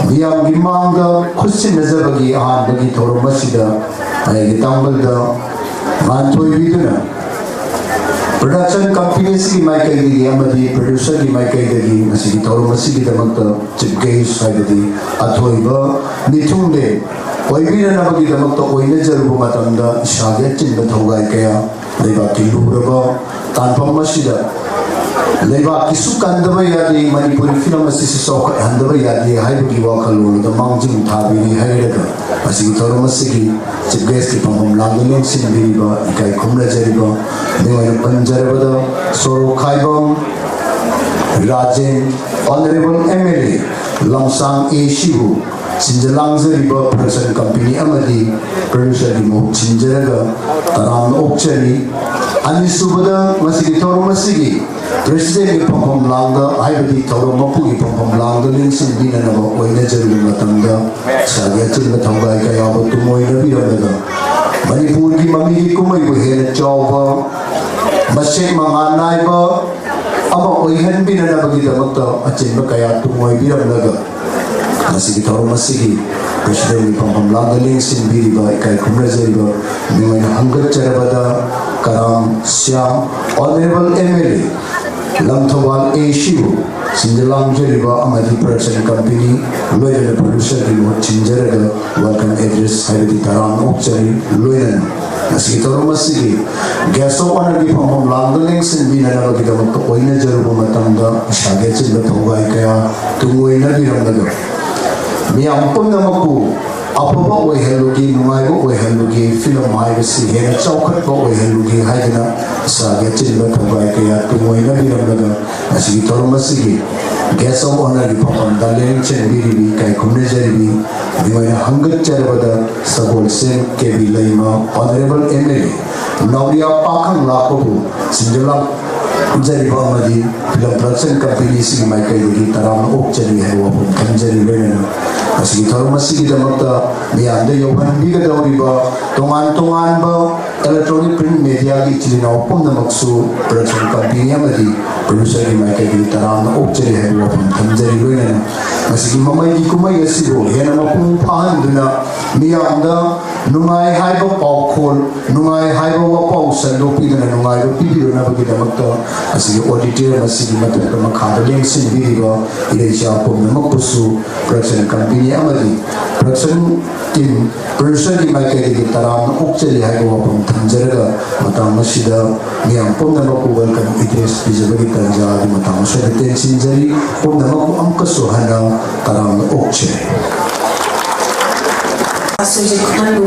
ꯃꯤꯌꯥꯝꯒꯤ ꯃꯥꯡꯗ ꯈꯨꯠꯁꯤꯟꯅꯖꯕꯒꯤ ꯑꯍꯥꯟꯕꯒꯤ ꯊꯧꯔꯝ ꯑꯁꯤꯗ ꯑꯩꯒꯤ ꯇꯥꯡꯕꯜꯗ ꯉꯥꯟꯊꯣꯏꯕꯤꯗꯨꯅ ꯄ꯭ꯔꯗꯛꯁꯟ ꯀꯝꯄꯅꯤ ꯑꯁꯤꯒꯤ ꯃꯥꯏꯀꯩꯗꯒꯤ ꯑꯃꯗꯤ ꯄ꯭ꯔꯗ꯭ꯌꯨꯁꯔꯒꯤ ꯃꯥꯏꯀꯩꯗꯒꯤ ꯉꯁꯤꯒꯤ ꯊꯧꯔꯝ ꯑꯁꯤꯒꯤꯗꯃꯛꯇ ꯆꯤꯐ ꯒꯦꯁ ꯍꯥꯏꯕꯗꯤ ꯑꯊꯣꯏꯕ ꯃꯤꯊꯨꯡꯂꯦꯟ ꯑꯣꯏꯕꯤꯅꯅꯕꯒꯤꯗꯃꯛꯇ ꯑꯣꯏꯅꯖꯔꯨꯕ ꯃꯇꯝꯗ ꯏꯁꯥꯒꯤ ꯑꯆꯤꯟꯕ ꯊꯧꯒꯥꯏ ꯀꯌꯥ, ꯂꯩꯕꯥꯛꯀꯤ ꯂꯨꯔꯕ ꯇꯥꯟꯐꯝ ꯑꯁꯤꯗ ꯂꯩꯕꯥꯛꯀꯤꯁꯨ ꯀꯟꯗꯕ ꯌꯥꯗꯦ, ꯃꯅꯤꯄꯨꯔꯤ ꯐꯤꯂꯝ ꯑꯁꯤꯁꯨ ꯆꯥꯎꯈꯠꯍꯟꯗꯕ ꯌꯥꯗꯦ ꯍꯥꯏꯕꯒꯤ ꯋꯥꯈꯜꯂꯣꯟ ꯑꯗꯨ ꯃꯥꯡꯖꯤꯜ ꯊꯥꯕꯤꯔꯤ ꯍꯥꯏꯔꯒ, ꯃꯁꯤꯒꯤ ꯊꯧꯔꯝ ꯑꯁꯤꯒꯤ ꯆꯤꯐ ꯒꯦꯁꯀꯤ ꯐꯝꯐꯝ ꯂꯥꯡꯗ ꯂꯦꯡꯁꯤꯟꯕꯤꯔꯤꯕ, ꯏꯀꯥꯏ ꯈꯨꯝꯅꯖꯔꯤꯕ, ꯃꯤꯡ ꯑꯣꯏꯅ ꯄꯟꯖꯔꯕꯗ ꯁꯣꯔꯣꯛꯈꯥꯏꯕꯝ Rajen, honourable M L A Lamsang A ꯁꯤꯕꯨ ꯁꯤꯟꯖ ꯂꯥꯡꯖꯔꯤꯕ ꯄ꯭ꯔꯗꯛꯁꯟ ꯀꯝꯄꯅꯤ ꯑꯃꯗꯤ ꯄ꯭ꯔꯗ꯭ꯌꯨꯁꯔꯒꯤ ꯃꯍꯨꯠ ꯁꯤꯟꯖꯔꯒ ꯇꯔꯥꯝꯅ ꯑꯣꯛꯆꯔꯤ꯫ ꯑꯅꯤꯁꯨꯕꯗ, ꯃꯁꯤꯒꯤ ꯊꯧꯔꯝ ꯑꯁꯤꯒꯤ ꯄ꯭ꯔꯦꯁꯤꯗꯦꯟꯒꯤ ꯐꯝꯐꯝ ꯂꯥꯡꯗ, ꯍꯥꯏꯕꯗꯤ ꯊꯧꯔꯝ ꯃꯄꯨꯒꯤ ꯐꯝꯐꯝ ꯂꯥꯡꯗ ꯂꯦꯡꯁꯤꯟꯕꯤꯅꯅꯕ ꯑꯣꯏꯅꯖꯔꯤꯕ ꯃꯇꯝꯗ ꯏꯁꯥꯒꯤ ꯑꯆꯤꯟꯕ ꯊꯧꯒꯥꯏ ꯀꯌꯥꯕꯨ ꯇꯨꯡꯑꯣꯏꯅꯕꯤꯔꯝꯂꯒ, ꯃꯅꯤꯄꯨꯔꯒꯤ ꯃꯃꯤꯒꯤ ꯀꯨꯝꯍꯩꯕꯨ ꯍꯦꯟꯅ ꯆꯥꯎꯕ, ꯃꯁꯦꯛ ꯃꯉꯥꯜ ꯅꯥꯏꯕ ꯑꯃ ꯑꯣꯏꯍꯟꯕꯤꯅꯅꯕꯒꯤꯗꯃꯛꯇ ꯑꯆꯤꯟꯕ ꯀꯌꯥ ꯇꯨꯡꯑꯣꯏꯕꯤꯔꯝꯂꯒ, ꯉꯁꯤꯒꯤ ꯊꯧꯔꯝ ꯑꯁꯤꯒꯤ ꯄ꯭ꯔꯦꯁꯤꯗꯦꯟꯒꯤ ꯐꯝꯐꯝ ꯂꯥꯡꯗ ꯂꯦꯡꯁꯤꯟꯕꯤꯔꯤꯕ, ꯏꯀꯥꯏ ꯈꯨꯝꯅꯖꯔꯤꯕ ꯃꯤꯑꯣꯏꯅ ꯍꯪꯒꯠꯆꯔꯕꯗ Karam Shyam, honourable M L A Langthabal A ꯁꯤꯕꯨ ꯁꯤꯟꯖ ꯂꯥꯡꯖꯔꯤꯕ ꯑꯃꯗꯤ ꯄ꯭ꯔꯗꯛꯁꯟ ꯀꯝꯄꯅꯤ ꯂꯣꯏꯅꯅ ꯄ꯭ꯔꯗ꯭ꯌꯨꯁꯔꯒꯤ ꯃꯍꯨꯠ ꯁꯤꯟꯖꯔꯒ ꯋꯦꯜꯀꯝ ꯑꯦꯗ꯭ꯔꯦꯁ ꯍꯥꯏꯕꯗꯤ ꯇꯔꯥꯝꯅ ꯑꯣꯛꯆꯔꯤ꯫ ꯂꯣꯏꯅꯅ ꯉꯁꯤꯒꯤ ꯊꯧꯔꯝ ꯑꯁꯤꯒꯤ ꯒꯦꯁ ꯑꯣꯐ ꯑꯣꯅꯔꯒꯤ ꯐꯝꯐꯝ ꯂꯥꯡꯗ ꯂꯦꯡꯁꯤꯟꯕꯤꯅꯅꯕꯒꯤꯗꯃꯛꯇ ꯑꯣꯏꯅꯖꯔꯨꯕ ꯃꯇꯝꯗ ꯏꯁꯥꯒꯤ ꯑꯆꯤꯟꯕ ꯊꯧꯒꯥꯏ ꯀꯌꯥ ꯇꯨꯡꯑꯣꯏꯅꯕꯤꯔꯝꯂꯒ, ꯃꯤꯌꯥꯝ ꯄꯨꯝꯅꯃꯛꯄꯨ ꯑꯐꯕ ꯑꯣꯏꯍꯜꯂꯨꯒꯦ, ꯅꯨꯡꯉꯥꯏꯕ ꯑꯣꯏꯍꯜꯂꯨꯒꯦ, ꯐꯤꯂꯝ ꯍꯥꯏꯕꯁꯤ ꯍꯦꯟꯅ ꯆꯥꯎꯈꯠꯄ ꯑꯣꯏꯍꯜꯂꯨꯒꯦ ꯍꯥꯏꯗꯅ ꯏꯁꯥꯒꯤ ꯑꯆꯤꯟꯕ ꯊꯧꯒꯥꯏ ꯀꯌꯥ ꯇꯨꯡꯑꯣꯏꯅꯕꯤꯔꯝꯂꯒ, ꯉꯁꯤꯒꯤ ꯊꯧꯔꯝ ꯑꯁꯤꯒꯤ ꯒꯦꯁ ꯑꯣꯐ ꯑꯣꯅꯔꯒꯤ ꯐꯝꯐꯝꯗ ꯂꯦꯡꯁꯤꯟꯕꯤꯔꯤꯕꯤ, ꯏꯀꯥꯏ ꯈꯨꯝꯅꯖꯔꯤꯕꯤ, ꯃꯤꯑꯣꯏꯅ ꯍꯪꯒꯠꯆꯔꯕꯗ Sagolsem K B Leima, honourable M L A Naoriya ꯄꯥꯈꯪ ꯂꯥꯛꯄꯕꯨ ꯁꯤꯟꯖ ꯂꯥꯡꯖꯔꯤꯕ ꯑꯃꯗꯤ ꯐꯤꯂꯝ ꯄ꯭ꯔꯗꯛꯁꯟ ꯀꯝꯄꯅꯤꯁꯤꯒꯤ ꯃꯥꯏꯀꯩꯗꯒꯤ ꯇꯔꯥꯝꯅ ꯑꯣꯛꯆꯔꯤ ꯍꯥꯏꯕ ꯋꯥꯐꯝ ꯊꯝꯖꯔꯤ꯫ ꯂꯣꯏꯅꯅ ꯉꯁꯤꯒꯤ ꯊꯧꯔꯝ ꯑꯁꯤꯒꯤꯗꯃꯛꯇ ꯃꯤꯌꯥꯝꯗ ꯌꯧꯍꯟꯕꯤꯒꯗꯧꯔꯤꯕ ꯇꯣꯉꯥꯟ ꯇꯣꯉꯥꯟꯕ ꯏꯂꯦꯛꯇ꯭ꯔꯣꯅꯤꯛ ꯄ꯭ꯔꯤꯟꯠ ꯃꯦꯗꯤꯌꯥꯒꯤ ꯏꯆꯤꯜ ꯏꯅꯥꯎ ꯄꯨꯝꯅꯃꯛꯁꯨ ꯄ꯭ꯔꯗꯛꯁꯟ ꯀꯝꯄꯅꯤ ꯑꯃꯗꯤ ꯄ꯭ꯔꯗ꯭ꯌꯨꯁꯔꯒꯤ ꯃꯥꯏꯀꯩꯗꯒꯤ ꯇꯔꯥꯝꯅ ꯑꯣꯛꯆꯔꯤ ꯍꯥꯏꯕ ꯋꯥꯐꯝ ꯊꯝꯖꯔꯤ꯫ ꯂꯣꯏꯅꯅ ꯃꯁꯤꯒꯤ ꯃꯃꯩꯒꯤ ꯀꯨꯝꯍꯩ ꯑꯁꯤꯕꯨ ꯍꯦꯟꯅ ꯃꯄꯨꯡ ꯐꯥꯍꯟꯗꯨꯅ ꯃꯤꯌꯥꯝꯗ ꯅꯨꯡꯉꯥꯏ ꯍꯥꯏꯕ ꯄꯥꯎꯈꯣꯜ, ꯅꯨꯡꯉꯥꯏ ꯍꯥꯏꯕ ꯋꯥꯄꯥꯎ ꯁꯟꯗꯣꯛꯄꯤꯗꯨꯅ ꯅꯨꯡꯉꯥꯏꯕ ꯄꯤꯕꯤꯔꯨꯅꯕꯒꯤꯗꯃꯛꯇ ꯑꯁꯤꯒꯤ ꯑꯣꯗꯤꯇꯣꯔꯤꯌꯝ ꯑꯁꯤꯒꯤ ꯃꯊꯛꯇ ꯃꯈꯥꯗ ꯂꯦꯡꯁꯤꯟꯕꯤꯔꯤꯕ ꯏꯔꯩꯆꯥ ꯄꯨꯝꯅꯃꯛꯄꯨꯁꯨ ꯄ꯭ꯔꯗꯛꯁꯟ ꯀꯝꯄꯅꯤ ꯑꯃꯗꯤ Production team, producerꯒꯤ ꯃꯥꯏꯀꯩꯗꯒꯤ ꯇꯔꯥꯝꯅ ꯑꯣꯛꯆꯔꯤ ꯍꯥꯏꯕ ꯋꯥꯐꯝ ꯊꯝꯖꯔꯒ, ꯃꯇꯥꯡ ꯑꯁꯤꯗ ꯃꯤꯌꯥꯝ ꯄꯨꯝꯅꯃꯛꯄꯨ welcome address ꯄꯤꯖꯕꯒꯤ ꯇꯥꯟꯖꯥ ꯑꯗꯨ ꯃꯇꯥꯡ ꯑꯁꯤꯗ ꯇꯦꯟꯁꯤꯟꯖꯔꯤ꯫ ꯄꯨꯝꯅꯃꯛꯄꯨ ꯑꯃꯨꯛꯀꯁꯨ ꯍꯟꯅ ꯇꯔꯥꯝꯅ ꯑꯣꯛꯆꯔꯤ꯫ ꯁꯨꯔꯖꯤꯠ ꯈꯨꯃꯟꯕꯨ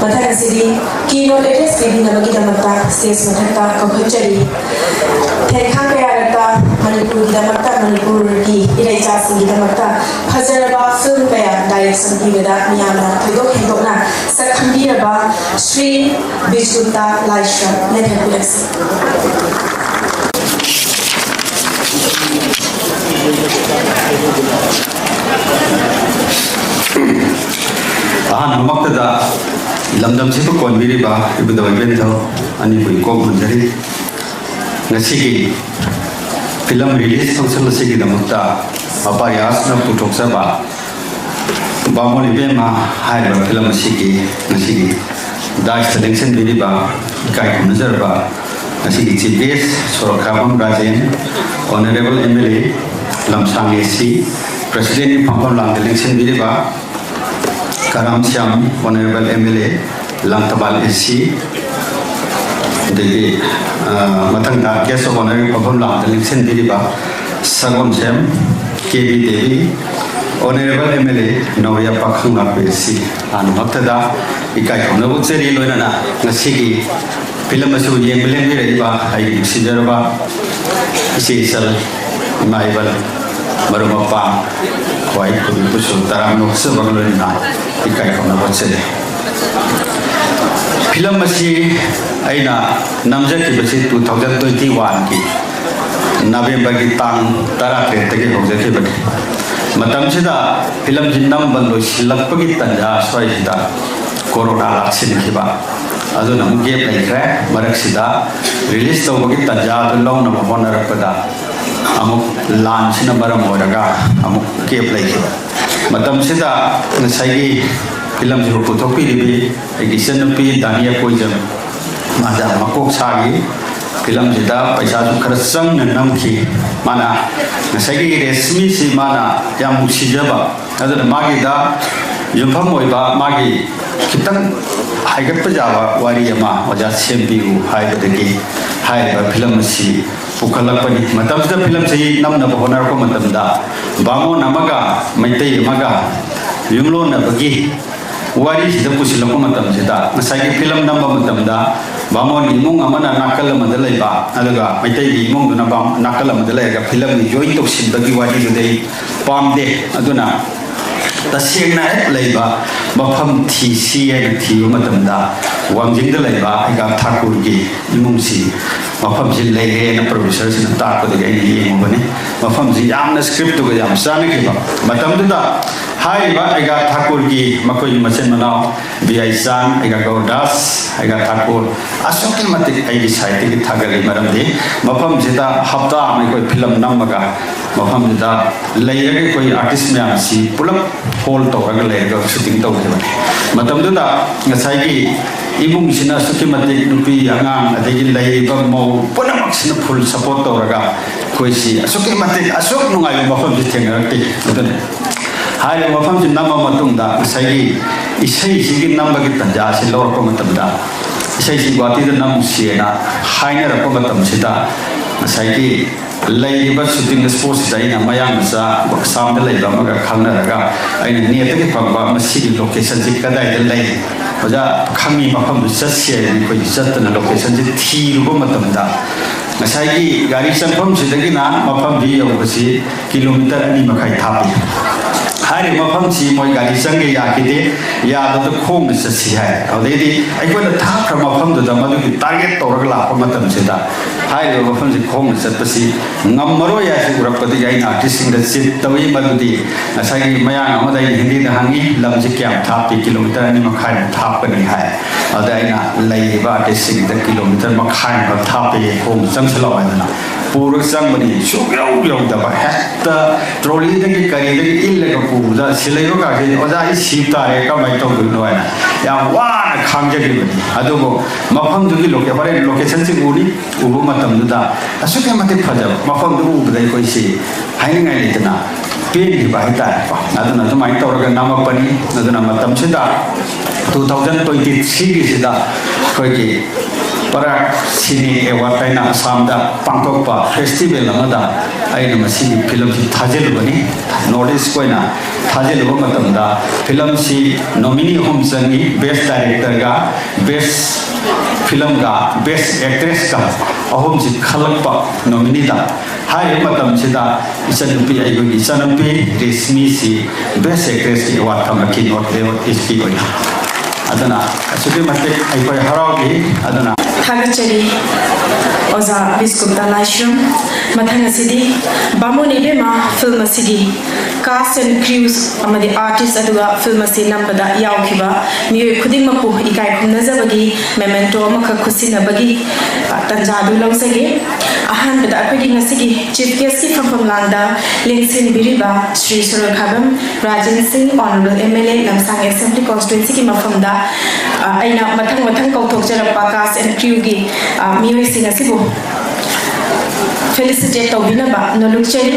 ꯃꯊꯪ ꯑꯁꯤꯗꯤ keynote address ꯄꯤꯕꯤꯅꯕꯒꯤꯗꯃꯛꯇ stage ꯃꯊꯛꯇ ꯀꯧꯈꯠꯆꯔꯤ꯫ ꯊꯦꯡꯈꯥꯡ ꯀꯌꯥꯔꯛꯇ ꯃꯅꯤꯄꯨꯔꯒꯤꯗꯃꯛꯇ, ꯃꯅꯤꯄꯨꯔꯒꯤ ꯏꯔꯩꯆꯥꯁꯤꯡꯒꯤꯗꯃꯛꯇ ꯐꯖꯔꯕ film ꯀꯌꯥ direction ꯄꯤꯕꯗ ꯃꯤꯌꯥꯝꯅ ꯊꯣꯏꯗꯣꯛ ꯍꯦꯟꯗꯣꯛꯅ ꯁꯛ ꯈꯪꯕꯤꯔꯕ ꯁ꯭ꯔꯤ ꯕꯤꯖꯨꯇꯥ ꯂꯥꯏꯁ꯭ꯔꯝ ꯂꯦꯞꯍꯟꯕꯤꯔꯛꯁꯤ꯫ ꯑꯍꯥꯟꯕꯃꯛꯇꯗ ꯂꯝꯗꯝꯁꯤꯕꯨ ꯀꯣꯟꯕꯤꯔꯤꯕ ꯏꯕꯨꯙꯧ ꯏꯕꯦꯟꯙꯧ ꯑꯅꯤꯕꯨ ꯏꯀꯣꯛ ꯈꯨꯔꯨꯝꯖꯔꯤ꯫ ꯉꯁꯤꯒꯤ film release function ꯑꯁꯤꯒꯤꯗꯃꯛꯇ ꯃꯄꯥ ꯌꯥꯁꯅ ꯄꯨꯊꯣꯛꯆꯕ ꯕꯥꯃꯣꯟ ꯏꯕꯦꯝꯃ ꯍꯥꯏꯔꯤꯕ film ꯑꯁꯤꯒꯤ ꯉꯁꯤꯒꯤ dais ꯇ ꯂꯦꯡꯁꯤꯟꯕꯤꯔꯤꯕ ꯏꯀꯥꯏ ꯈꯨꯝꯅꯖꯔꯕ ꯉꯁꯤꯒꯤ chief guest ꯁꯣꯔꯣꯛꯈꯥꯕꯝ Rajen, Honourable M L A ꯂꯝꯁꯥꯡ A C, President ꯒꯤ ꯐꯝꯐꯝ ꯂꯥꯡꯗ ꯂꯦꯡꯁꯤꯟꯕꯤꯔꯤꯕ ꯀꯔꯥꯝ Shyam, Honourable M L A Langthabal A C, ꯑꯗꯒꯤ, ꯑ, ꯃꯊꯪꯗ guest of honour ꯒꯤ ꯐꯝꯐꯝ ꯂꯥꯡꯗ ꯂꯦꯡꯁꯤꯟꯕꯤꯔꯤꯕ Sagolsem K B Devi, Honourable M L A Naoriya ꯄꯥꯈꯪꯂꯥꯛꯄꯤ ꯑꯁꯤ ꯑꯍꯥꯟꯕꯃꯛꯇꯗ ꯏꯀꯥꯏ ꯈꯨꯝꯅꯕ ꯎꯠꯆꯔꯤ꯫ ꯂꯣꯏꯅꯅ ꯉꯁꯤꯒꯤ film ꯑꯁꯤꯕꯨ ꯌꯦꯡꯕ ꯂꯦꯡꯕꯤꯔꯛꯏꯕ ꯑꯩꯒꯤ ꯅꯨꯡꯁꯤꯖꯔꯕ ꯏꯆꯦ ꯏꯆꯜ, ꯏꯃꯥ ꯏꯕꯜ, ꯃꯔꯨꯞ ꯃꯄꯥꯡ, ꯈ꯭ꯋꯥꯏ ꯈꯨꯗꯤꯡꯃꯛꯄꯨꯁꯨ ꯇꯔꯥꯝꯅ ꯑꯣꯛꯆꯕꯒ ꯂꯣꯏꯅꯅ ꯏꯀꯥꯏ ꯈꯨꯝꯅꯕ ꯎꯠꯆꯔꯤ꯫ Film ꯑꯁꯤ ꯑꯩꯅ ꯅꯝꯖꯈꯤꯕꯁꯤ two thousand twenty one ꯒꯤ November ꯒꯤ ꯇꯥꯡ ꯇꯔꯥꯇꯔꯦꯠꯇꯒꯤ ꯍꯧꯖꯈꯤꯕꯅꯤ꯫ ꯃꯇꯝꯁꯤꯗ film ꯁꯤ ꯅꯝꯕ ꯂꯣꯏꯁꯤꯜꯂꯛꯄꯒꯤ ꯇꯟꯖꯥ ꯁ꯭ꯋꯥꯏꯁꯤꯗ corona ꯂꯥꯛꯁꯤꯟꯈꯤꯕ, ꯑꯗꯨꯅ ꯑꯃꯨꯛ gap ꯂꯩꯈ꯭ꯔꯦ꯫ ꯃꯔꯛꯁꯤꯗ release ꯇꯧꯕꯒꯤ ꯇꯟꯖꯥ ꯑꯗꯨ ꯂꯧꯅꯕ ꯍꯣꯠꯅꯔꯛꯄꯗ ꯑꯃꯨꯛ ꯂꯥꯟꯁꯤꯅ ꯃꯔꯝ ꯑꯣꯏꯔꯒ ꯑꯃꯨꯛ gap ꯂꯩꯈꯤꯕ꯫ ꯃꯇꯝꯁꯤꯗ ꯉꯁꯥꯏꯒꯤ film ꯁꯤꯕꯨ ꯄꯨꯊꯣꯛꯄꯤꯔꯤꯕꯤ ꯑꯩꯒꯤ ꯏꯆꯟꯅꯨꯄꯤ ꯗꯥꯅꯤꯌꯥ ꯀꯣꯏꯖꯝ, ꯃꯥꯗ ꯃꯀꯣꯛ ꯁꯥꯈꯤ꯫ Film ꯁꯤꯗ ꯄꯩꯁꯥꯁꯨ ꯈꯔ ꯆꯪꯅ ꯅꯝꯈꯤ꯫ ꯃꯥꯅ ꯉꯁꯥꯏꯒꯤ ꯔꯦꯁꯃꯤꯁꯤ ꯃꯥꯅ ꯌꯥꯝ ꯅꯨꯡꯁꯤꯖꯕ, ꯑꯗꯨꯅ ꯃꯥꯒꯤꯗ ꯌꯨꯝꯐꯝ ꯑꯣꯏꯕ ꯃꯥꯒꯤ ꯈꯤꯇꯪ ꯍꯥꯏꯒꯠꯄ ꯌꯥꯕ ꯋꯥꯔꯤ ꯑꯃ ꯑꯣꯖꯥ ꯁꯦꯝꯕꯤꯌꯨ ꯍꯥꯏꯕꯗꯒꯤ ꯍꯥꯏꯔꯤꯕ ꯐꯤꯂꯝ ꯑꯁꯤ ꯄꯨꯈꯠꯂꯛꯄꯅꯤ꯫ ꯃꯇꯝꯁꯤꯗ ꯐꯤꯂꯝꯁꯤ ꯅꯝꯅꯕ ꯍꯣꯠꯅꯔꯛꯄ ꯃꯇꯝꯗ ꯕꯥꯃꯣꯟ ꯑꯃꯒ ꯃꯩꯇꯩ ꯑꯃꯒ ꯌꯨꯝꯂꯣꯟꯅꯕꯒꯤ ꯋꯥꯔꯤꯁꯤꯗ ꯄꯨꯁꯤꯜꯂꯛꯄ ꯃꯇꯝꯁꯤꯗ ꯉꯁꯥꯏꯒꯤ ꯐꯤꯂꯝ ꯅꯝꯕ ꯃꯇꯝꯗ ꯕꯥꯃꯣꯟ ꯏꯃꯨꯡ ꯑꯃꯅ ꯅꯥꯀꯜ ꯑꯃꯗ ꯂꯩꯕ, ꯑꯗꯨꯒ ꯃꯩꯇꯩꯒꯤ ꯏꯃꯨꯡꯗꯨꯅ ꯕꯥꯝ-, ꯅꯥꯀꯜ ꯑꯃꯗ ꯂꯩꯔꯒ ꯐꯤꯂꯝꯒꯤ ꯖꯣꯏꯟ ꯇꯧꯁꯤꯟꯕꯒꯤ ꯋꯥꯔꯤꯗꯨꯗꯤ ꯑꯩ ꯄꯥꯝꯗꯦ꯫ ꯑꯗꯨꯅ ꯇꯁꯦꯡꯅ ꯍꯦꯛ ꯂꯩꯕ ꯃꯐꯝ ꯊꯤꯁꯤ ꯍꯥꯏꯅ ꯊꯤꯕ ꯃꯇꯝꯗ ꯋꯥꯡꯖꯤꯡꯗ ꯂꯩꯕ ꯑꯩꯒ ꯊꯥꯀꯨꯔꯒꯤ ꯏꯃꯨꯡꯁꯤ ꯃꯐꯝꯁꯤ ꯂꯩꯔꯦꯅ ꯄ꯭ꯔꯣꯗ꯭ꯌꯨꯁꯔꯁꯤꯅ ꯇꯥꯛꯄꯗꯒꯤ ꯑꯩꯅ ꯌꯦꯡꯉꯨꯕꯅꯤ꯫ ꯃꯐꯝꯁꯤ ꯌꯥꯝꯅ ꯁ꯭ꯀ꯭ꯔꯤꯞꯇꯨꯒ ꯌꯥꯝ ꯆꯥꯟꯅꯈꯤꯕ꯫ ꯃꯇꯝꯗꯨꯗ ꯍꯥꯏꯔꯤꯕ ꯑꯩꯒ ꯊꯥꯀꯨꯔꯒꯤ ꯃꯈꯣꯏꯒꯤ ꯃꯆꯤꯟ ꯃꯅꯥꯎ ꯕꯤ ꯑꯥꯏ ꯆꯥꯟ, ꯑꯩꯒ ꯒꯧꯔꯗꯥꯁ, ꯑꯩꯒ ꯊꯥꯀꯨꯔ ꯑꯁꯨꯛꯀꯤ ꯃꯇꯤꯛ ꯑꯩꯒꯤ ꯁꯥꯏꯠꯇꯒꯤ ꯊꯥꯒꯠꯂꯤ꯫ ꯃꯔꯝꯗꯤ ꯃꯐꯝꯁꯤꯗ ꯍꯞꯇꯥ ꯑꯃ ꯑꯩꯈꯣꯏ ꯐꯤꯂꯝ ꯅꯝꯃꯒ ꯃꯐꯝꯗꯨꯗ ꯂꯩꯔꯒ ꯑꯩꯈꯣꯏ ꯑꯥꯔꯇꯤꯁ ꯃꯌꯥꯝꯁꯤ ꯄꯨꯂꯞ ꯍꯣꯜ ꯇꯧꯔꯒ ꯂꯩꯔꯒ ꯁꯨꯇꯤꯡ ꯇꯧꯈꯤꯕꯅꯤ꯫ ꯃꯇꯝꯗꯨꯗ ꯉꯁꯥꯏꯒꯤ ꯏꯃꯨꯡꯁꯤꯅ ꯑꯁꯨꯛꯀꯤ ꯃꯇꯤꯛ ꯅꯨꯄꯤ ꯑꯉꯥꯡ ꯑꯗꯒꯤ ꯂꯩꯔꯤꯕ ꯃꯧ ꯄꯨꯝꯅꯃꯛꯁꯤꯅ ꯐꯨꯜ ꯁꯄꯣꯔꯠ ꯇꯧꯔꯒ ꯑꯩꯈꯣꯏꯁꯤ ꯑꯁꯨꯛꯀꯤ ꯃꯇꯤꯛ ꯑꯁꯨꯛ ꯅꯨꯡꯉꯥꯏꯕ ꯃꯐꯝꯁꯤ ꯊꯦꯡꯅꯔꯛꯇꯦ꯫ ꯑꯗꯨꯅ ꯍꯥꯏꯔꯤꯕ ꯃꯐꯝꯁꯤ ꯅꯝꯕ ꯃꯇꯨꯡꯗ ꯉꯁꯥꯏꯒꯤ ꯏꯁꯩꯁꯤꯒꯤ ꯅꯝꯕꯒꯤ ꯇꯥꯟꯖꯥꯁꯤ ꯂꯧꯔꯛꯄ ꯃꯇꯝꯗ ꯏꯁꯩꯁꯤ ꯒꯨꯍꯥꯇꯤꯗ ꯅꯝꯁꯦꯅ ꯍꯥꯏꯅꯔꯛꯄ ꯃꯇꯝꯁꯤꯗ ꯉꯁꯥꯏꯒꯤ ꯂꯩꯔꯤꯕ ꯁꯨꯇꯤꯡ ꯁ꯭ꯄꯣꯠꯁꯤꯗ ꯑꯩꯅ ꯃꯌꯥꯡ ꯃꯆꯥ ꯑꯁꯥꯝꯗ ꯂꯩꯕ ꯑꯃꯒ ꯈꯪꯅꯔꯒ ꯑꯩꯅ ꯅꯦꯠꯇꯒꯤ ꯐꯪꯕ ꯃꯁꯤꯒꯤ ꯂꯣꯀꯦꯁꯟꯁꯤ ꯀꯗꯥꯏꯗ ꯂꯩ, ꯑꯣꯖꯥ ꯈꯪꯉꯤ ꯃꯐꯝꯗꯨ ꯆꯠꯁꯤ ꯍꯥꯏꯗꯅ ꯑꯩꯈꯣꯏ ꯆꯠꯇꯅ ꯂꯣꯀꯦꯁꯟꯁꯤ ꯊꯤꯔꯨꯕ ꯃꯇꯝꯗ ꯉꯁꯥꯏꯒꯤ ꯒꯥꯔꯤ ꯆꯪꯐꯝꯁꯤꯗꯒꯤꯅ ꯃꯐꯝꯗꯨ ꯌꯧꯕꯁꯤ ꯀꯤꯂꯣꯃꯤꯇꯔ ꯑꯅꯤ ꯃꯈꯥꯏ ꯊꯥꯞꯄꯤ꯫ ꯍꯥꯏꯔꯤꯕ ꯃꯐꯝꯁꯤ ꯃꯣꯏ ꯒꯥꯔꯤ ꯆꯪꯒꯦ ꯌꯥꯈꯤꯗꯦ, ꯌꯥꯗꯕꯗ ꯈꯣꯡꯅ ꯆꯠꯁꯤ ꯍꯥꯏ꯫ ꯑꯗꯨꯗꯩꯗꯤ ꯑꯩꯈꯣꯏꯅ ꯊꯥꯈ꯭ꯔ ꯃꯐꯝꯗꯨꯗ ꯃꯗꯨꯒꯤ ꯇꯥꯔꯒꯦꯠ ꯇꯧꯔꯒ ꯂꯥꯛꯄ ꯃꯇꯝꯁꯤꯗ ꯍꯥꯏꯔꯤꯕ ꯃꯐꯝꯁꯤ ꯈꯣꯡꯅ ꯆꯠꯄꯁꯤ ꯉꯝꯃꯔꯣꯏ ꯍꯥꯏꯁꯤ ꯎꯔꯛꯄꯗꯒꯤ ꯑꯩꯅ ꯑꯥꯔꯇꯤꯁꯁꯤꯡꯗ ꯆꯤꯠ ꯇꯧꯏ꯫ ꯃꯗꯨꯗꯤ ꯉꯁꯥꯏꯒꯤ ꯃꯌꯥꯡ ꯑꯃꯗ ꯑꯩꯅ ꯍꯤꯟꯗꯤꯗ ꯍꯪꯉꯤ, "ꯂꯝꯁꯤ ꯀꯌꯥꯝ ꯊꯥꯞꯄꯤ?" "ꯀꯤꯂꯣꯃꯤꯇꯔ ꯑꯅꯤ ꯃꯈꯥꯏꯃꯨꯛ ꯊꯥꯞꯀꯅꯤ" ꯍꯥꯏ꯫ ꯑꯗ ꯑꯩꯅ ꯂꯩꯔꯤꯕ ꯑꯥꯔꯇꯤꯁꯁꯤꯡꯗ "ꯀꯤꯂꯣꯃꯤꯇꯔ ꯃꯈꯥꯏꯃꯨꯛ ꯊꯥꯞꯄꯤ, ꯈꯣꯡꯅ ꯆꯪꯁꯤꯜꯂꯛꯑꯣ" ꯍꯥꯏꯗꯅ ꯄꯨꯔꯒ ꯆꯪꯕꯅꯤ꯫ ꯁꯨꯛꯌꯧ ꯌꯧꯗꯕ, ꯍꯦꯛꯇ ꯇ꯭ꯔꯣꯂꯤꯗꯒꯤ ꯀꯔꯤꯗꯒꯤ ꯏꯜꯂꯒ ꯄꯨꯕꯗ ꯁꯤꯜ ꯂꯩꯕ ꯀꯥꯁꯤ, "ꯑꯣꯖꯥ, ꯑꯩ ꯁꯤꯕ ꯇꯥꯔꯦ, ꯀꯃꯥꯏꯅ ꯇꯧꯗꯣꯏꯅꯣ?" ꯍꯥꯏꯅ ꯌꯥꯝ ꯋꯥꯅ ꯈꯥꯡꯖꯈꯤꯕꯅꯤ꯫ ꯑꯗꯨꯕꯨ ꯃꯐꯝꯗꯨꯒꯤ ꯂꯣꯀꯦ-, ꯍꯣꯔꯦꯟ ꯂꯣꯀꯦꯁꯟꯁꯤ ꯎꯅꯤ, ꯎꯕ ꯃꯇꯝꯗꯨꯗ ꯑꯁꯨꯛꯀꯤ ꯃꯇꯤꯛ ꯐꯖꯕ ꯃꯐꯝꯗꯨ ꯎꯕꯗ ꯑꯩꯈꯣꯏꯁꯤ ꯍꯥꯏꯅꯤꯡꯉꯥꯏ ꯂꯩꯇꯅ ꯄꯦꯟꯈꯤꯕ ꯍꯥꯏꯇꯥꯔꯦꯀꯣ꯫ ꯑꯗꯨꯅ ꯑꯗꯨꯃꯥꯏꯅ ꯇꯧꯔꯒ ꯅꯝꯃꯛꯄꯅꯤ꯫ ꯑꯗꯨꯅ ꯃꯇꯝꯁꯤꯗ, two thousand twenty three ꯒꯤꯁꯤꯗ ꯑꯩꯈꯣꯏꯒꯤ ꯄꯔꯥꯛ ꯁꯤꯅꯦ ꯑꯦꯋꯥꯔꯗ ꯍꯥꯏꯅ ꯑꯁꯥꯝꯗ ꯄꯥꯡꯊꯣꯛꯄ ꯐꯦꯁꯇꯤꯚꯦꯜ ꯑꯃꯗ ꯑꯩꯅ ꯃꯁꯤꯒꯤ ꯐꯤꯂꯝꯁꯤ ꯊꯥꯖꯤꯜꯂꯨꯕꯅꯤ꯫ ꯅꯣꯔꯠ ꯏꯁꯀꯤ ꯑꯣꯏꯅ ꯊꯥꯖꯤꯜꯂꯨꯕ ꯃꯇꯝꯗ, ꯐꯤꯂꯝꯁꯤ ꯅꯣꯃꯤꯅꯤ ꯑꯍꯨꯝ ꯆꯪꯉꯤ: ꯕꯦꯁ ꯗꯥꯏꯔꯦꯛꯇꯔꯒ, ꯕꯦꯁ ꯐꯤꯂꯝꯒ, ꯕꯦꯁ ꯑꯦꯛꯇ꯭ꯔꯦꯁꯀ, ꯑꯍꯨꯝꯁꯤ ꯈꯜꯂꯛꯄ ꯅꯣꯃꯤꯅꯤꯗ꯫ ꯍꯥꯏꯔꯤꯕ ꯃꯇꯝꯁꯤꯗ ꯏꯆꯟꯅꯨꯄꯤ, ꯑꯩꯈꯣꯏꯒꯤ ꯏꯆꯟꯅꯨꯄꯤ ꯔꯦꯁꯃꯤꯁꯤ ꯕꯦꯁ ꯑꯦꯛꯇ꯭ꯔꯦꯁꯀꯤ ꯑꯦꯋꯥꯔꯗ ꯐꯪꯂꯛꯈꯤ, ꯅꯣꯔꯠ ꯏꯁꯀꯤ ꯑꯣꯏꯅ꯫ ꯑꯗꯨꯅ ꯑꯁꯨꯛꯀꯤ ꯃꯇꯤꯛ ꯑꯩꯈꯣꯏ ꯍꯔꯥꯎꯈꯤ꯫ ꯑꯗꯨꯅ ꯊꯥꯒꯠꯆꯔꯤ ꯑꯣꯖꯥ ꯕꯤꯁꯀꯨꯞꯇ ꯂꯥꯏꯁ꯭ꯔꯝ꯫ ꯃꯊꯪ ꯑꯁꯤꯗꯤ ꯕꯥꯃꯣꯟ ꯏꯕꯦꯝꯃ ꯐꯤꯂꯝ ꯑꯁꯤꯒꯤ cast and crews ꯑꯃꯗꯤ artist, ꯑꯗꯨꯒ ꯐꯤꯂꯝ ꯑꯁꯤ ꯅꯝꯕꯗ ꯌꯥꯎꯈꯤꯕ ꯃꯤꯑꯣꯏ ꯈꯨꯗꯤꯡꯃꯛꯄꯨ ꯏꯀꯥꯏ ꯈꯨꯝꯅꯖꯕꯒꯤ memento ꯑꯃꯈꯛ ꯈꯨꯠꯁꯤꯟꯅꯕꯒꯤ, ꯑ, ꯇꯟꯖꯥ ꯑꯗꯨ ꯂꯧꯖꯒꯦ꯫ ꯑꯍꯥꯟꯕꯗ ꯑꯩꯈꯣꯏꯒꯤ ꯉꯁꯤꯒꯤ chief guest ꯀꯤ ꯐꯝꯐꯝ ꯂꯥꯡꯗ ꯂꯦꯡꯁꯤꯟꯕꯤꯔꯤꯕ ꯁ꯭ꯔꯤ ꯁꯣꯔꯣꯛꯈꯥꯕꯝ ꯔꯥꯖꯦꯟ ꯁꯤꯡ, Honourable M L A, ꯂꯝꯁꯥꯡ Assembly Constituency ꯒꯤ ꯃꯐꯝꯗ, ꯑ, ꯑꯩꯅ ꯃꯊꯪ ꯃꯊꯪ ꯀꯧꯊꯣꯛꯆꯔꯛꯄ cast and crew ꯒꯤ, ꯑ, ꯃꯤꯑꯣꯏꯁꯤꯡ ꯑꯁꯤꯕꯨ felicitate ꯇꯧꯕꯤꯅꯕ ꯅꯣꯂꯨꯛꯆꯔꯤ꯫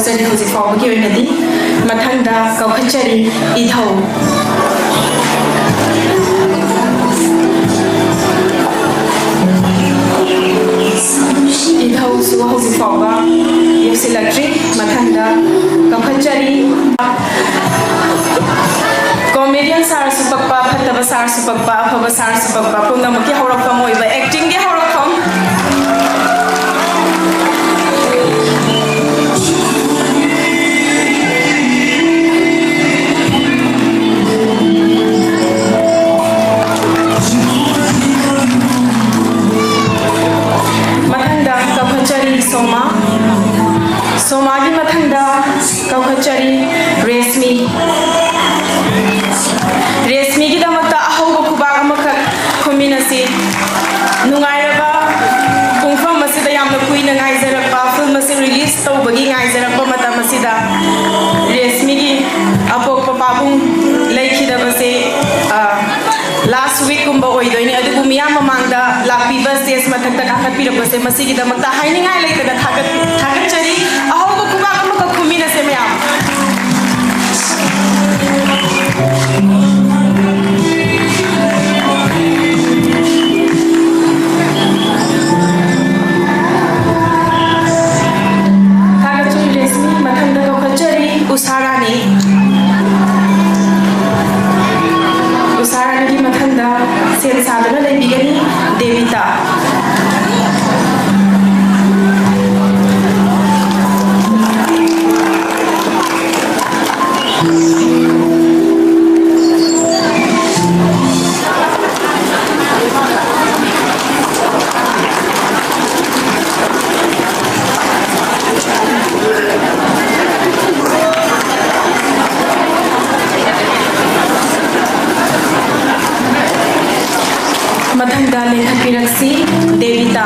ꯆꯠꯂꯤ ꯍꯧꯖꯤꯛ ꯐꯥꯎꯕꯒꯤ ꯑꯣꯏꯅꯗꯤ꯫ ꯃꯊꯪꯗ ꯀꯧꯈꯠꯆꯔꯤ ꯏꯙꯧ꯫ ꯏꯙꯧꯁꯨ ꯍꯧꯖꯤꯛ ꯐꯥꯎꯕ ꯌꯧꯁꯤꯜꯂꯛꯇ꯭ꯔꯤ꯫ ꯃꯊꯪꯗ ꯀꯧꯈꯠꯆꯔꯤ꯫ Comedian ꯁꯥꯔꯁꯨ ꯄꯛꯄ, ꯐꯠꯇꯕ ꯁꯥꯔꯁꯨ ꯄꯛꯄ, ꯑꯐꯕ ꯁꯥꯔꯁꯨ ꯄꯛꯄ, ꯄꯨꯝꯅꯃꯛꯀꯤ ꯍꯧꯔꯛꯐꯝ ꯑꯣꯏꯕ acting ꯒꯤ ꯍꯧꯔꯛꯐꯝ꯫ ꯃꯊꯪꯗ ꯀꯧꯈꯠꯆꯔꯤ ꯁꯣꯃꯥ꯫ ꯁꯣꯃꯥꯒꯤ ꯃꯊꯪꯗ ꯀꯧꯈꯠꯆꯔꯤ ꯔꯦꯁꯃꯤ꯫ ꯔꯦꯁꯃꯤꯒꯤꯗꯃꯛꯇ ꯑꯍꯧꯕ ꯈꯨꯕꯥꯛ ꯑꯃꯈꯛ ꯈꯨꯝꯃꯤꯟꯅꯁꯤ꯫ ꯅꯨꯡꯉꯥꯏꯔꯕ ꯄꯨꯡꯐꯝ ꯑꯁꯤꯗ ꯌꯥꯝꯅ ꯀꯨꯏꯅ ꯉꯥꯏꯖꯔꯛꯄ, film ꯑꯁꯤ release ꯇꯧꯕꯒꯤ ꯉꯥꯏꯖꯔꯛꯄ ꯃꯇꯝ ꯑꯁꯤꯗ ꯔꯦꯁꯃꯤꯒꯤ ꯑꯄꯣꯛꯄ ꯄꯥꯕꯨꯡ ꯂꯩꯈꯤꯗꯕꯁꯦ, ꯑ, last week ꯀꯨꯝꯕ ꯑꯣꯏꯗꯣꯏꯅꯤ꯫ ꯑꯗꯨꯕꯨ ꯃꯤꯌꯥꯝ ꯃꯃꯥꯡꯗ ꯂꯥꯛꯄꯤꯕ, stage ꯃꯊꯛꯇ ꯀꯥꯈꯠꯄꯤꯔꯛꯄꯁꯦ, ꯃꯁꯤꯒꯤꯗꯃꯛꯇ ꯍꯥꯏꯅꯤꯡꯉꯥꯏ ꯂꯩꯇꯅ ꯊꯥꯒꯠ-, ꯊꯥꯒꯠꯆꯔꯤ꯫ ꯑꯍꯧꯕ ꯈꯨꯕꯥꯛ ꯑꯃꯈꯛ ꯈꯨꯝꯃꯤꯟꯅꯁꯦ ꯃꯌꯥꯝ꯫ ꯊꯥꯒꯠꯆꯔꯤ ꯔꯦꯁꯃꯤ꯫ ꯃꯊꯪꯗ ꯀꯧꯈꯠꯆꯔꯤ ꯎꯁꯥ ꯔꯥꯅꯤ꯫ ꯎꯁꯥ ꯔꯥꯅꯤꯒꯤ ꯃꯊꯪꯗ ꯁꯦꯝ ꯁꯥꯗꯨꯅ ꯂꯩꯕꯤꯒꯅꯤ ꯗꯦꯕꯤꯇꯥ꯫ ꯃꯊꯪꯗ ꯂꯦꯡꯈꯠꯄꯤꯔꯛꯁꯤ ꯗꯦꯕꯤꯇꯥ꯫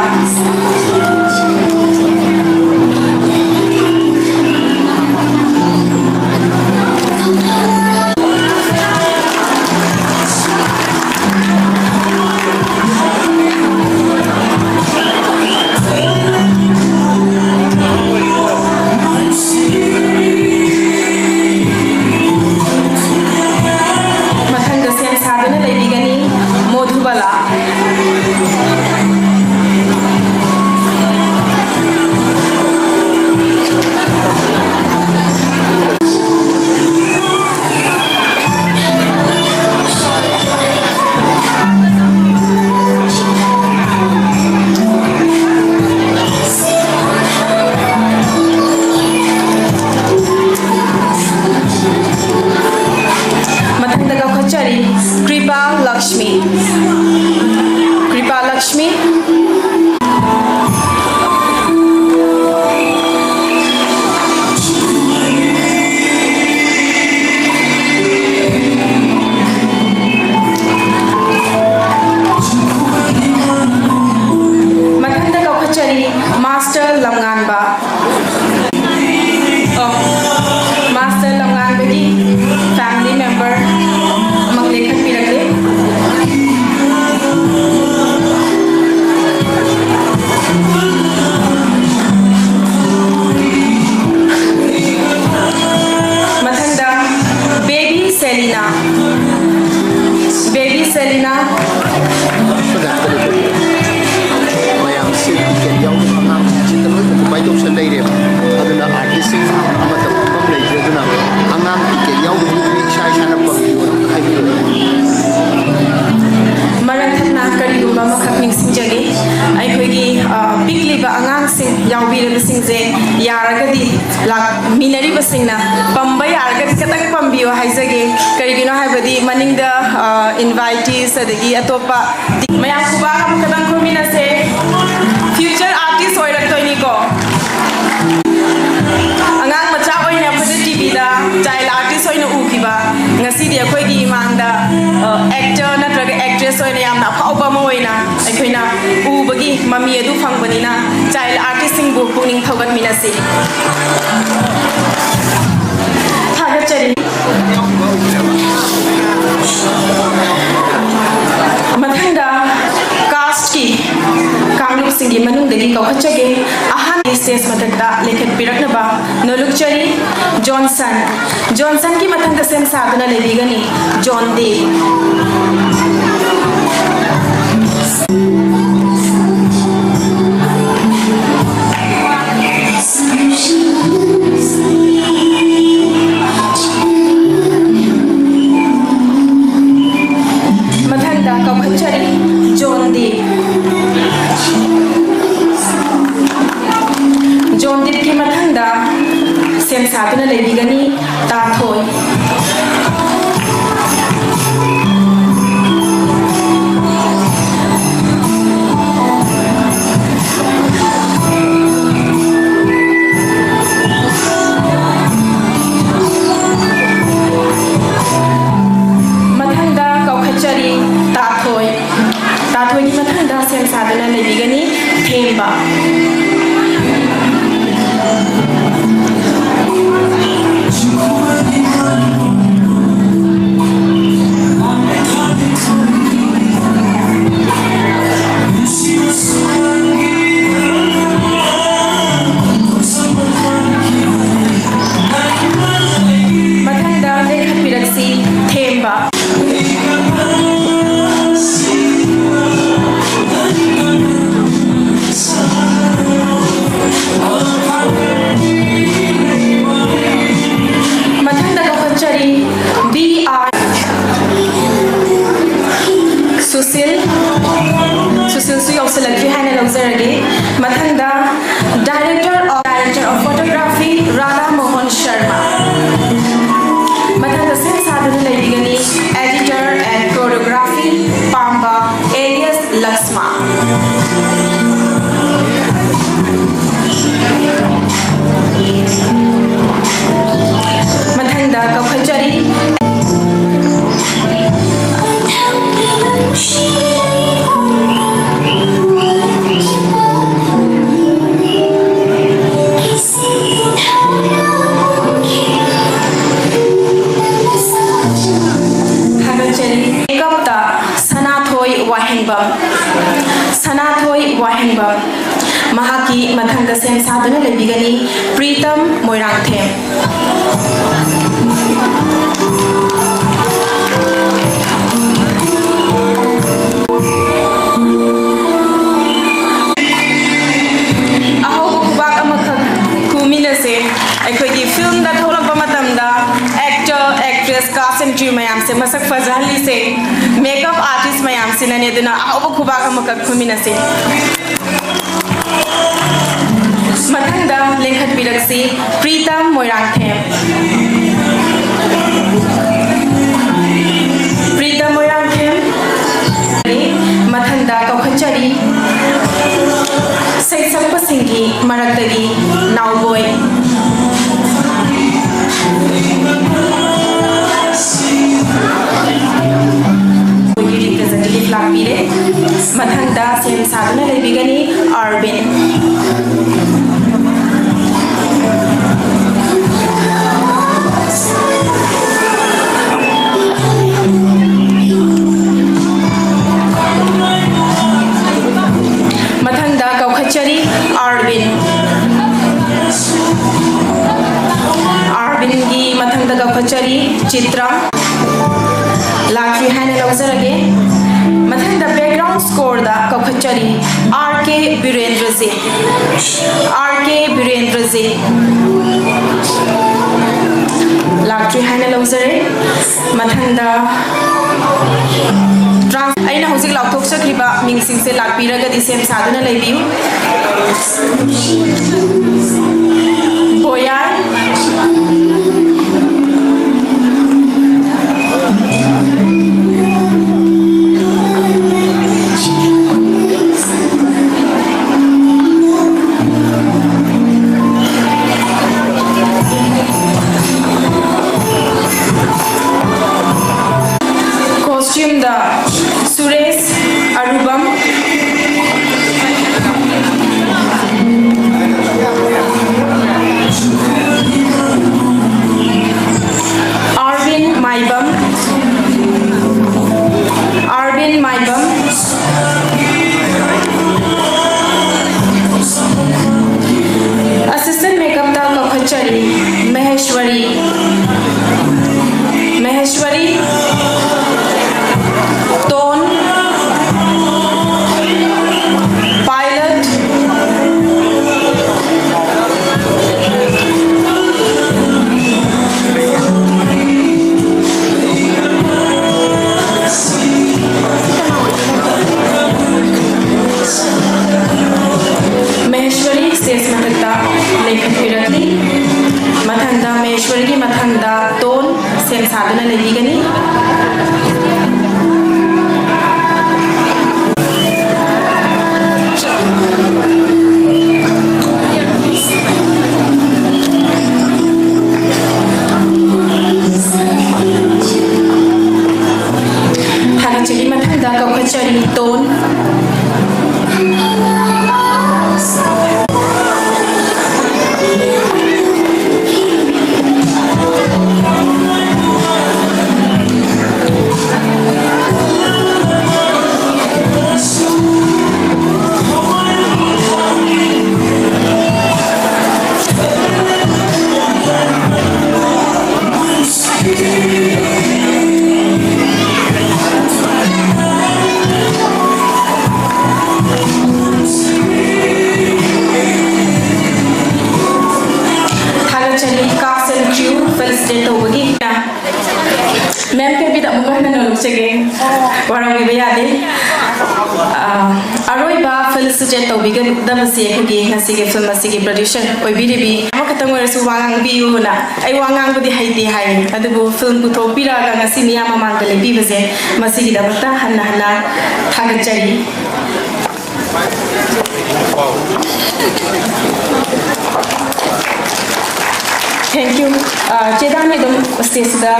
ꯑꯉꯥꯡꯁꯤꯡ ꯌꯥꯎꯕꯤꯔꯤꯕꯁꯤꯡꯁꯦ ꯌꯥꯔꯒꯗꯤ ꯂꯥꯛꯃꯤꯟꯅꯔꯤꯕꯁꯤꯡꯅ ꯄꯝꯕ ꯌꯥꯔꯒꯗꯤ ꯈꯤꯇꯪ ꯄꯝꯕꯤꯌꯣ ꯍꯥꯏꯖꯒꯦ꯫ ꯀꯔꯤꯒꯤꯅꯣ ꯍꯥꯏꯕꯗꯤ ꯃꯅꯤꯡꯗ ꯏꯟꯚꯥꯏꯇꯤꯁ ꯑꯗꯒꯤ ꯑꯇꯣꯞꯄ ꯃꯌꯥꯝ ꯈꯨꯕꯥꯛ ꯑꯃꯈꯛꯇꯪ ꯈꯨꯔꯃꯤꯟꯅꯁꯦ꯫ Future artist ꯑꯣꯏꯔꯛꯇꯣꯏꯅꯤꯀꯣ꯫ ꯑꯉꯥꯡ ꯃꯆꯥ ꯑꯣꯏꯅ ꯑꯩꯈꯣꯏꯅ ꯇꯤꯚꯤꯗ ꯆꯥꯏꯜ ꯑꯥꯔꯇꯤꯁ ꯑꯣꯏꯅ ꯎꯈꯤꯕ, ꯉꯁꯤꯗꯤ ꯑꯩꯈꯣꯏꯒꯤ ꯏꯃꯥꯡꯗ ꯑꯦꯛꯇꯔ ꯅꯠꯇ꯭ꯔꯒ ꯑꯦꯛꯇ꯭ꯔꯦꯁ ꯑꯣꯏꯅ ꯌꯥꯝꯅ ꯑꯐꯥꯎꯕ ꯑꯃ ꯑꯣꯏꯅ ꯑꯩꯈꯣꯏꯅ ꯎꯕꯒꯤ ꯃꯃꯤ ꯑꯗꯨ ꯐꯪꯕꯅꯤꯅ ꯆꯥꯏꯜ ꯑꯥꯔꯇꯤꯁꯁꯤꯡꯕꯨ ꯄꯨꯛꯅꯤꯡ ꯊꯧꯒꯠꯃꯤꯟꯅꯁꯤ꯫ ꯊꯥꯒꯠꯆꯔꯤ꯫ ꯃꯊꯪꯗ ꯀꯥꯁꯀꯤ ꯀꯥꯡꯂꯨꯞꯁꯤꯡꯒꯤ ꯃꯅꯨꯡꯗꯒꯤ ꯀꯧꯈꯠꯆꯒꯦ꯫ ꯑꯍꯥꯟꯕ ꯁ꯭ꯇꯦꯖ ꯃꯊꯛꯇ ꯂꯦꯡꯈꯠꯄꯤꯔꯛꯅꯕ ꯅꯣꯂꯨꯛꯆꯔꯤ꯫ ꯖꯣꯟꯁꯟ, ꯖꯣꯟꯁꯟꯒꯤ ꯃꯊꯪꯗ ꯁꯦꯝ ꯁꯥꯗꯨꯅ ꯂꯩꯕꯤꯒꯅꯤ ꯖꯣꯟ ꯗꯦ꯫ ꯃꯊꯪꯗ ꯀꯧꯈꯠꯆꯔꯤ ꯖꯣꯟ ꯗꯤꯞ꯫ ꯖꯣꯟ ꯗꯤꯞꯀꯤ ꯃꯊꯪꯗ ꯁꯦꯝ ꯁꯥꯗꯨꯅ ꯂꯩꯕꯤꯒꯅꯤ ꯇꯥꯊꯣꯏ꯫ ꯃꯊꯪꯗ ꯀꯧꯈꯠꯆꯔꯤ ꯇꯥꯊꯣꯏ꯫ ꯇꯥꯊꯣꯏꯒꯤ ꯃꯊꯪꯗ ꯁꯦꯝ ꯁꯥꯗꯨꯅ ꯂꯩꯕꯤꯒꯅꯤ ꯊꯦꯝꯕ꯫ ꯃꯊꯪꯗ ꯂꯦꯡꯈꯠꯄꯤꯔꯛꯁꯤ ꯊꯦꯝꯕ꯫ ꯃꯊꯪꯗ ꯀꯧꯈꯠꯆꯔꯤ ꯕꯤ ꯑꯥꯔ ꯁꯨꯁꯤꯜ꯫ ꯁꯨꯁꯤꯜꯁꯨ ꯌꯧꯁꯤꯜꯂꯛꯇ꯭ꯔꯤ ꯍꯥꯏꯅ ꯂꯧꯖꯔꯒꯦ꯫ ꯃꯊꯪꯗ Director of, Director of Photography, Radha Mohan Sharma꯫ ꯃꯊꯪꯗ ꯁꯦꯝ ꯁꯥꯗꯨꯅ ꯂꯩꯕꯤꯒꯅꯤ Editor and Choreography, ꯄꯥꯝꯕ ꯑꯦꯂꯤꯌꯁ ꯂꯛꯁꯃꯥ꯫ ꯃꯊꯪꯗ ꯀꯧꯈꯠꯆꯔꯤ꯫ ꯊꯥꯒꯠꯆꯔꯤ꯫ Makeupꯇ ꯁꯅꯥꯊꯣꯏ ꯋꯥꯍꯦꯡꯕꯝ꯫ ꯁꯅꯥꯊꯣꯏ ꯋꯥꯍꯦꯡꯕꯝ꯫ ꯃꯍꯥꯛꯀꯤ ꯃꯊꯪꯗ ꯁꯦꯝ ꯁꯥꯗꯨꯅ ꯂꯩꯕꯤꯒꯅꯤ ꯄ꯭ꯔꯤꯇꯝ ꯃꯣꯏꯔꯥꯡꯊꯦꯝ꯫ ꯑꯍꯧꯕ ꯈꯨꯕꯥꯛ ꯑꯃꯈꯛ ꯈꯨꯃꯤꯟꯅꯁꯦ꯫ ꯑꯩꯈꯣꯏꯒꯤ filmꯗ ꯊꯣꯛꯂꯛꯄ ꯃꯇꯝꯗ actor, actress, cast and crew ꯃꯌꯥꯝꯁꯦ ꯃꯁꯛ ꯐꯖꯍꯜꯂꯤꯁꯦ makeup artist ꯃꯌꯥꯝꯁꯤꯅꯅꯦ꯫ ꯑꯗꯨꯅ ꯑꯍꯧꯕ ꯈꯨꯕꯥꯛ ꯑꯃꯈꯛ ꯈꯨꯃꯤꯟꯅꯁꯦ꯫ ꯃꯊꯪꯗ ꯂꯤꯡꯈꯠꯄꯤꯔꯛꯁꯤ ꯄ꯭ꯔꯤꯇꯝ ꯃꯣꯏꯔꯥꯡꯊꯦꯝ꯫ ꯄ꯭ꯔꯤꯇꯝ ꯃꯣꯏꯔꯥꯡꯊꯦꯝ꯫ ꯃꯊꯪꯗ ꯀꯧꯈꯠꯆꯔꯤ ꯁꯩꯁꯛꯄꯁꯤꯡꯒꯤ ꯃꯔꯛꯇꯒꯤ ꯅꯥꯎꯕꯣꯏ꯫ ꯑꯩꯈꯣꯏꯒꯤ representative ꯂꯥꯛꯄꯤꯔꯦ꯫ ꯃꯊꯪꯗ ꯁꯦꯝ ꯁꯥꯗꯨꯅ ꯂꯩꯕꯤꯒꯅꯤ ꯑꯥꯔꯕꯤꯟ꯫ ꯃꯊꯪꯗ ꯀꯧꯈꯠꯆꯔꯤ ꯑꯥꯔꯕꯤꯟ꯫ ꯑꯥꯔꯕꯤꯟꯒꯤ ꯃꯊꯪꯗ ꯀꯧꯈꯠꯆꯔꯤ ꯆꯤꯇ꯭ꯔ꯫ ꯂꯥꯛꯇ꯭ꯔꯤ ꯍꯥꯏꯅ ꯂꯧꯖꯔꯒꯦ꯫ ꯃꯊꯪꯗ background scoreꯗ ꯀꯧꯈꯠꯆꯔꯤ ꯑꯥꯔ ꯀꯦ ꯕꯤꯔꯦꯟꯗ꯭ꯔꯖꯤꯠ꯫ ꯑꯥꯔ ꯀꯦ ꯕꯤꯔꯦꯟꯗ꯭ꯔꯖꯤꯠ꯫ ꯂꯥꯛꯇ꯭ꯔꯤ ꯍꯥꯏꯅ ꯂꯧꯖꯔꯦ꯫ ꯃꯊꯪꯗ trans- ꯑꯩꯅ ꯍꯧꯖꯤꯛ ꯂꯥꯎꯊꯣꯛꯆꯈ꯭ꯔꯤꯕ ꯃꯤꯡꯁꯤꯡꯁꯦ ꯂꯥꯛꯄꯤꯔꯒꯗꯤ ꯁꯦꯝ ꯁꯥꯗꯨꯅ ꯂꯩꯕꯤꯌꯨ꯫ ꯕꯣꯌꯥꯔ, costumeꯗ ꯁꯨꯔꯦꯁ ꯑꯔꯨꯕꯝ, ꯑꯥꯔꯕꯤꯟ ꯃꯥꯏꯕꯝ, ꯑꯥꯔꯕꯤꯟ ꯃꯥꯏꯕꯝ, assistant makeupꯇ ꯀꯧꯈꯠꯆꯔꯤ ꯃꯍꯦꯁ꯭ꯋꯔꯤ, ꯃꯍꯦꯁ꯭ꯋꯔꯤ, ꯇꯣꯟ, ꯄꯥꯏꯂꯠ, ꯃꯍꯦꯁ꯭ꯋꯔꯤ stage ꯃꯊꯛꯇ ꯂꯦꯡꯈꯠꯄꯤꯔꯛꯂꯤ꯫ ꯃꯊꯪꯗ ꯃꯍꯦꯁ꯭ꯋꯔꯤꯒꯤ ꯃꯊꯪꯗ ꯇꯣꯟ ꯁꯦꯝ ꯁꯥꯗꯨꯅ ꯂꯩꯕꯤꯒꯅꯤ꯫ ꯊꯥꯒꯠꯆꯔꯤ꯫ ꯃꯊꯪꯗ ꯀꯧꯈꯠꯆꯔꯤ ꯇꯣꯟ꯫ ꯊꯥꯒꯠꯆꯔꯤ cast and crew felicitate ꯇꯧꯕꯒꯤ꯫ Ma'am ꯀꯦꯕꯤꯗ ꯑꯃꯨꯛꯀ ꯍꯟꯅ ꯅꯣꯂꯨꯛꯆꯒꯦ꯫ ꯋꯥꯔꯧꯕꯤꯕ ꯌꯥꯗꯦ꯫ ꯑꯔꯣꯏꯕ ꯐꯦꯂꯤꯁꯤꯇꯦꯠ ꯇꯧꯕꯤꯒꯗꯕꯁꯤ ꯑꯩꯈꯣꯏꯒꯤ ꯉꯁꯤꯒꯤ ꯐꯤꯂꯝ ꯑꯁꯤꯒꯤ ꯄ꯭ꯔꯣꯗ꯭ꯌꯨꯁꯔ ꯑꯣꯏꯕꯤꯔꯤꯕꯤ, ꯑꯃꯈꯛꯇꯪ ꯑꯣꯏꯔꯁꯨ ꯋꯥ ꯉꯥꯡꯕꯤꯌꯨꯅ꯫ ꯑꯩ ꯋꯥ ꯉꯥꯡꯕꯗꯤ ꯍꯩꯇꯦ ꯍꯥꯏ, ꯑꯗꯨꯕꯨ ꯐꯤꯂꯝ ꯄꯨꯊꯣꯛꯄꯤꯔꯛꯑꯒ ꯉꯁꯤ ꯃꯤꯌꯥꯝ ꯃꯃꯥꯡꯗ ꯂꯦꯞꯄꯤꯕꯁꯦ, ꯃꯁꯤꯒꯤꯗꯃꯛꯇ ꯍꯟꯅ ꯍꯟꯅ ꯊꯥꯒꯠꯆꯔꯤ꯫ Thank you. ꯑ, ꯆꯦ ꯗꯥꯝꯅ ꯑꯗꯨꯝ ꯁ꯭ꯇꯦꯖꯁꯤꯗ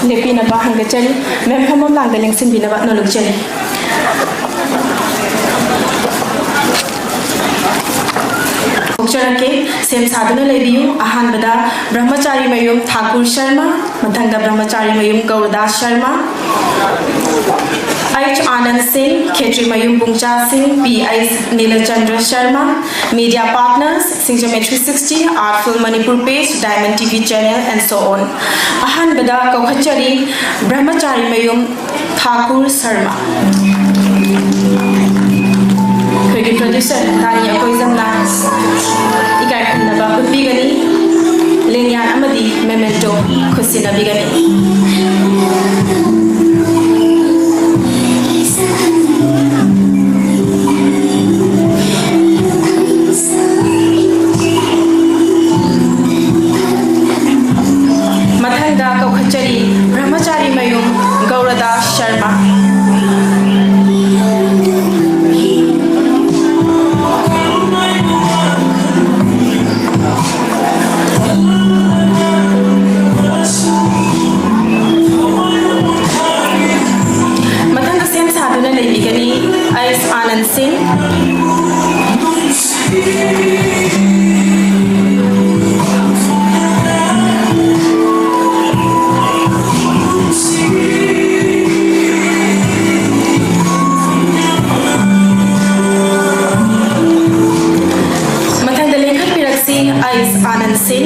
ꯂꯦꯞꯄꯤꯅꯕ ꯍꯪꯒꯠꯆꯔꯤ꯫ ꯃꯦꯝ ꯐꯝꯐꯝ ꯂꯥꯡꯗ ꯂꯦꯡꯁꯤꯟꯕꯤꯅꯕ ꯅꯣꯜꯂꯨꯛꯆꯔꯤ꯫ ꯊꯣꯛꯆꯔꯛꯀꯦ, ꯁꯦꯝ ꯁꯥꯗꯨꯅ ꯂꯩꯕꯤꯌꯨ꯫ ꯑꯍꯥꯟꯕꯗ ꯕ꯭ꯔꯍꯃꯆꯥꯔꯤ ꯃꯌꯨꯝ ꯊꯥꯀꯨꯔ ꯁꯔꯃ, ꯃꯊꯪꯗ ꯕ꯭ꯔꯍꯃꯆꯥꯔꯤ ꯃꯌꯨꯝ ꯒꯧꯔꯗꯥꯁ ꯁꯔꯃ, ꯑꯩꯆ ꯑꯥꯅꯟꯗ ꯁꯤꯡ, ꯈꯦꯇ꯭ꯔꯤ ꯃꯌꯨꯝ ꯄꯨꯡꯆꯥ ꯁꯤꯡ, P H Nilachandra Sharma, media partners, ꯁꯤꯡꯖꯃꯩ three sixty, Artful Manipur page, Diamond T V channel, and so on. ꯑꯍꯥꯟꯕꯗ ꯀꯧꯈꯠꯆꯔꯤ ꯕ꯭ꯔꯍꯃꯆꯥꯔꯤ ꯃꯌꯨꯝ ꯊꯥꯀꯨꯔ ꯁꯔꯃ꯫ ꯑꯩꯈꯣꯏꯒꯤ ꯄ꯭ꯔꯣꯗ꯭ꯌꯨꯁꯔ ꯇꯥꯅꯤ ꯑꯩꯈꯣꯏ ꯖꯝꯅ ꯏꯀꯥꯏ ꯈꯨꯝꯅꯕ ꯎꯠꯄꯤꯒꯅꯤ, ꯂꯦꯡꯌꯥꯟ ꯑꯃꯗꯤ memento ꯈꯨꯠꯁꯤꯟꯅꯕꯤꯒꯅꯤ꯫ ꯃꯊꯪꯗ ꯀꯧꯈꯠꯆꯔꯤ ꯕ꯭ꯔꯍꯃꯆꯥꯔꯤ ꯃꯌꯨꯝ ꯒꯧꯔꯗꯥꯁ ꯁꯔꯃ꯫ ꯃꯊꯪꯗ ꯁꯦꯝ ꯁꯥꯗꯨꯅ ꯂꯩꯕꯤꯒꯅꯤ ꯑꯩꯁ ꯑꯥꯅꯟꯗ ꯁꯤꯡ꯫ ꯃꯊꯪꯗ ꯂꯦꯡꯈꯠꯄꯤꯔꯛꯁꯤ ꯑꯩꯁ ꯑꯥꯅꯟꯗ ꯁꯤꯡ꯫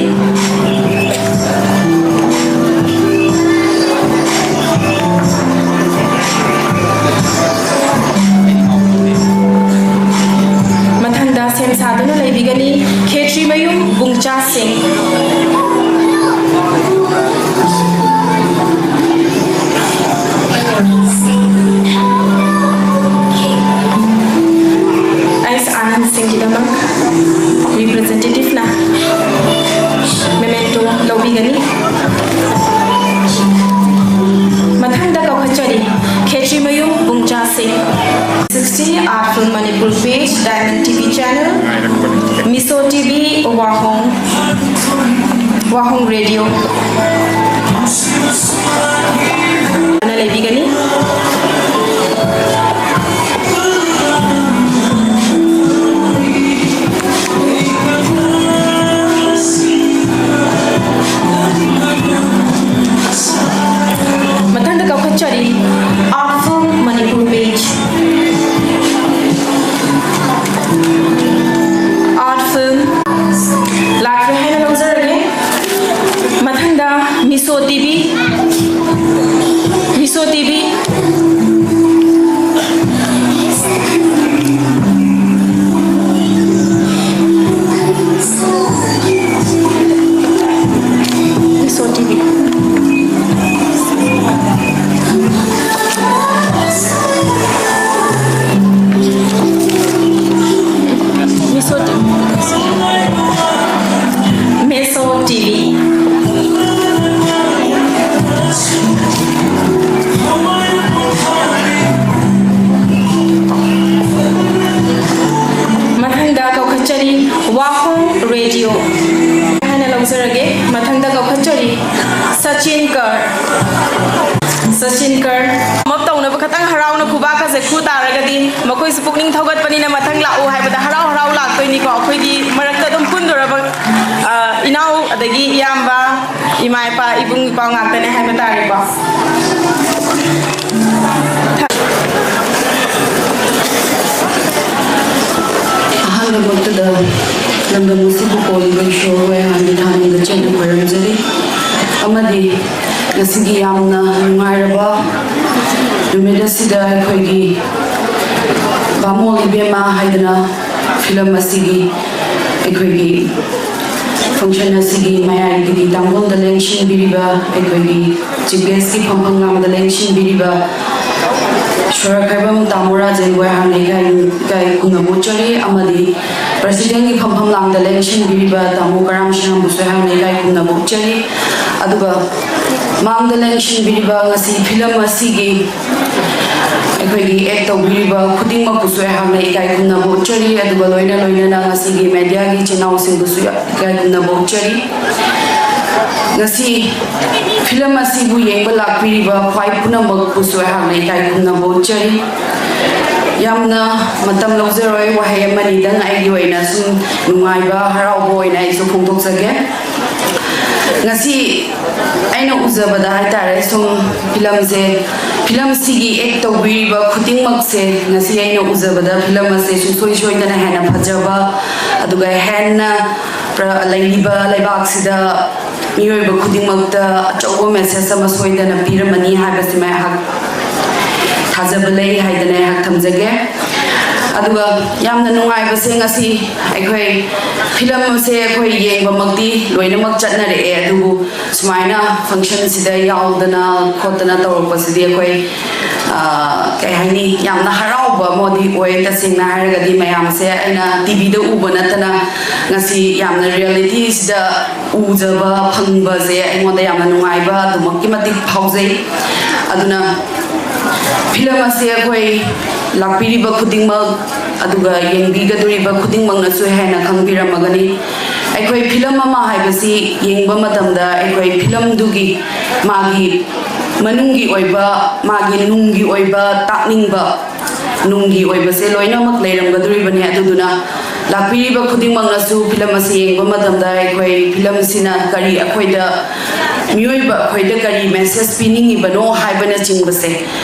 ꯃꯊꯪꯗ ꯁꯦꯝ ꯁꯥꯗꯨꯅ ꯂꯩꯕꯤꯒꯅꯤ Art Film Manipur page, Diamond T V channel, Miso T V, Wahong, Wahong Radio ꯅ ꯂꯩꯕꯤꯒꯅꯤ꯫ ꯃꯊꯪꯗ ꯀꯧꯈꯠꯆꯔꯤ, Art Film Manipur page. Art Film ꯂꯥꯛꯂꯦ ꯍꯥꯏꯅ ꯂꯧꯖꯔꯒꯦ꯫ ꯃꯊꯪꯗ Miso T V, Miso T V, Miso T V, Miso T V, Miso T V꯫ ꯃꯊꯪꯗ ꯀꯧꯈꯠꯆꯔꯤ, Wahong Radio ꯍꯥꯏꯅ ꯂꯧꯖꯔꯒꯦ꯫ ꯃꯊꯪꯗ ꯀꯧꯈꯠꯆꯔꯤ, Sachin Kar, Sachin Kar꯫ Warm up ꯇꯧꯅꯕ ꯈꯇꯪ ꯍꯔꯥꯎꯅ ꯈꯨꯕꯥꯛꯀꯁꯦ ꯈꯨ ꯇꯥꯔꯒꯗꯤ ꯃꯈꯣꯏꯁꯨ ꯄꯨꯛꯅꯤꯡ ꯊꯧꯒꯠꯄꯅꯤꯅ ꯃꯊꯪ ꯂꯥꯛꯎ ꯍꯥꯏꯕꯗ ꯍꯔꯥꯎ ꯍꯔꯥꯎ ꯂꯥꯛꯇꯣꯏꯅꯤꯀꯣ꯫ ꯑꯩꯈꯣꯏꯒꯤ ꯃꯔꯛꯇ ꯑꯗꯨꯝ ꯄꯨꯟꯗꯣꯔꯕ, ꯑ, ꯏꯅꯥꯎ ꯑꯗꯒꯤ ꯏꯌꯥꯝꯕ, ꯏꯃꯥ ꯏꯄꯥ, ꯏꯕꯨꯡ ꯏꯄ꯭ꯋꯥ ꯉꯥꯛꯇꯅꯦ ꯍꯥꯏꯕ ꯇꯥꯔꯦꯀꯣ꯫ ꯑꯍꯥꯟꯕꯃꯛꯇꯗ ꯂꯝꯗꯝ ꯑꯁꯤꯕꯨ ꯀꯣꯜꯂꯤꯕ ꯏꯁꯣꯔ ꯋꯥꯌꯥꯡꯒꯤ ꯊꯥꯅꯤꯡꯒ ꯆꯦꯠꯅ ꯈꯣꯏꯔꯝꯖꯔꯤ꯫ ꯑꯃꯗꯤ ꯉꯁꯤꯒꯤ ꯌꯥꯝꯅ ꯅꯨꯡꯉꯥꯏꯔꯕ ꯅꯨꯃꯤꯠ ꯑꯁꯤꯗ ꯑꯩꯈꯣꯏꯒꯤ ꯕꯥꯃꯣꯟ ꯏꯕꯦꯝꯃ ꯍꯥꯏꯗꯅ ꯐꯤꯂꯝ ꯑꯁꯤꯒꯤ ꯑꯩꯈꯣꯏꯒꯤ function ꯑꯁꯤꯒꯤ ꯃꯌꯥꯏꯒꯤ ꯇꯥꯡꯒꯣꯜꯗ ꯂꯦꯡꯁꯤꯟꯕꯤꯔꯤꯕ ꯑꯩꯈꯣꯏꯒꯤ chief guest ꯀꯤ ꯐꯝꯐꯝ ꯂꯥꯡꯗ ꯂꯦꯡꯁꯤꯟꯕꯤꯔꯤꯕ ꯁꯣꯔꯛꯈꯥꯏꯕꯝ ꯇꯥꯃꯣ ꯔꯥꯖꯦꯟꯕꯨ ꯑꯩꯍꯥꯛꯅ ꯏꯀꯥꯏ, ꯏꯀꯥꯏ ꯈꯨꯝꯅꯕ ꯎꯠꯆꯔꯤ꯫ ꯑꯃꯗꯤ president ꯀꯤ ꯐꯝꯐꯝ ꯂꯥꯡꯗ ꯂꯦꯡꯁꯤꯟꯕꯤꯔꯤꯕ ꯇꯥꯃꯣ ꯀꯔꯥꯝ ꯁꯤꯡꯉꯝꯕꯨꯁꯨ ꯑꯩꯍꯥꯛꯅ ꯏꯀꯥꯏ ꯈꯨꯝꯅꯕ ꯎꯠꯆꯔꯤ꯫ ꯑꯗꯨꯒ ꯃꯥꯡꯗ ꯂꯦꯡꯁꯤꯟꯕꯤꯔꯤꯕ ꯉꯁꯤ ꯐꯤꯂꯝ ꯑꯁꯤꯒꯤ ꯑꯩꯈꯣꯏꯒꯤ ꯑꯦꯛ ꯇꯧꯕꯤꯔꯤꯕ ꯈꯨꯗꯤꯡꯃꯛꯄꯨꯁꯨ ꯑꯩꯍꯥꯛꯅ ꯏꯀꯥꯏ ꯈꯨꯝꯅꯕ ꯎꯠꯆꯔꯤ꯫ ꯑꯗꯨꯒ ꯂꯣꯏꯅ ꯂꯣꯏꯅꯅ ꯉꯁꯤꯒꯤ ꯃꯦꯗꯤꯌꯥꯒꯤ ꯏꯆꯤꯟ ꯏꯅꯥꯎꯁꯤꯡꯕꯨꯁꯨ ꯏꯀꯥꯏ ꯈꯨꯝꯅꯕ ꯎꯠꯆꯔꯤ꯫ ꯉꯁꯤ ꯐꯤꯂꯝ ꯑꯁꯤꯕꯨ ꯌꯦꯡꯕ ꯂꯥꯛꯄꯤꯔꯤꯕ ꯈ꯭ꯋꯥꯏ ꯄꯨꯝꯅꯃꯛꯄꯨꯁꯨ ꯑꯩꯍꯥꯛꯅ ꯏꯀꯥꯏ ꯈꯨꯝꯅꯕ ꯎꯠꯆꯔꯤ꯫ ꯌꯥꯝꯅ ꯃꯇꯝ ꯂꯧꯖꯔꯣꯏ, ꯋꯥꯍꯩ ꯑꯃꯅꯤꯗꯪ ꯑꯩꯒꯤ ꯑꯣꯏꯅ ꯁꯨꯝ ꯅꯨꯡꯉꯥꯏꯕ, ꯍꯔꯥꯎꯕ ꯑꯣꯏꯅ ꯑꯩꯁꯨ ꯐꯣꯡꯗꯣꯛꯆꯒꯦ꯫ ꯉꯁꯤ ꯑꯩꯅ ꯎꯖꯕꯗ ꯍꯥꯏꯇꯥꯔꯦ, ꯁꯨꯝ ꯐꯤꯂꯝꯁꯦ, ꯐꯤꯂꯝꯁꯤꯒꯤ ꯑꯦꯛ ꯇꯧꯕꯤꯔꯤꯕ ꯈꯨꯗꯤꯡꯃꯛꯁꯦ, ꯉꯁꯤ ꯑꯩꯅ ꯎꯖꯕꯗ ꯐꯤꯂꯝ ꯑꯁꯦ ꯁꯨꯡꯁꯣꯏ ꯁꯣꯏꯗꯅ ꯍꯦꯟꯅ ꯐꯖꯕ, ꯑꯗꯨꯒ ꯍꯦꯟꯅ ꯄ꯭ꯔ-, ꯂꯩꯔꯤꯕ ꯂꯩꯕꯥꯛꯁꯤꯗ ꯃꯤꯑꯣꯏꯕ ꯈꯨꯗꯤꯡꯃꯛꯇ ꯑꯆꯧꯕ ꯃꯦꯁꯦꯖ ꯑꯃ ꯁꯣꯏꯗꯅ ꯄꯤꯔꯝꯃꯅꯤ ꯍꯥꯏꯕꯁꯤꯃ ꯑꯩꯍꯥꯛ ꯊꯥꯖꯕ ꯂꯩ ꯍꯥꯏꯗꯅ ꯑꯩꯍꯥꯛ ꯊꯝꯖꯒꯦ꯫ ꯑꯗꯨꯒ ꯌꯥꯝꯅ ꯅꯨꯡꯉꯥꯏꯕꯁꯦ, ꯉꯁꯤ ꯑꯩꯈꯣꯏ ꯐꯤꯂꯝ ꯑꯁꯦ ꯑꯩꯈꯣꯏ ꯌꯦꯡꯕꯃꯛꯇꯤ ꯂꯣꯏꯅꯃꯛ ꯆꯠꯅꯔꯛꯑꯦ, ꯑꯗꯨꯕꯨ ꯁꯨꯃꯥꯏꯅ ꯐꯪꯁꯟꯁꯤꯗ ꯌꯥꯎꯗꯅ ꯈꯣꯠꯇꯅ ꯇꯧꯔꯛꯄꯁꯤꯗꯤ ꯑꯩꯈꯣꯏ, ꯑꯥ, ꯀꯩ ꯍꯥꯏꯅꯤ, ꯌꯥꯝꯅ ꯍꯔꯥꯎꯕ ꯑꯃꯗꯤ ꯑꯣꯏ꯫ ꯇꯁꯦꯡꯅ ꯍꯥꯏꯔꯒꯗꯤ ꯃꯌꯥꯝꯁꯦ ꯑꯩꯅ ꯇꯤꯚꯤꯗ ꯎꯕ ꯅꯠꯇꯅ ꯉꯁꯤ ꯌꯥꯝꯅ ꯔꯤꯌꯦꯂꯤꯇꯤꯁꯤꯗ ꯎꯖꯕ ꯐꯪꯕꯁꯦ ꯑꯩꯉꯣꯟꯗ ꯌꯥꯝꯅ ꯅꯨꯡꯉꯥꯏꯕ ꯑꯗꯨꯃꯛꯀꯤ ꯃꯇꯤꯛ ꯐꯥꯎꯖꯩ꯫ ꯑꯗꯨꯅ ꯐꯤꯂꯝ ꯑꯁꯤ ꯑꯩꯈꯣꯏ ꯂꯥꯛꯄꯤꯔꯤꯕ ꯈꯨꯗꯤꯡꯃꯛ, ꯑꯗꯨꯒ ꯌꯦꯡꯕꯤꯒꯗꯧꯔꯤꯕ ꯈꯨꯗꯤꯡꯃꯛꯅꯁꯨ ꯍꯦꯟꯅ ꯈꯪꯕꯤꯔꯝꯃꯒꯅꯤ꯫ ꯑꯩꯈꯣꯏ ꯐꯤꯂꯝ ꯑꯃ ꯍꯥꯏꯕꯁꯤ ꯌꯦꯡꯕ ꯃꯇꯝꯗ ꯑꯩꯈꯣꯏ ꯐꯤꯂꯝꯗꯨꯒꯤ ꯃꯥꯒꯤ ꯃꯅꯨꯡꯒꯤ ꯑꯣꯏꯕ, ꯃꯥꯒꯤ ꯅꯨꯡꯒꯤ ꯑꯣꯏꯕ ꯇꯥꯛꯅꯤꯡꯕ, ꯅꯨꯡꯒꯤ ꯑꯣꯏꯕꯁꯦ ꯂꯣꯏꯅꯃꯛ ꯂꯩꯔꯝꯒꯗꯧꯔꯤꯕꯅꯤ꯫ ꯑꯗꯨꯗꯨꯅ ꯂꯥꯛꯄꯤꯔꯤꯕ ꯈꯨꯗꯤꯡꯃꯛꯅꯁꯨ ꯐꯤꯂꯝ ꯑꯁꯤ ꯌꯦꯡꯕ ꯃꯇꯝꯗ ꯑꯩꯈꯣꯏ ꯐꯤꯂꯝꯁꯤꯅ ꯀꯔꯤ ꯑꯩꯈꯣꯏꯗ, ꯃꯤꯑꯣꯏꯕ ꯑꯩꯈꯣꯏꯗ ꯀꯔꯤ ꯃꯦꯁꯦꯖ ꯄꯤꯅꯤꯡꯉꯤꯕꯅꯣ ꯍꯥꯏꯕꯅꯆꯤꯡꯕꯁꯦ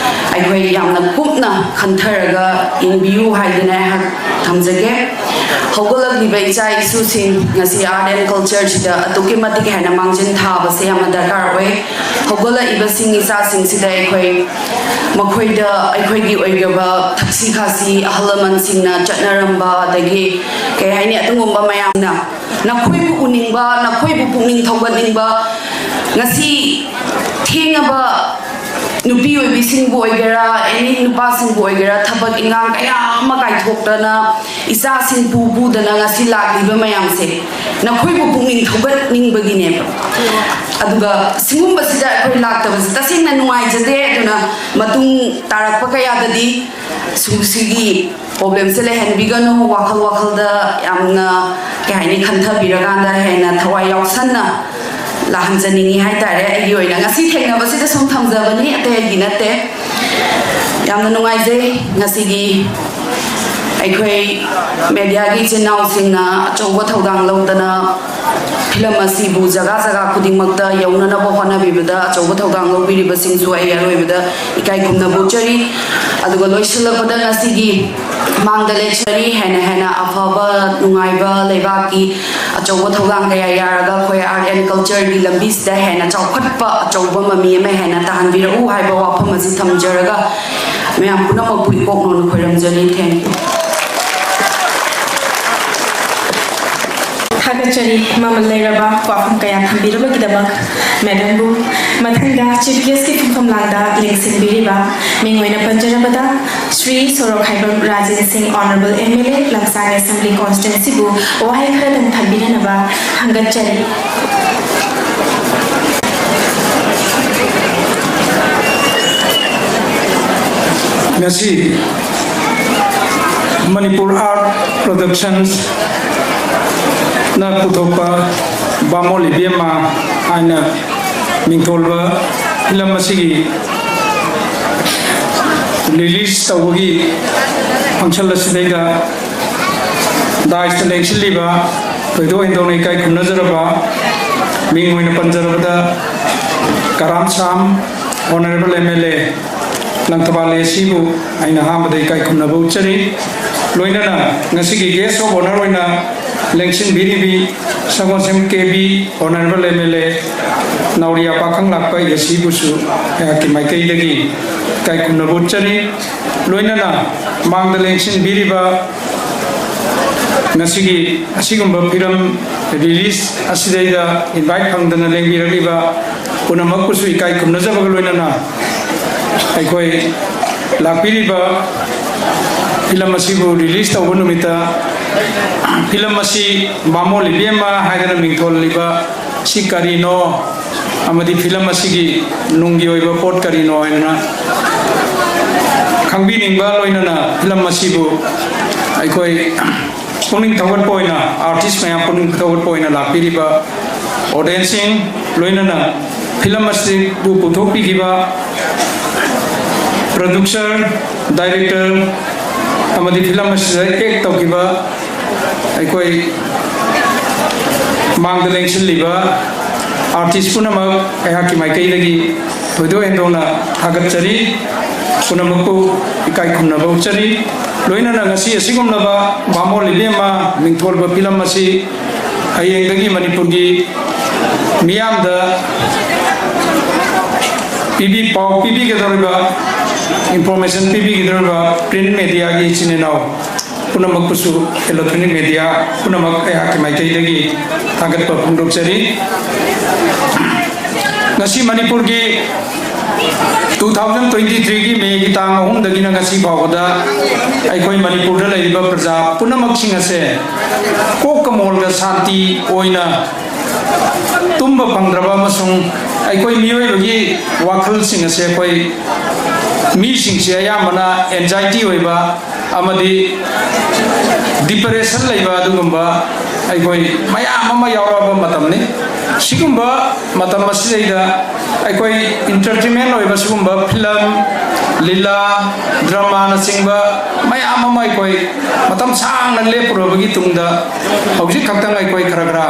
ꯑꯩꯈꯣꯏ ꯌꯥꯝꯅ ꯀꯨꯞꯅ ꯈꯟꯊꯔꯒ ꯌꯦꯡꯕꯤꯌꯨ ꯍꯥꯏꯗꯅ ꯑꯩꯍꯥꯛ ꯊꯝꯖꯒꯦ꯫ ꯍꯧꯒꯠꯂꯛꯂꯤꯕ ꯏꯆꯥ ꯏꯁꯨꯁꯤꯡ ꯉꯁꯤ ꯑꯥꯔꯠ ꯑꯦꯟ ꯀꯜꯆꯔꯁꯤꯗ ꯑꯗꯨꯛꯀꯤ ꯃꯇꯤꯛ ꯍꯦꯟꯅ ꯃꯥꯡꯖꯤꯟ ꯊꯥꯕꯁꯦ ꯌꯥꯝꯅ ꯗꯔꯀꯥꯔ ꯑꯣꯏ꯫ ꯍꯧꯒꯠꯂꯛꯏꯕꯁꯤꯡ ꯏꯆꯥꯁꯤꯡꯁꯤꯗ ꯑꯩꯈꯣꯏ ꯃꯈꯣꯏꯗ ꯑꯩꯈꯣꯏꯒꯤ ꯑꯣꯏꯔꯕ ꯊꯛꯁꯤ ꯈꯥꯁꯤ, ꯑꯍꯜ ꯂꯃꯟꯁꯤꯡꯅ ꯆꯠꯅꯔꯝꯕ, ꯑꯗꯒꯤ ꯀꯩ ꯍꯥꯏꯅꯤ, ꯑꯗꯨꯒꯨꯝꯕ ꯃꯌꯥꯝꯅ ꯅꯈꯣꯏꯕꯨ ꯎꯅꯤꯡꯕ, ꯅꯈꯣꯏꯕꯨ ꯄꯨꯛꯅꯤꯡ ꯊꯧꯒꯠꯅꯤꯡꯕ, ꯉꯁꯤ ꯊꯦꯡꯉꯕ ꯅꯨꯄꯤ ꯑꯣꯏꯕꯤꯁꯤꯡꯕꯨ ꯑꯣꯏꯒꯦꯔꯥ, ꯑꯦꯅꯤ ꯅꯨꯄꯥꯁꯤꯡꯕꯨ ꯑꯣꯏꯒꯦꯔꯥ, ꯊꯕꯛ ꯏꯟꯈꯥꯡ ꯀꯌꯥ ꯑꯃ ꯀꯥꯏꯊꯣꯛꯇꯅ, ꯏꯆꯥꯁꯤꯡ ꯄꯨ ꯄꯨꯗꯅ ꯉꯁꯤ ꯂꯥꯛꯂꯤꯕ ꯃꯌꯥꯝꯁꯦ ꯅꯈꯣꯏꯕꯨ ꯄꯨꯛꯅꯤꯡ ꯊꯧꯒꯠꯅꯤꯡꯕꯒꯤꯅꯦꯕ꯫ ꯑꯗꯨꯒ ꯁꯤꯒꯨꯝꯕꯁꯤꯗ ꯑꯩꯈꯣꯏ ꯂꯥꯛꯇꯕꯁꯦ ꯇꯁꯦꯡꯅ ꯅꯨꯡꯉꯥꯏꯖꯗꯦ꯫ ꯑꯗꯨꯅ ꯃꯇꯨꯡ ꯇꯥꯔꯛꯄ ꯀꯌꯥꯗꯗꯤ ꯁꯨꯝ ꯁꯤꯒꯤ problemꯁꯦ ꯂꯩꯍꯟꯕꯤꯒꯅꯨ꯫ ꯋꯥꯈꯜ ꯋꯥꯈꯜꯗ ꯌꯥꯝꯅ, ꯀꯩ ꯍꯥꯏꯅꯤ, ꯈꯟꯊꯕꯤꯔꯀꯥꯟꯗ ꯍꯦꯟꯅ ꯊꯋꯥꯏ ꯌꯥꯎꯁꯟꯅ ꯂꯥꯛꯍꯟꯖꯅꯤꯡꯉꯤ ꯍꯥꯏꯇꯥꯔꯦ꯫ ꯑꯩꯒꯤ ꯑꯣꯏꯅ ꯉꯁꯤ ꯊꯦꯡꯅꯕꯁꯤꯗ ꯁꯨꯝ ꯊꯝꯖꯕꯅꯤ, ꯑꯇꯩꯒꯤ ꯅꯠꯇꯦ꯫ ꯌꯥꯝꯅ ꯅꯨꯡꯉꯥꯏꯖꯩ ꯉꯁꯤꯒꯤ ꯑꯩꯈꯣꯏ mediaꯒꯤ ꯏꯆꯤꯟ ꯏꯅꯥꯎꯁꯤꯡꯅ ꯑꯆꯧꯕ ꯊꯧꯗꯥꯡ ꯂꯧꯗꯅ ꯐꯤꯂꯝ ꯑꯁꯤꯕꯨ ꯖꯒꯥ ꯖꯒꯥ ꯈꯨꯗꯤꯡꯃꯛꯇ ꯌꯧꯅꯅꯕ ꯍꯣꯠꯅꯕꯤꯕꯗ ꯑꯆꯧꯕ ꯊꯧꯗꯥꯡ ꯂꯧꯕꯤꯔꯤꯕꯁꯤꯡꯁꯨ ꯑꯩ ꯑꯔꯣꯏꯕꯗ ꯏꯀꯥꯏ ꯈꯨꯝꯅꯕ ꯎꯠꯆꯔꯤ꯫ ꯑꯗꯨꯒ ꯂꯣꯏꯁꯤꯜꯂꯛꯄꯗ ꯉꯁꯤꯒꯤ ꯃꯥꯡꯗ ꯂꯦꯛꯆꯔꯤ ꯍꯦꯟꯅ ꯍꯦꯟꯅ ꯑꯐꯕ ꯅꯨꯡꯉꯥꯏꯕ ꯂꯩꯕꯥꯛꯀꯤ ꯑꯆꯧꯕ ꯊꯧꯗꯥꯡ ꯀꯌꯥ ꯌꯥꯔꯒ ꯑꯩꯈꯣꯏ art and cultureꯒꯤ ꯂꯝꯕꯤꯁꯤꯗ ꯍꯦꯟꯅ ꯆꯥꯎꯈꯠꯄ ꯑꯆꯧꯕ ꯃꯃꯤ ꯑꯃ ꯍꯦꯟꯅ ꯇꯥꯍꯟꯕꯤꯔꯛꯎ ꯍꯥꯏꯕ ꯋꯥꯐꯝ ꯑꯁꯤ ꯊꯝꯖꯔꯒ ꯃꯌꯥꯝ ꯄꯨꯝꯅꯃꯛꯄꯨ ꯏꯀꯣꯛ ꯅꯣꯟꯅ ꯈꯣꯏꯔꯝꯖꯔꯤ꯫ Thank you꯫ ꯊꯥꯒꯠꯆꯔꯤ ꯃꯃꯜ ꯂꯩꯔꯕ ꯋꯥꯐꯝ ꯀꯌꯥ ꯊꯝꯕꯤꯔꯕꯒꯤꯗꯃꯛ madamꯕꯨ꯫ ꯃꯊꯪꯗ chief guestꯀꯤ ꯐꯝꯐꯝꯂꯥꯡꯗ ꯂꯦꯡꯁꯤꯟꯕꯤꯔꯤꯕ ꯃꯤꯡ ꯑꯣꯏꯅ ꯄꯟꯖꯔꯕꯗ ꯁ꯭ꯔꯤ ꯁꯣꯔꯣꯛꯈꯥꯏꯕꯝ ꯔꯥꯖꯦꯟ ꯁꯤꯡ, Honourable MLA, ꯂꯝꯁꯥꯡ Assembly Constituencyꯕꯨ ꯋꯥꯍꯩ ꯈꯔꯗꯪ ꯊꯝꯕꯤꯅꯅꯕ ꯍꯪꯒꯠꯆꯔꯤ꯫ ꯉꯁꯤ Manipur Art Productionsꯅ ꯄꯨꯊꯣꯛꯄ ꯕꯥꯃꯣꯜ ꯏꯕꯦꯝꯃ ꯍꯥꯏꯅ ꯃꯤꯡꯊꯣꯜꯕ ꯐꯤꯂꯝ ꯑꯁꯤꯒꯤ release ꯇꯧꯕꯒꯤ function ꯑꯁꯤꯗꯩꯗ dais ꯇ ꯂꯦꯡꯁꯤꯜꯂꯤꯕ ꯊꯣꯏꯗꯣꯛ ꯍꯦꯟꯗꯣꯛꯅ ꯏꯀꯥꯏ ꯈꯨꯝꯅꯖꯔꯕ ꯃꯤꯡ ꯑꯣꯏꯅ ꯄꯟꯖꯔꯕꯗ ꯀꯔꯥꯝ ꯁꯥꯝ, Honourable MLA, ꯂꯪꯊꯕꯥꯜ ꯑꯦ ꯁꯤꯕꯨ ꯑꯩꯅ ꯑꯍꯥꯟꯕꯗ ꯏꯀꯥꯏ ꯈꯨꯝꯅꯕ ꯎꯠꯆꯔꯤ꯫ ꯂꯣꯏꯅꯅ ꯉꯁꯤꯒꯤ guest of honour ꯑꯣꯏꯅ ꯂꯦꯡꯁꯤꯟꯕꯤꯔꯤꯕꯤ ꯁꯒꯣꯜꯁꯦꯝ ꯀꯦ ꯕꯤ, Honourable MLA, ꯅꯥꯎꯔꯤꯌꯥ ꯄꯥꯈꯪ ꯂꯥꯛꯄ ꯑꯦ ꯁꯤꯕꯨꯁꯨ ꯑꯩꯍꯥꯛꯀꯤ ꯃꯥꯏꯀꯩꯗꯒꯤ ꯏꯀꯥꯏ ꯈꯨꯝꯅꯕ ꯎꯠꯆꯔꯤ꯫ ꯂꯣꯏꯅꯅ ꯃꯥꯡꯗ ꯂꯦꯡꯁꯤꯟꯕꯤꯔꯤꯕ ꯉꯁꯤꯒꯤ ꯑꯁꯤꯒꯨꯝꯕ ꯐꯤꯂꯝ release ꯑꯁꯤꯗꯩꯗ invite ꯐꯪꯗꯅ ꯂꯦꯡꯕꯤꯔꯛꯂꯤꯕ ꯄꯨꯝꯅꯃꯛꯄꯨꯁꯨ ꯏꯀꯥꯏ ꯈꯨꯝꯅꯖꯕꯒ ꯂꯣꯏꯅꯅ ꯑꯩꯈꯣꯏ ꯂꯥꯛꯄꯤꯔꯤꯕ ꯐꯤꯂꯝ ꯑꯁꯤꯕꯨ ꯔꯤꯂꯤꯁ ꯇꯧꯕ ꯅꯨꯃꯤꯠꯇ ꯐꯤꯂꯝ ꯑꯁꯤ ꯕꯥꯃꯣꯟ ꯏꯕꯦꯝꯃ ꯍꯥꯏꯗꯅ ꯃꯤꯡꯊꯣꯜꯂꯤꯕ ꯁꯤ ꯀꯔꯤꯅꯣ ꯑꯃꯗꯤ ꯐꯤꯂꯝ ꯑꯁꯤꯒꯤ ꯅꯨꯡꯒꯤ ꯑꯣꯏꯕ ꯄꯣꯠ ꯀꯔꯤꯅꯣ ꯍꯥꯏꯅ ꯈꯪꯕꯤꯅꯤꯡꯕ, ꯂꯣꯏꯅꯅ ꯐꯤꯂꯝ ꯑꯁꯤꯕꯨ ꯑꯩꯈꯣꯏ ꯄꯨꯛꯅꯤꯡ ꯊꯧꯒꯠꯄ ꯑꯣꯏꯅ, ꯑꯥꯔꯇꯤꯁ ꯃꯌꯥꯝ ꯄꯨꯛꯅꯤꯡ ꯊꯧꯒꯠꯄ ꯑꯣꯏꯅ ꯂꯥꯛꯄꯤꯔꯤꯕ ꯑꯣꯗꯤꯌꯦꯟꯁꯁꯤꯡ, ꯂꯣꯏꯅꯅ ꯐꯤꯂꯝ ꯑꯁꯤꯕꯨ ꯄꯨꯊꯣꯛꯄꯤꯈꯤꯕ ꯄ꯭ꯔꯣꯗ꯭ꯌꯨꯁꯔ, ꯗꯥꯏꯔꯦꯛꯇꯔ ꯑꯃꯗꯤ ꯐꯤꯂꯝ ꯑꯁꯤꯗ ꯑꯦꯛ ꯇꯧꯈꯤꯕ ꯑꯩꯈꯣꯏ ꯃꯥꯡꯗ ꯂꯦꯡꯁꯤꯜꯂꯤꯕ ꯑꯥꯔꯇꯤꯁ ꯄꯨꯝꯅꯃꯛ ꯑꯩꯍꯥꯛꯀꯤ ꯃꯥꯏꯀꯩꯗꯒꯤ ꯊꯣꯏꯗꯣꯛ ꯍꯦꯟꯗꯣꯛꯅ ꯊꯥꯒꯠꯆꯔꯤ꯫ ꯄꯨꯝꯅꯃꯛꯄꯨ ꯏꯀꯥꯏ ꯈꯨꯝꯅꯕ ꯎꯠꯆꯔꯤ꯫ ꯂꯣꯏꯅꯅ ꯉꯁꯤ ꯑꯁꯤꯒꯨꯝꯂꯕ ꯕꯥꯃꯣꯟ ꯏꯕꯦꯝꯃ ꯃꯤꯡꯊꯣꯜꯕ ꯐꯤꯂꯝ ꯑꯁꯤ ꯍꯌꯦꯡꯗꯒꯤ ꯃꯅꯤꯄꯨꯔꯒꯤ ꯃꯤꯌꯥꯝꯗ ꯄꯤꯕꯤ, ꯄꯥꯎ ꯄꯤꯕꯤꯒꯗꯧꯔꯤꯕ, ꯏꯟꯐꯣꯔꯃꯦꯁꯟ ꯄꯤꯕꯤꯒꯗꯧꯔꯤꯕ ꯄ꯭ꯔꯤꯟ ꯃꯦꯗꯤꯌꯥꯒꯤ ꯏꯆꯤꯟ ꯏꯅꯥꯎ ꯄꯨꯝꯅꯃꯛꯄꯨꯁꯨ, ꯏꯂꯦꯛꯇ꯭ꯔꯣꯅꯤꯛ ꯃꯦꯗꯤꯌꯥ ꯄꯨꯝꯅꯃꯛ ꯑꯩꯍꯥꯛꯀꯤ ꯃꯥꯏꯀꯩꯗꯒꯤ ꯊꯥꯒꯠꯄ ꯐꯣꯡꯗꯣꯛꯆꯔꯤ꯫ ꯉꯁꯤ ꯃꯅꯤꯄꯨꯔꯒꯤ two thousand twenty three ꯒꯤ ꯃꯦꯒꯤ ꯇꯥꯡ ꯑꯍꯨꯝꯗꯒꯤꯅ ꯉꯁꯤ ꯐꯥꯎꯕꯗ ꯑꯩꯈꯣꯏ ꯃꯅꯤꯄꯨꯔꯗ ꯂꯩꯔꯤꯕ ꯄ꯭ꯔꯖꯥ ꯄꯨꯝꯅꯃꯛꯁꯤꯡ ꯑꯁꯦ ꯀꯣꯛꯀ ꯃꯣꯜꯒ ꯁꯥꯟꯇꯤ ꯑꯣꯏꯅ ꯇꯨꯝꯕ ꯐꯪꯗ꯭ꯔꯕ ꯑꯃꯁꯨꯡ ꯑꯩꯈꯣꯏ ꯃꯤꯑꯣꯏꯕꯒꯤ ꯋꯥꯈꯜꯁꯤꯡ ꯑꯁꯦ, ꯑꯩꯈꯣꯏ ꯃꯤꯁꯤꯡꯁꯦ ꯑꯌꯥꯝꯕꯅ ꯑꯦꯟꯖꯥꯏꯇꯤ ꯑꯣꯏꯕ ꯑꯃꯗꯤ ꯗꯤꯄ꯭ꯔꯦꯁꯟ ꯂꯩꯕ ꯑꯗꯨꯒꯨꯝꯕ ꯑꯩꯈꯣꯏ ꯃꯌꯥꯝ ꯑꯃ ꯌꯥꯎꯔꯛꯑꯕ ꯃꯇꯝꯅꯤ꯫ ꯁꯤꯒꯨꯝꯕ ꯃꯇꯝ ꯑꯁꯤꯗꯩꯗ ꯑꯩꯈꯣꯏ ꯏꯟꯇꯔꯇꯦꯟꯃꯦꯟ ꯑꯣꯏꯕ ꯁꯤꯒꯨꯝꯕ ꯐꯤꯂꯝ, ꯂꯤꯂꯥ, ꯗ꯭ꯔꯃꯥꯅꯆꯤꯡꯕ ꯃꯌꯥꯝ ꯑꯃ ꯑꯩꯈꯣꯏ ꯃꯇꯝ ꯁꯥꯡꯅ ꯂꯦꯞꯄꯨꯔꯕꯒꯤ ꯇꯨꯡꯗ ꯍꯧꯖꯤꯛ ꯈꯛꯇꯪ ꯑꯩꯈꯣꯏ ꯈꯔ ꯈꯔ,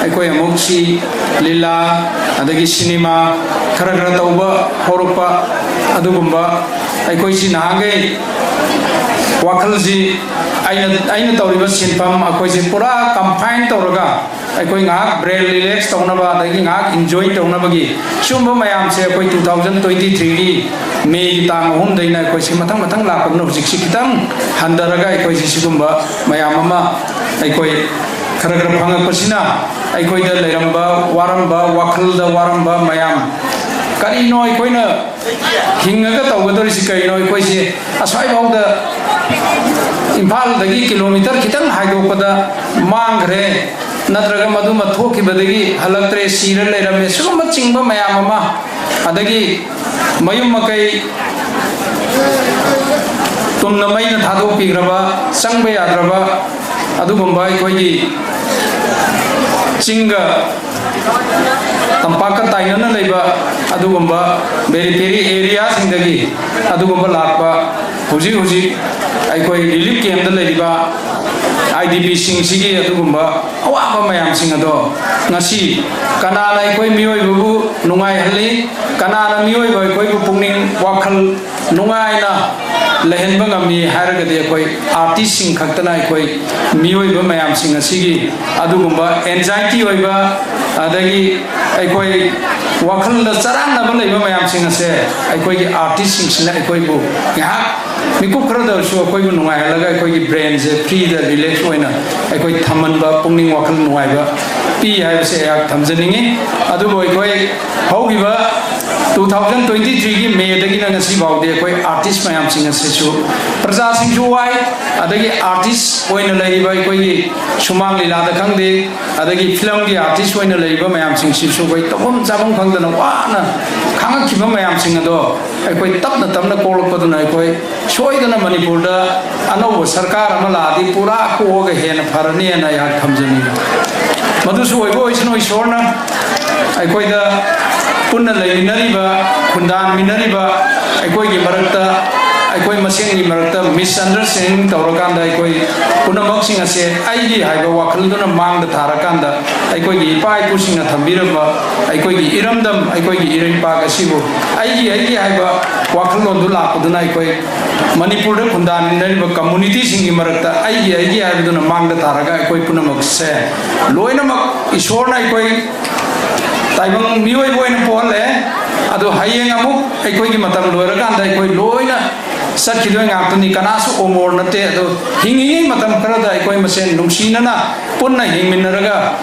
ꯑꯩꯈꯣꯏ ꯑꯃꯨꯛ ꯁꯤ ꯂꯤꯂꯥ ꯑꯗꯒꯤ ꯁꯤꯅꯦꯃꯥ ꯈꯔ ꯈꯔ ꯇꯧꯕ ꯍꯧꯔꯛꯄ ꯑꯗꯨꯒꯨꯝꯕ, ꯑꯩꯈꯣꯏꯁꯤ ꯅꯍꯥꯟꯈꯩ ꯋꯥꯈꯜꯁꯤ, ꯑꯩꯅ, ꯑꯩꯅ ꯇꯧꯔꯤꯕ ꯁꯤꯟꯐꯝ, ꯑꯩꯈꯣꯏꯁꯤ ꯄꯨꯔꯥ ꯀꯟꯐꯥꯏꯟ ꯇꯧꯔꯒ ꯑꯩꯈꯣꯏ ꯉꯥꯏꯍꯥꯛ ꯕ꯭ꯔꯦꯟ ꯔꯤꯂꯦꯛꯁ ꯇꯧꯅꯕ ꯑꯗꯒꯤ ꯉꯥꯏꯍꯥꯛ ꯏꯟꯖꯣꯏ ꯇꯧꯅꯕꯒꯤ ꯁꯤꯒꯨꯝꯕ ꯃꯌꯥꯝꯁꯦ ꯑꯩꯈꯣꯏ two thousand twenty three ꯒꯤ ꯃꯦꯒꯤ ꯇꯥꯡ ꯑꯍꯨꯝꯗꯩꯅ ꯑꯩꯈꯣꯏꯁꯤ ꯃꯊꯪ ꯃꯊꯪ ꯂꯥꯛꯄꯅ ꯍꯧꯖꯤꯛꯁꯤ ꯈꯤꯇꯪ ꯍꯟꯊꯔꯒ ꯑꯩꯈꯣꯏꯁꯤ ꯁꯤꯒꯨꯝꯕ ꯃꯌꯥꯝ ꯑꯃ ꯑꯩꯈꯣꯏ ꯈꯔ ꯈꯔ ꯐꯪꯉꯛꯄꯁꯤꯅ ꯑꯩꯈꯣꯏꯗ ꯂꯩꯔꯝꯕ ꯋꯥꯔꯝꯕ, ꯋꯥꯈꯜꯗ ꯋꯥꯔꯝꯕ ꯃꯌꯥꯝ, ꯀꯔꯤꯅꯣ ꯑꯩꯈꯣꯏꯅ ꯍꯤꯡꯉꯒ ꯇꯧꯒꯗꯧꯔꯤꯁꯤ ꯀꯔꯤꯅꯣ? ꯑꯩꯈꯣꯏꯁꯦ ꯑꯁ꯭ꯋꯥꯏꯐꯥꯎꯗ ꯏꯝꯐꯥꯜꯗꯒꯤ ꯀꯤꯂꯣꯃꯤꯇꯔ ꯈꯤꯇꯪ ꯍꯥꯏꯗꯣꯛꯄꯗ ꯃꯥꯡꯈ꯭ꯔꯦ, ꯅꯠꯇ꯭ꯔꯒ ꯃꯗꯨꯃ ꯊꯣꯛꯈꯤꯕꯗꯒꯤ ꯍꯜꯂꯛꯇ꯭ꯔꯦ, ꯁꯤꯔ ꯂꯩꯔꯝꯃꯦ, ꯁꯤꯒꯨꯝꯕ ꯆꯤꯡꯕ ꯃꯌꯥꯝ ꯑꯃ, ꯑꯗꯒꯤ ꯃꯌꯨꯝ ꯃꯀꯩ ꯇꯨꯝꯅ ꯃꯩꯅ ꯊꯥꯗꯣꯛꯄꯤꯈ꯭ꯔꯕ, ꯆꯪꯕ ꯌꯥꯗ꯭ꯔꯕ ꯑꯗꯨꯒꯨꯝꯕ ꯑꯩꯈꯣꯏꯒꯤ ꯆꯤꯡꯒ ꯇꯝꯄꯥꯛꯀ ꯇꯥꯏꯅꯅ ꯂꯩꯕ ꯑꯗꯨꯒꯨꯝꯕ ꯄꯦꯔꯤꯐꯦꯔꯤ ꯑꯦꯔꯤꯌꯥꯁꯤꯡꯗꯒꯤ ꯑꯗꯨꯒꯨꯝꯕ ꯂꯥꯛꯄ, ꯍꯧꯖꯤꯛ ꯍꯧꯖꯤꯛ ꯑꯩꯈꯣꯏ ꯔꯤꯂꯤꯐ ꯀꯦꯝꯞꯇ ꯂꯩꯔꯤꯕ ꯑꯥꯏ ꯗꯤ ꯄꯤꯁꯤꯡꯁꯤꯒꯤ ꯑꯗꯨꯒꯨꯝꯕ ꯑꯋꯥꯕ ꯃꯌꯥꯝꯁꯤꯡ ꯑꯗꯣ ꯉꯁꯤ ꯀꯅꯥꯅ ꯑꯩꯈꯣꯏ ꯃꯤꯑꯣꯏꯕꯕꯨ ꯅꯨꯡꯉꯥꯏꯍꯜꯂꯤ, ꯀꯅꯥꯅ ꯃꯤꯑꯣꯏꯕ ꯑꯩꯈꯣꯏꯕꯨ ꯄꯨꯛꯅꯤꯡ ꯋꯥꯈꯜ ꯅꯨꯡꯉꯥꯏꯅ ꯂꯩꯍꯟꯕ ꯉꯝꯃꯤ ꯍꯥꯏꯔꯒꯗꯤ ꯑꯩꯈꯣꯏ ꯑꯥꯔꯇꯤꯁꯁꯤꯡ ꯈꯛꯇꯅ ꯑꯩꯈꯣꯏ ꯃꯤꯑꯣꯏꯕ ꯃꯌꯥꯝꯁꯤꯡ ꯑꯁꯤꯒꯤ ꯑꯗꯨꯒꯨꯝꯕ ꯑꯦꯟꯖꯥꯏꯇꯤ ꯑꯣꯏꯕ, ꯑꯗꯒꯤ ꯑꯩꯈꯣꯏ ꯋꯥꯈꯜꯗ ꯆꯔꯥꯡꯅꯕ ꯂꯩꯕ ꯃꯌꯥꯝꯁꯤꯡ ꯑꯁꯦ ꯑꯩꯈꯣꯏꯒꯤ ꯑꯥꯔꯇꯤꯁꯁꯤꯡꯁꯤꯅ ꯑꯩꯈꯣꯏꯕꯨ ꯉꯥꯏꯍꯥꯛ ꯃꯤꯀꯨꯞ ꯈꯔꯗ ꯑꯣꯏꯔꯁꯨ ꯑꯩꯈꯣꯏꯕꯨ ꯅꯨꯡꯉꯥꯏꯍꯜꯂꯒ ꯑꯩꯈꯣꯏꯒꯤ ꯕ꯭ꯔꯦꯟꯁꯦ ꯐ꯭ꯔꯤꯗ ꯔꯤꯂꯦꯛꯁ ꯑꯣꯏꯅ ꯑꯩꯈꯣꯏ ꯊꯝꯍꯟꯕ, ꯄꯨꯛꯅꯤꯡ ꯋꯥꯈꯜ ꯅꯨꯡꯉꯥꯏꯕ ꯄꯤ ꯍꯥꯏꯕꯁꯦ ꯑꯩꯍꯥꯛ ꯊꯝꯖꯅꯤꯡꯉꯤ꯫ ꯑꯗꯨꯕꯨ ꯑꯩꯈꯣꯏ ꯍꯧꯈꯤꯕ two thousand twenty threeꯒꯤ ꯃꯦꯗꯒꯤꯅ ꯉꯁꯤ ꯐꯥꯎꯗꯤ ꯑꯩꯈꯣꯏ ꯑꯥꯔꯇꯤꯁ ꯃꯌꯥꯝꯁꯤꯡ ꯑꯁꯤꯁꯨ, ꯄ꯭ꯔꯖꯥꯁꯤꯡꯁꯨ ꯋꯥꯏ, ꯑꯗꯒꯤ ꯑꯥꯔꯇꯤꯁ ꯑꯣꯏꯅ ꯂꯩꯔꯤꯕ ꯑꯩꯈꯣꯏꯒꯤ ꯁꯨꯃꯥꯡ ꯂꯤꯂꯥꯗ ꯈꯪꯗꯦ, ꯑꯗꯒꯤ ꯐꯤꯂꯝꯒꯤ ꯑꯥꯔꯇꯤꯁ ꯑꯣꯏꯅ ꯂꯩꯔꯤꯕ ꯃꯌꯥꯝꯁꯤꯡꯁꯤꯁꯨ ꯑꯩꯈꯣꯏ ꯇꯧꯐꯝ ꯆꯥꯐꯝ ꯈꯪꯗꯅ ꯋꯥꯅ ꯈꯥꯡꯉꯛꯈꯤꯕ ꯃꯌꯥꯝꯁꯤꯡ ꯑꯗꯣ ꯑꯩꯈꯣꯏ ꯇꯞꯅ ꯇꯞꯅ ꯀꯣꯛꯂꯛꯄꯗꯨꯅ ꯑꯩꯈꯣꯏ ꯁꯣꯏꯗꯅ ꯃꯅꯤꯄꯨꯔꯗ ꯑꯅꯧꯕ ꯁꯔꯀꯥꯔ ꯑꯃ ꯂꯥꯛꯑꯗꯤ ꯄꯨꯔꯥ ꯀꯣꯛꯑꯒ ꯍꯦꯟꯅ ꯐꯔꯅꯤꯅ ꯑꯩꯍꯥꯛ ꯊꯝꯖꯅꯤꯡꯏ꯫ ꯃꯗꯨꯁꯨ ꯑꯣꯏꯕ ꯑꯣꯏꯁꯅꯨ, ꯏꯁꯣꯔꯅ ꯑꯩꯈꯣꯏꯗ ꯄꯨꯟꯅ ꯂꯩꯃꯤꯟꯅꯔꯤꯕ, ꯈꯨꯟꯗꯥꯃꯤꯟꯅꯔꯤꯕ ꯑꯩꯈꯣꯏꯒꯤ ꯃꯔꯛꯇ, ꯑꯩꯈꯣꯏ ꯃꯁꯦꯟꯒꯤ ꯃꯔꯛꯇ ꯃꯤꯁꯑꯟꯗꯔꯁ꯭ꯇꯦꯟꯗꯤꯡ ꯇꯧꯔꯀꯥꯟꯗ ꯑꯩꯈꯣꯏ ꯄꯨꯝꯅꯃꯛꯁꯤꯡ ꯑꯁꯦ ꯑꯩꯒꯤ ꯍꯥꯏꯕ ꯋꯥꯈꯜꯗꯨꯅ ꯃꯥꯡꯗ ꯊꯥꯔꯀꯥꯟꯗ ꯑꯩꯈꯣꯏꯒꯤ ꯏꯄꯥ ꯏꯄꯨꯁꯤꯡꯅ ꯊꯝꯕꯤꯔꯝꯕ ꯑꯩꯈꯣꯏꯒꯤ ꯏꯔꯝꯗꯝ, ꯑꯩꯈꯣꯏꯒꯤ ꯏꯔꯩꯄꯥꯛ ꯑꯁꯤꯕꯨ ꯑꯩꯒꯤ, ꯑꯩꯒꯤ ꯍꯥꯏꯕ ꯋꯥꯈꯜꯂꯣꯟꯗꯨ ꯂꯥꯛꯄꯗꯨꯅ ꯑꯩꯈꯣꯏ ꯃꯅꯤꯄꯨꯔꯗ ꯈꯨꯟꯗꯥꯃꯤꯟꯅꯔꯤꯕ ꯀꯝꯃꯨꯅꯤꯇꯤꯁꯤꯡꯒꯤ ꯃꯔꯛꯇ ꯑꯩꯒꯤ, ꯑꯩꯒꯤ ꯍꯥꯏꯕꯗꯨꯅ ꯃꯥꯡꯗ ꯊꯥꯔꯒ ꯑꯩꯈꯣꯏ ꯄꯨꯝꯅꯃꯛꯁꯦ ꯂꯣꯏꯅꯃꯛ ꯏꯁꯣꯔꯅ ꯑꯩꯈꯣꯏ ꯇꯥꯏꯕꯪ ꯃꯤꯑꯣꯏꯕ ꯑꯣꯏꯅ ꯄꯣꯛꯍꯜꯂꯦ꯫ ꯑꯗꯨ ꯍꯌꯦꯡ ꯑꯃꯨꯛ ꯑꯩꯈꯣꯏꯒꯤ ꯃꯇꯝ ꯂꯣꯏꯔꯀꯥꯟꯗ ꯑꯩꯈꯣꯏ ꯂꯣꯏꯅ ꯆꯠꯈꯤꯗꯣꯏ ꯉꯥꯛꯇꯅꯤ, ꯀꯅꯥꯁꯨ ꯑꯃꯣꯔ ꯅꯠꯇꯦ꯫ ꯑꯗꯣ ꯍꯤꯡꯉꯤꯉꯩ ꯃꯇꯝ ꯈꯔꯗ ꯑꯩꯈꯣꯏ ꯃꯁꯦꯟ ꯅꯨꯡꯁꯤꯅꯅ ꯄꯨꯟꯅ ꯍꯤꯡꯃꯤꯟꯅꯔꯒ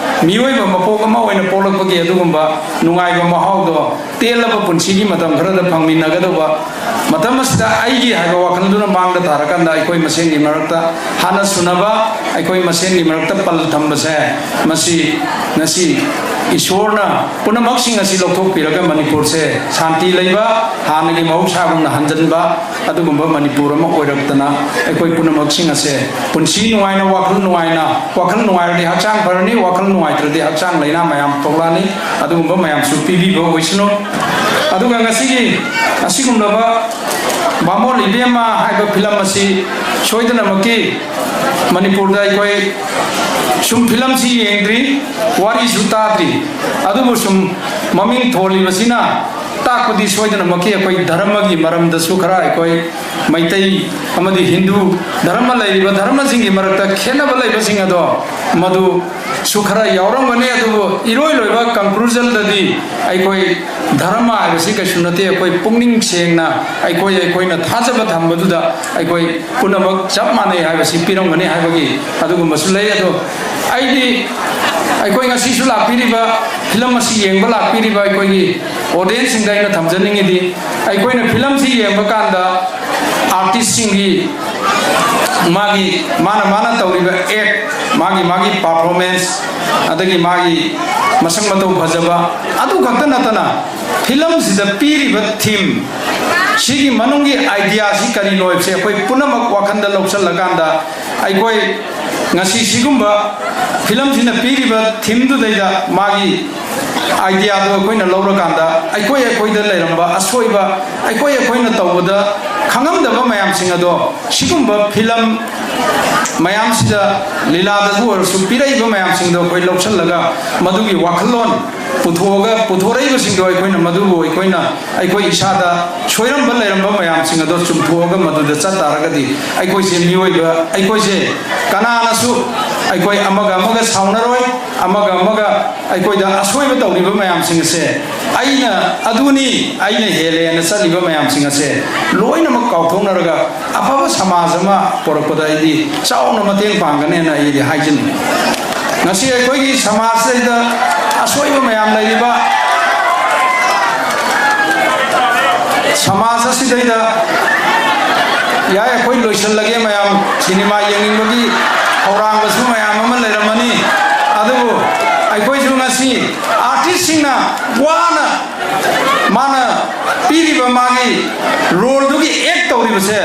ꯃꯤꯑꯣꯏꯕ ꯃꯄꯣꯛ ꯑꯃ ꯑꯣꯏꯅ ꯄꯣꯛꯂꯛꯄꯒꯤ ꯑꯗꯨꯒꯨꯝꯕ ꯅꯨꯡꯉꯥꯏꯕ ꯃꯍꯥꯎꯗꯣ ꯇꯦꯜꯂꯕ ꯄꯨꯟꯁꯤꯒꯤ ꯃꯇꯝ ꯈꯔꯗ ꯐꯪꯃꯤꯟꯅꯒꯗꯧꯕ ꯃꯇꯝ ꯑꯁꯤꯗ ꯑꯩꯒꯤ ꯍꯥꯏꯕ ꯋꯥꯈꯜꯗꯨꯅ ꯃꯥꯡꯗ ꯇꯥꯔꯀꯥꯟꯗ ꯑꯩꯈꯣꯏ ꯃꯁꯦꯟꯒꯤ ꯃꯔꯛꯇ ꯍꯥꯟꯅ ꯁꯨꯅꯕ, ꯑꯩꯈꯣꯏ ꯃꯁꯦꯟꯒꯤ ꯃꯔꯛꯇ ꯄꯜ ꯊꯝꯕꯁꯦ, ꯃꯁꯤ ꯉꯁꯤ ꯏꯁꯣꯔꯅ ꯄꯨꯝꯅꯃꯛꯁꯤꯡ ꯑꯁꯤ ꯂꯧꯊꯣꯛꯄꯤꯔꯒ ꯃꯅꯤꯄꯨꯔꯁꯦ ꯁꯥꯟꯇꯤ ꯂꯩꯕ, ꯍꯥꯟꯅꯒꯤ ꯃꯍꯧꯁꯥꯒꯨꯝꯅ ꯍꯟꯖꯤꯟꯕ, ꯑꯗꯨꯒꯨꯝꯕ ꯃꯅꯤꯄꯨꯔ ꯑꯃ ꯑꯣꯏꯔꯛꯇꯅ ꯑꯩꯈꯣꯏ ꯄꯨꯝꯅꯃꯛꯁꯤꯡ ꯑꯁꯦ ꯄꯨꯟꯁꯤ ꯅꯨꯡꯉꯥꯏꯅ, ꯋꯥꯈꯜ ꯅꯨꯡꯉꯥꯏꯅ, ꯋꯥꯈꯜ ꯅꯨꯡꯉꯥꯏꯔꯗꯤ ꯍꯛꯆꯥꯡ ꯐꯔꯅꯤ, ꯋꯥꯈꯜ ꯅꯨꯡꯉꯥꯏꯇ꯭ꯔꯗꯤ ꯍꯛꯆꯥꯡ ꯂꯥꯏꯅꯥ ꯃꯌꯥꯝ ꯊꯣꯛꯂꯛꯑꯅꯤ꯫ ꯑꯗꯨꯒꯨꯝꯕ ꯃꯌꯥꯝꯁꯨ ꯄꯤꯕꯤꯕ ꯑꯣꯏꯁꯅꯨ꯫ ꯑꯗꯨꯒ ꯉꯁꯤꯒꯤ ꯑꯁꯤꯒꯨꯝꯂꯕ ꯕꯥꯃꯣꯟ ꯏꯕꯦꯝꯃ ꯍꯥꯏꯕ ꯐꯤꯂꯝ ꯑꯁꯤ ꯁꯣꯏꯗꯅꯃꯛꯀꯤ ꯃꯅꯤꯄꯨꯔꯗ ꯑꯩꯈꯣꯏ ꯁꯨꯝ ꯐꯤꯂꯝꯁꯤ ꯌꯦꯡꯗ꯭ꯔꯤ, ꯋꯥꯔꯤꯁꯨ ꯇꯥꯗ꯭ꯔꯤ, ꯑꯗꯨꯕꯨ ꯁꯨꯝ ꯃꯃꯤꯡ ꯊꯣꯜꯂꯤꯕꯁꯤꯅ ꯇꯥꯛꯄꯗꯤ ꯁꯣꯏꯗꯅꯃꯛꯀꯤ ꯑꯩꯈꯣꯏ ꯙꯔꯃꯒꯤ ꯃꯔꯝꯗꯁꯨ ꯈꯔ, ꯑꯩꯈꯣꯏ ꯃꯩꯇꯩ ꯑꯃꯗꯤ ꯍꯤꯟꯗꯨ ꯙꯔꯃ ꯂꯩꯔꯤꯕ ꯙꯔꯃꯁꯤꯡꯒꯤ ꯃꯔꯛꯇ ꯈꯦꯠꯅꯕ ꯂꯩꯕꯁꯤꯡ ꯑꯗꯣ ꯃꯗꯨ ꯁꯨ ꯈꯔ ꯌꯥꯎꯔꯝꯒꯅꯤ꯫ ꯑꯗꯨꯕꯨ ꯏꯔꯣꯏ ꯂꯣꯏꯕ ꯀꯟꯀ꯭ꯂꯨꯖꯟꯗꯗꯤ ꯑꯩꯈꯣꯏ ꯙꯔꯃ ꯍꯥꯏꯕꯁꯤ ꯀꯩꯁꯨ ꯅꯠꯇꯦ꯫ ꯑꯩꯈꯣꯏ ꯄꯨꯛꯅꯤꯡ ꯁꯦꯡꯅ ꯑꯩꯈꯣꯏ ꯑꯩꯈꯣꯏꯅ ꯊꯥꯖꯕ ꯊꯝꯕꯗꯨꯗ ꯑꯩꯈꯣꯏ ꯄꯨꯝꯅꯃꯛ ꯆꯞ ꯃꯥꯟꯅꯩ ꯍꯥꯏꯕꯁꯤ ꯄꯤꯔꯝꯒꯅꯤ ꯍꯥꯏꯕꯒꯤ ꯑꯗꯨꯒꯨꯝꯕꯁꯨ ꯂꯩ꯫ ꯑꯗꯣ ꯑꯩꯗꯤ ꯑꯩꯈꯣꯏ ꯉꯁꯤꯁꯨ ꯂꯥꯛꯄꯤꯔꯤꯕ ꯐꯤꯂꯝ ꯑꯁꯤ ꯌꯦꯡꯕ ꯂꯥꯛꯄꯤꯔꯤꯕ ꯑꯩꯈꯣꯏꯒꯤ ꯑꯣꯗꯤꯌꯦꯟꯁꯁꯤꯡꯗ ꯑꯩꯅ ꯊꯝꯖꯅꯤꯡꯉꯤꯗꯤ, ꯑꯩꯈꯣꯏꯅ ꯐꯤꯂꯝꯁꯤ ꯌꯦꯡꯕ ꯀꯥꯟꯗ ꯑꯥꯔꯇꯤꯁꯁꯤꯡꯒꯤ ꯃꯥꯒꯤ ꯃꯥꯅ ꯃꯥꯅ ꯇꯧꯔꯤꯕ ꯑꯦꯛ, ꯃꯥꯒꯤ ꯃꯥꯒꯤ ꯄꯥꯔꯐꯣꯔꯃꯦꯟꯁ, ꯑꯗꯒꯤ ꯃꯥꯒꯤ ꯃꯁꯛ ꯃꯇꯧ ꯐꯖꯕ, ꯑꯗꯨ ꯈꯛꯇ ꯅꯠꯇꯅ ꯐꯤꯂꯝꯁꯤꯗ ꯄꯤꯔꯤꯕ ꯊꯤꯝ, ꯁꯤꯒꯤ ꯃꯅꯨꯡꯒꯤ ꯑꯥꯏꯗꯤꯌꯥꯁꯤ ꯀꯔꯤꯅꯣ ꯍꯥꯏꯕꯁꯦ ꯑꯩꯈꯣꯏ ꯄꯨꯝꯅꯃꯛ ꯋꯥꯈꯜꯗ ꯂꯧꯁꯤꯜꯂꯀꯥꯟꯗ, ꯑꯩꯈꯣꯏ ꯉꯁꯤ ꯁꯤꯒꯨꯝꯕ ꯐꯤꯂꯝꯁꯤꯅ ꯄꯤꯔꯤꯕ ꯊꯤꯝꯗꯨꯗꯩꯗ ꯃꯥꯒꯤ ꯑꯥꯏꯗꯤꯌꯥꯗꯣ ꯑꯩꯈꯣꯏꯅ ꯂꯧꯔꯀꯥꯟꯗ, ꯑꯩꯈꯣꯏ ꯑꯩꯈꯣꯏꯗ ꯂꯩꯔꯝꯕ ꯑꯁꯣꯏꯕ, ꯑꯩꯈꯣꯏ ꯑꯩꯈꯣꯏꯅ ꯇꯧꯕꯗ ꯈꯪꯉꯝꯗꯕ ꯃꯌꯥꯝꯁꯤꯡ ꯑꯗꯣ ꯁꯤꯒꯨꯝꯕ ꯐꯤꯂꯝ ꯃꯌꯥꯝꯁꯤꯗ, ꯂꯤꯂꯥꯗꯕꯨ ꯑꯣꯏꯔꯁꯨ, ꯄꯤꯔꯛꯏꯕ ꯃꯌꯥꯝꯁꯤꯡꯗꯣ ꯑꯩꯈꯣꯏ ꯂꯧꯁꯤꯜꯂꯒ ꯃꯗꯨꯒꯤ ꯋꯥꯈꯜꯂꯣꯟ ꯄꯨꯊꯣꯛꯑꯒ, ꯄꯨꯊꯣꯔꯛꯏꯕꯁꯤꯡꯗꯣ ꯑꯩꯈꯣꯏꯅ ꯃꯗꯨꯕꯨ ꯑꯩꯈꯣꯏꯅ ꯑꯩꯈꯣꯏ ꯏꯁꯥꯗ ꯁꯣꯏꯔꯝꯕ ꯂꯩꯔꯝꯕ ꯃꯌꯥꯝꯁꯤꯡ ꯑꯗꯣ ꯆꯨꯝꯊꯣꯛꯑꯒ ꯃꯗꯨꯗ ꯆꯠ ꯇꯥꯔꯒꯗꯤ ꯑꯩꯈꯣꯏꯁꯦ ꯃꯤꯑꯣꯏꯕ, ꯑꯩꯈꯣꯏꯁꯦ ꯀꯅꯥꯅꯁꯨ ꯑꯩꯈꯣꯏ ꯑꯃꯒ ꯑꯃꯒ ꯁꯥꯎꯅꯔꯣꯏ, ꯑꯃꯒ ꯑꯃꯒ ꯑꯩꯈꯣꯏꯗ ꯑꯁꯣꯏꯕ ꯇꯧꯔꯤꯕ ꯃꯌꯥꯝꯁꯤꯡ ꯑꯁꯦ, ꯑꯩꯅ ꯑꯗꯨꯅꯤ, ꯑꯩꯅ ꯍꯦꯜꯂꯦꯅ ꯆꯠꯂꯤꯕ ꯃꯌꯥꯝꯁꯤꯡ ꯑꯁꯦ ꯂꯣꯏꯅꯃꯛ ꯀꯥꯎꯊꯣꯛꯅꯔꯒ ꯑꯐꯕ ꯁꯃꯥꯖ ꯑꯃ ꯄꯣꯔꯛꯄꯗ ꯑꯩꯗꯤ ꯆꯥꯎꯅ ꯃꯇꯦꯡ ꯄꯥꯡꯒꯅꯦꯅ ꯑꯩꯗꯤ ꯍꯥꯏꯖꯅꯤꯡꯉꯤ꯫ ꯉꯁꯤ ꯑꯩꯈꯣꯏꯒꯤ ꯁꯃꯥꯖꯁꯤꯗ ꯑꯁꯣꯏꯕ ꯃꯌꯥꯝ ꯂꯩꯔꯤꯕ, ꯁꯃꯥꯖ ꯑꯁꯤꯗꯩꯗ ꯌꯥꯏ, ꯑꯩꯈꯣꯏ ꯂꯣꯏꯁꯤꯜꯂꯒꯦ꯫ ꯃꯌꯥꯝ ꯁꯤꯅꯦꯃꯥ ꯌꯦꯡꯅꯤꯡꯕꯒꯤ ꯈꯧꯔꯥꯡꯕꯁꯨ ꯃꯌꯥꯝ ꯑꯃ ꯂꯩꯔꯝꯃꯅꯤ꯫ ꯑꯗꯨꯕꯨ ꯑꯩꯈꯣꯏꯁꯨ ꯉꯁꯤ ꯑꯥꯔꯇꯤꯁꯁꯤꯡꯅ ꯋꯥꯅ ꯃꯥꯅ ꯄꯤꯔꯤꯕ ꯃꯥꯒꯤ ꯔꯣꯜꯗꯨꯒꯤ ꯑꯦꯛ ꯇꯧꯔꯤꯕꯁꯦ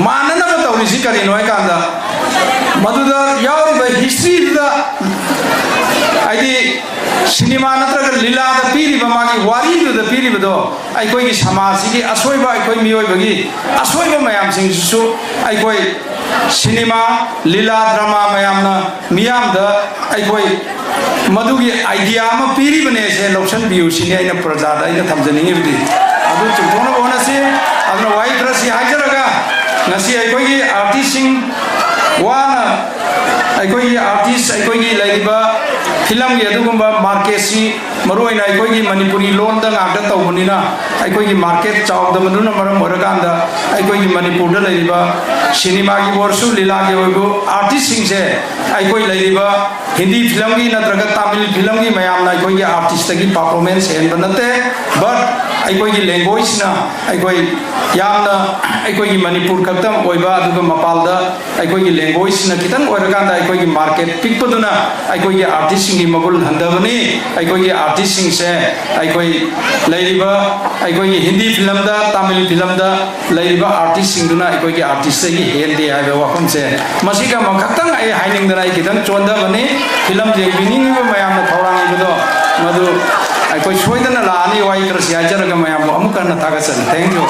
ꯃꯥꯟꯅꯅꯕ ꯇꯧꯔꯤꯁꯤ ꯀꯔꯤꯅꯣ ꯍꯥꯏ ꯀꯥꯟꯗ, ꯃꯗꯨꯗ ꯌꯥꯎꯔꯤꯕ ꯍꯤꯁꯇ꯭ꯔꯤꯗꯨꯗ, ꯍꯥꯏꯗꯤ ꯁꯤꯅꯦꯃꯥ ꯅꯠꯇ꯭ꯔꯒ ꯂꯤꯂꯥꯗ ꯄꯤꯔꯤꯕ ꯃꯥꯒꯤ ꯋꯥꯔꯤꯗꯨꯗ ꯄꯤꯔꯤꯕꯗꯣ ꯑꯩꯈꯣꯏꯒꯤ ꯁꯃꯥꯖꯁꯤꯒꯤ ꯑꯁꯣꯏꯕ, ꯑꯩꯈꯣꯏ ꯃꯤꯑꯣꯏꯕꯒꯤ ꯑꯁꯣꯏꯕ ꯃꯌꯥꯝꯁꯤꯡꯁꯤꯁꯨ ꯑꯩꯈꯣꯏ ꯁꯤꯅꯦꯃꯥ, ꯂꯤꯂꯥ, ꯗ꯭ꯔꯃꯥ ꯃꯌꯥꯝꯅ ꯃꯤꯌꯥꯝꯗ ꯑꯩꯈꯣꯏ ꯃꯗꯨꯒꯤ ꯑꯥꯏꯗꯤꯌꯥ ꯑꯃ ꯄꯤꯔꯤꯕꯅꯦ, ꯁꯦ ꯂꯧꯁꯤꯟꯕꯤꯌꯨ ꯁꯤꯅꯤ ꯑꯩꯅ ꯄ꯭ꯔꯖꯥꯗ ꯑꯩꯅ ꯊꯝꯖꯅꯤꯡꯉꯤꯕꯗꯤ꯫ ꯑꯗꯨ ꯆꯨꯝꯊꯣꯛꯅꯕ ꯍꯣꯠꯅꯁꯤ꯫ ꯑꯗꯨꯅ ꯋꯥꯍꯩ ꯈꯔꯁꯤ ꯍꯥꯏꯖꯔꯒ, ꯉꯁꯤ ꯑꯩꯈꯣꯏꯒꯤ ꯑꯥꯔꯇꯤꯁꯁꯤꯡ ꯋꯥꯅ, ꯑꯩꯈꯣꯏꯒꯤ ꯑꯥꯔꯇꯤꯁ, ꯑꯩꯈꯣꯏꯒꯤ ꯂꯩꯔꯤꯕ ꯐꯤꯂꯝꯒꯤ ꯑꯗꯨꯒꯨꯝꯕ ꯃꯥꯔꯀꯦꯠꯁꯤ ꯃꯔꯨꯑꯣꯏꯅ ꯑꯩꯈꯣꯏꯒꯤ ꯃꯅꯤꯄꯨꯔꯤ ꯂꯣꯟꯗ ꯉꯥꯛꯇ ꯇꯧꯕꯅꯤꯅ ꯑꯩꯈꯣꯏꯒꯤ ꯃꯥꯔꯀꯦꯠ ꯆꯥꯎꯗꯕꯗꯨꯅ ꯃꯔꯝ ꯑꯣꯏꯔꯀꯥꯟꯗ ꯑꯩꯈꯣꯏꯒꯤ ꯃꯅꯤꯄꯨꯔꯗ ꯂꯩꯔꯤꯕ ꯁꯤꯅꯦꯃꯥꯒꯤ ꯑꯣꯏꯔꯁꯨ ꯂꯤꯂꯥꯒꯤ ꯑꯣꯏꯕ ꯑꯥꯔꯇꯤꯁꯁꯤꯡꯁꯦ ꯑꯩꯈꯣꯏ ꯂꯩꯔꯤꯕ ꯍꯤꯟꯗꯤ ꯐꯤꯂꯝꯒꯤ ꯅꯠꯇ꯭ꯔꯒ ꯇꯥꯃꯤꯜ ꯐꯤꯂꯝꯒꯤ ꯃꯌꯥꯝꯅ ꯑꯩꯈꯣꯏꯒꯤ ꯑꯥꯔꯇꯤꯁꯇꯒꯤ ꯄꯥꯔꯐꯣꯔꯃꯦꯟꯁ ꯍꯦꯟꯕ ꯅꯠꯇꯦ꯫ ꯕꯠ ꯑꯩꯈꯣꯏꯒꯤ ꯂꯦꯡꯒ꯭ꯋꯦꯖꯁꯤꯅ ꯑꯩꯈꯣꯏ ꯌꯥꯝꯅ ꯑꯩꯈꯣꯏꯒꯤ ꯃꯅꯤꯄꯨꯔ ꯈꯛꯇ ꯑꯣꯏꯕ, ꯑꯗꯨꯒ ꯃꯄꯥꯟꯗ ꯑꯩꯈꯣꯏꯒꯤ ꯂꯦꯡꯒ꯭ꯋꯦꯖꯁꯤꯅ ꯈꯤꯇꯪ ꯑꯣꯏꯔꯀꯥꯟꯗ ꯑꯩꯈꯣꯏꯒꯤ ꯃꯥꯔꯀꯦꯠ ꯄꯤꯛꯄꯗꯨꯅ ꯑꯩꯈꯣꯏꯒꯤ ꯑꯥꯔꯇꯤꯁꯁꯤꯡꯒꯤ ꯃꯒꯨꯟ ꯍꯟꯊꯕꯅꯤ꯫ ꯑꯩꯈꯣꯏꯒꯤ ꯑꯥꯔꯇꯤꯁꯁꯤꯡꯁꯦ ꯑꯩꯈꯣꯏ ꯂꯩꯔꯤꯕ ꯑꯩꯈꯣꯏꯒꯤ ꯍꯤꯟꯗꯤ ꯐꯤꯂꯝꯗ, ꯇꯥꯃꯤꯜ ꯐꯤꯂꯝꯗ ꯂꯩꯔꯤꯕ ꯑꯥꯔꯇꯤꯁꯁꯤꯡꯗꯨꯅ ꯑꯩꯈꯣꯏꯒꯤ ꯑꯥꯔꯇꯤꯁꯇꯒꯤ ꯍꯦꯟꯗꯦ ꯍꯥꯏꯕ ꯋꯥꯐꯝꯁꯦ, ꯃꯁꯤꯒ ꯑꯃꯈꯛꯇꯪ ꯑꯩ ꯍꯥꯏꯅꯤꯡꯗꯅ ꯑꯩ ꯈꯤꯇꯪ ꯆꯣꯟꯊꯕꯅꯤ꯫ ꯐꯤꯂꯝ ꯌꯦꯡꯕꯤꯅꯤꯡꯉꯤꯕ ꯃꯌꯥꯝꯅ ꯊꯧꯔꯥꯡ ꯏꯕꯗꯣ, ꯃꯗꯨ ꯑꯩꯈꯣꯏ ꯁꯣꯏꯗꯅ ꯂꯥꯛꯑꯅꯤ꯫ ꯋꯥꯍꯩ ꯈꯔꯁꯤ ꯍꯥꯏꯖꯔꯒ ꯃꯌꯥꯝꯕꯨ ꯑꯃꯨꯛ ꯍꯟꯅ ꯊꯥꯒꯠꯆꯔꯤ꯫ Thank you꯫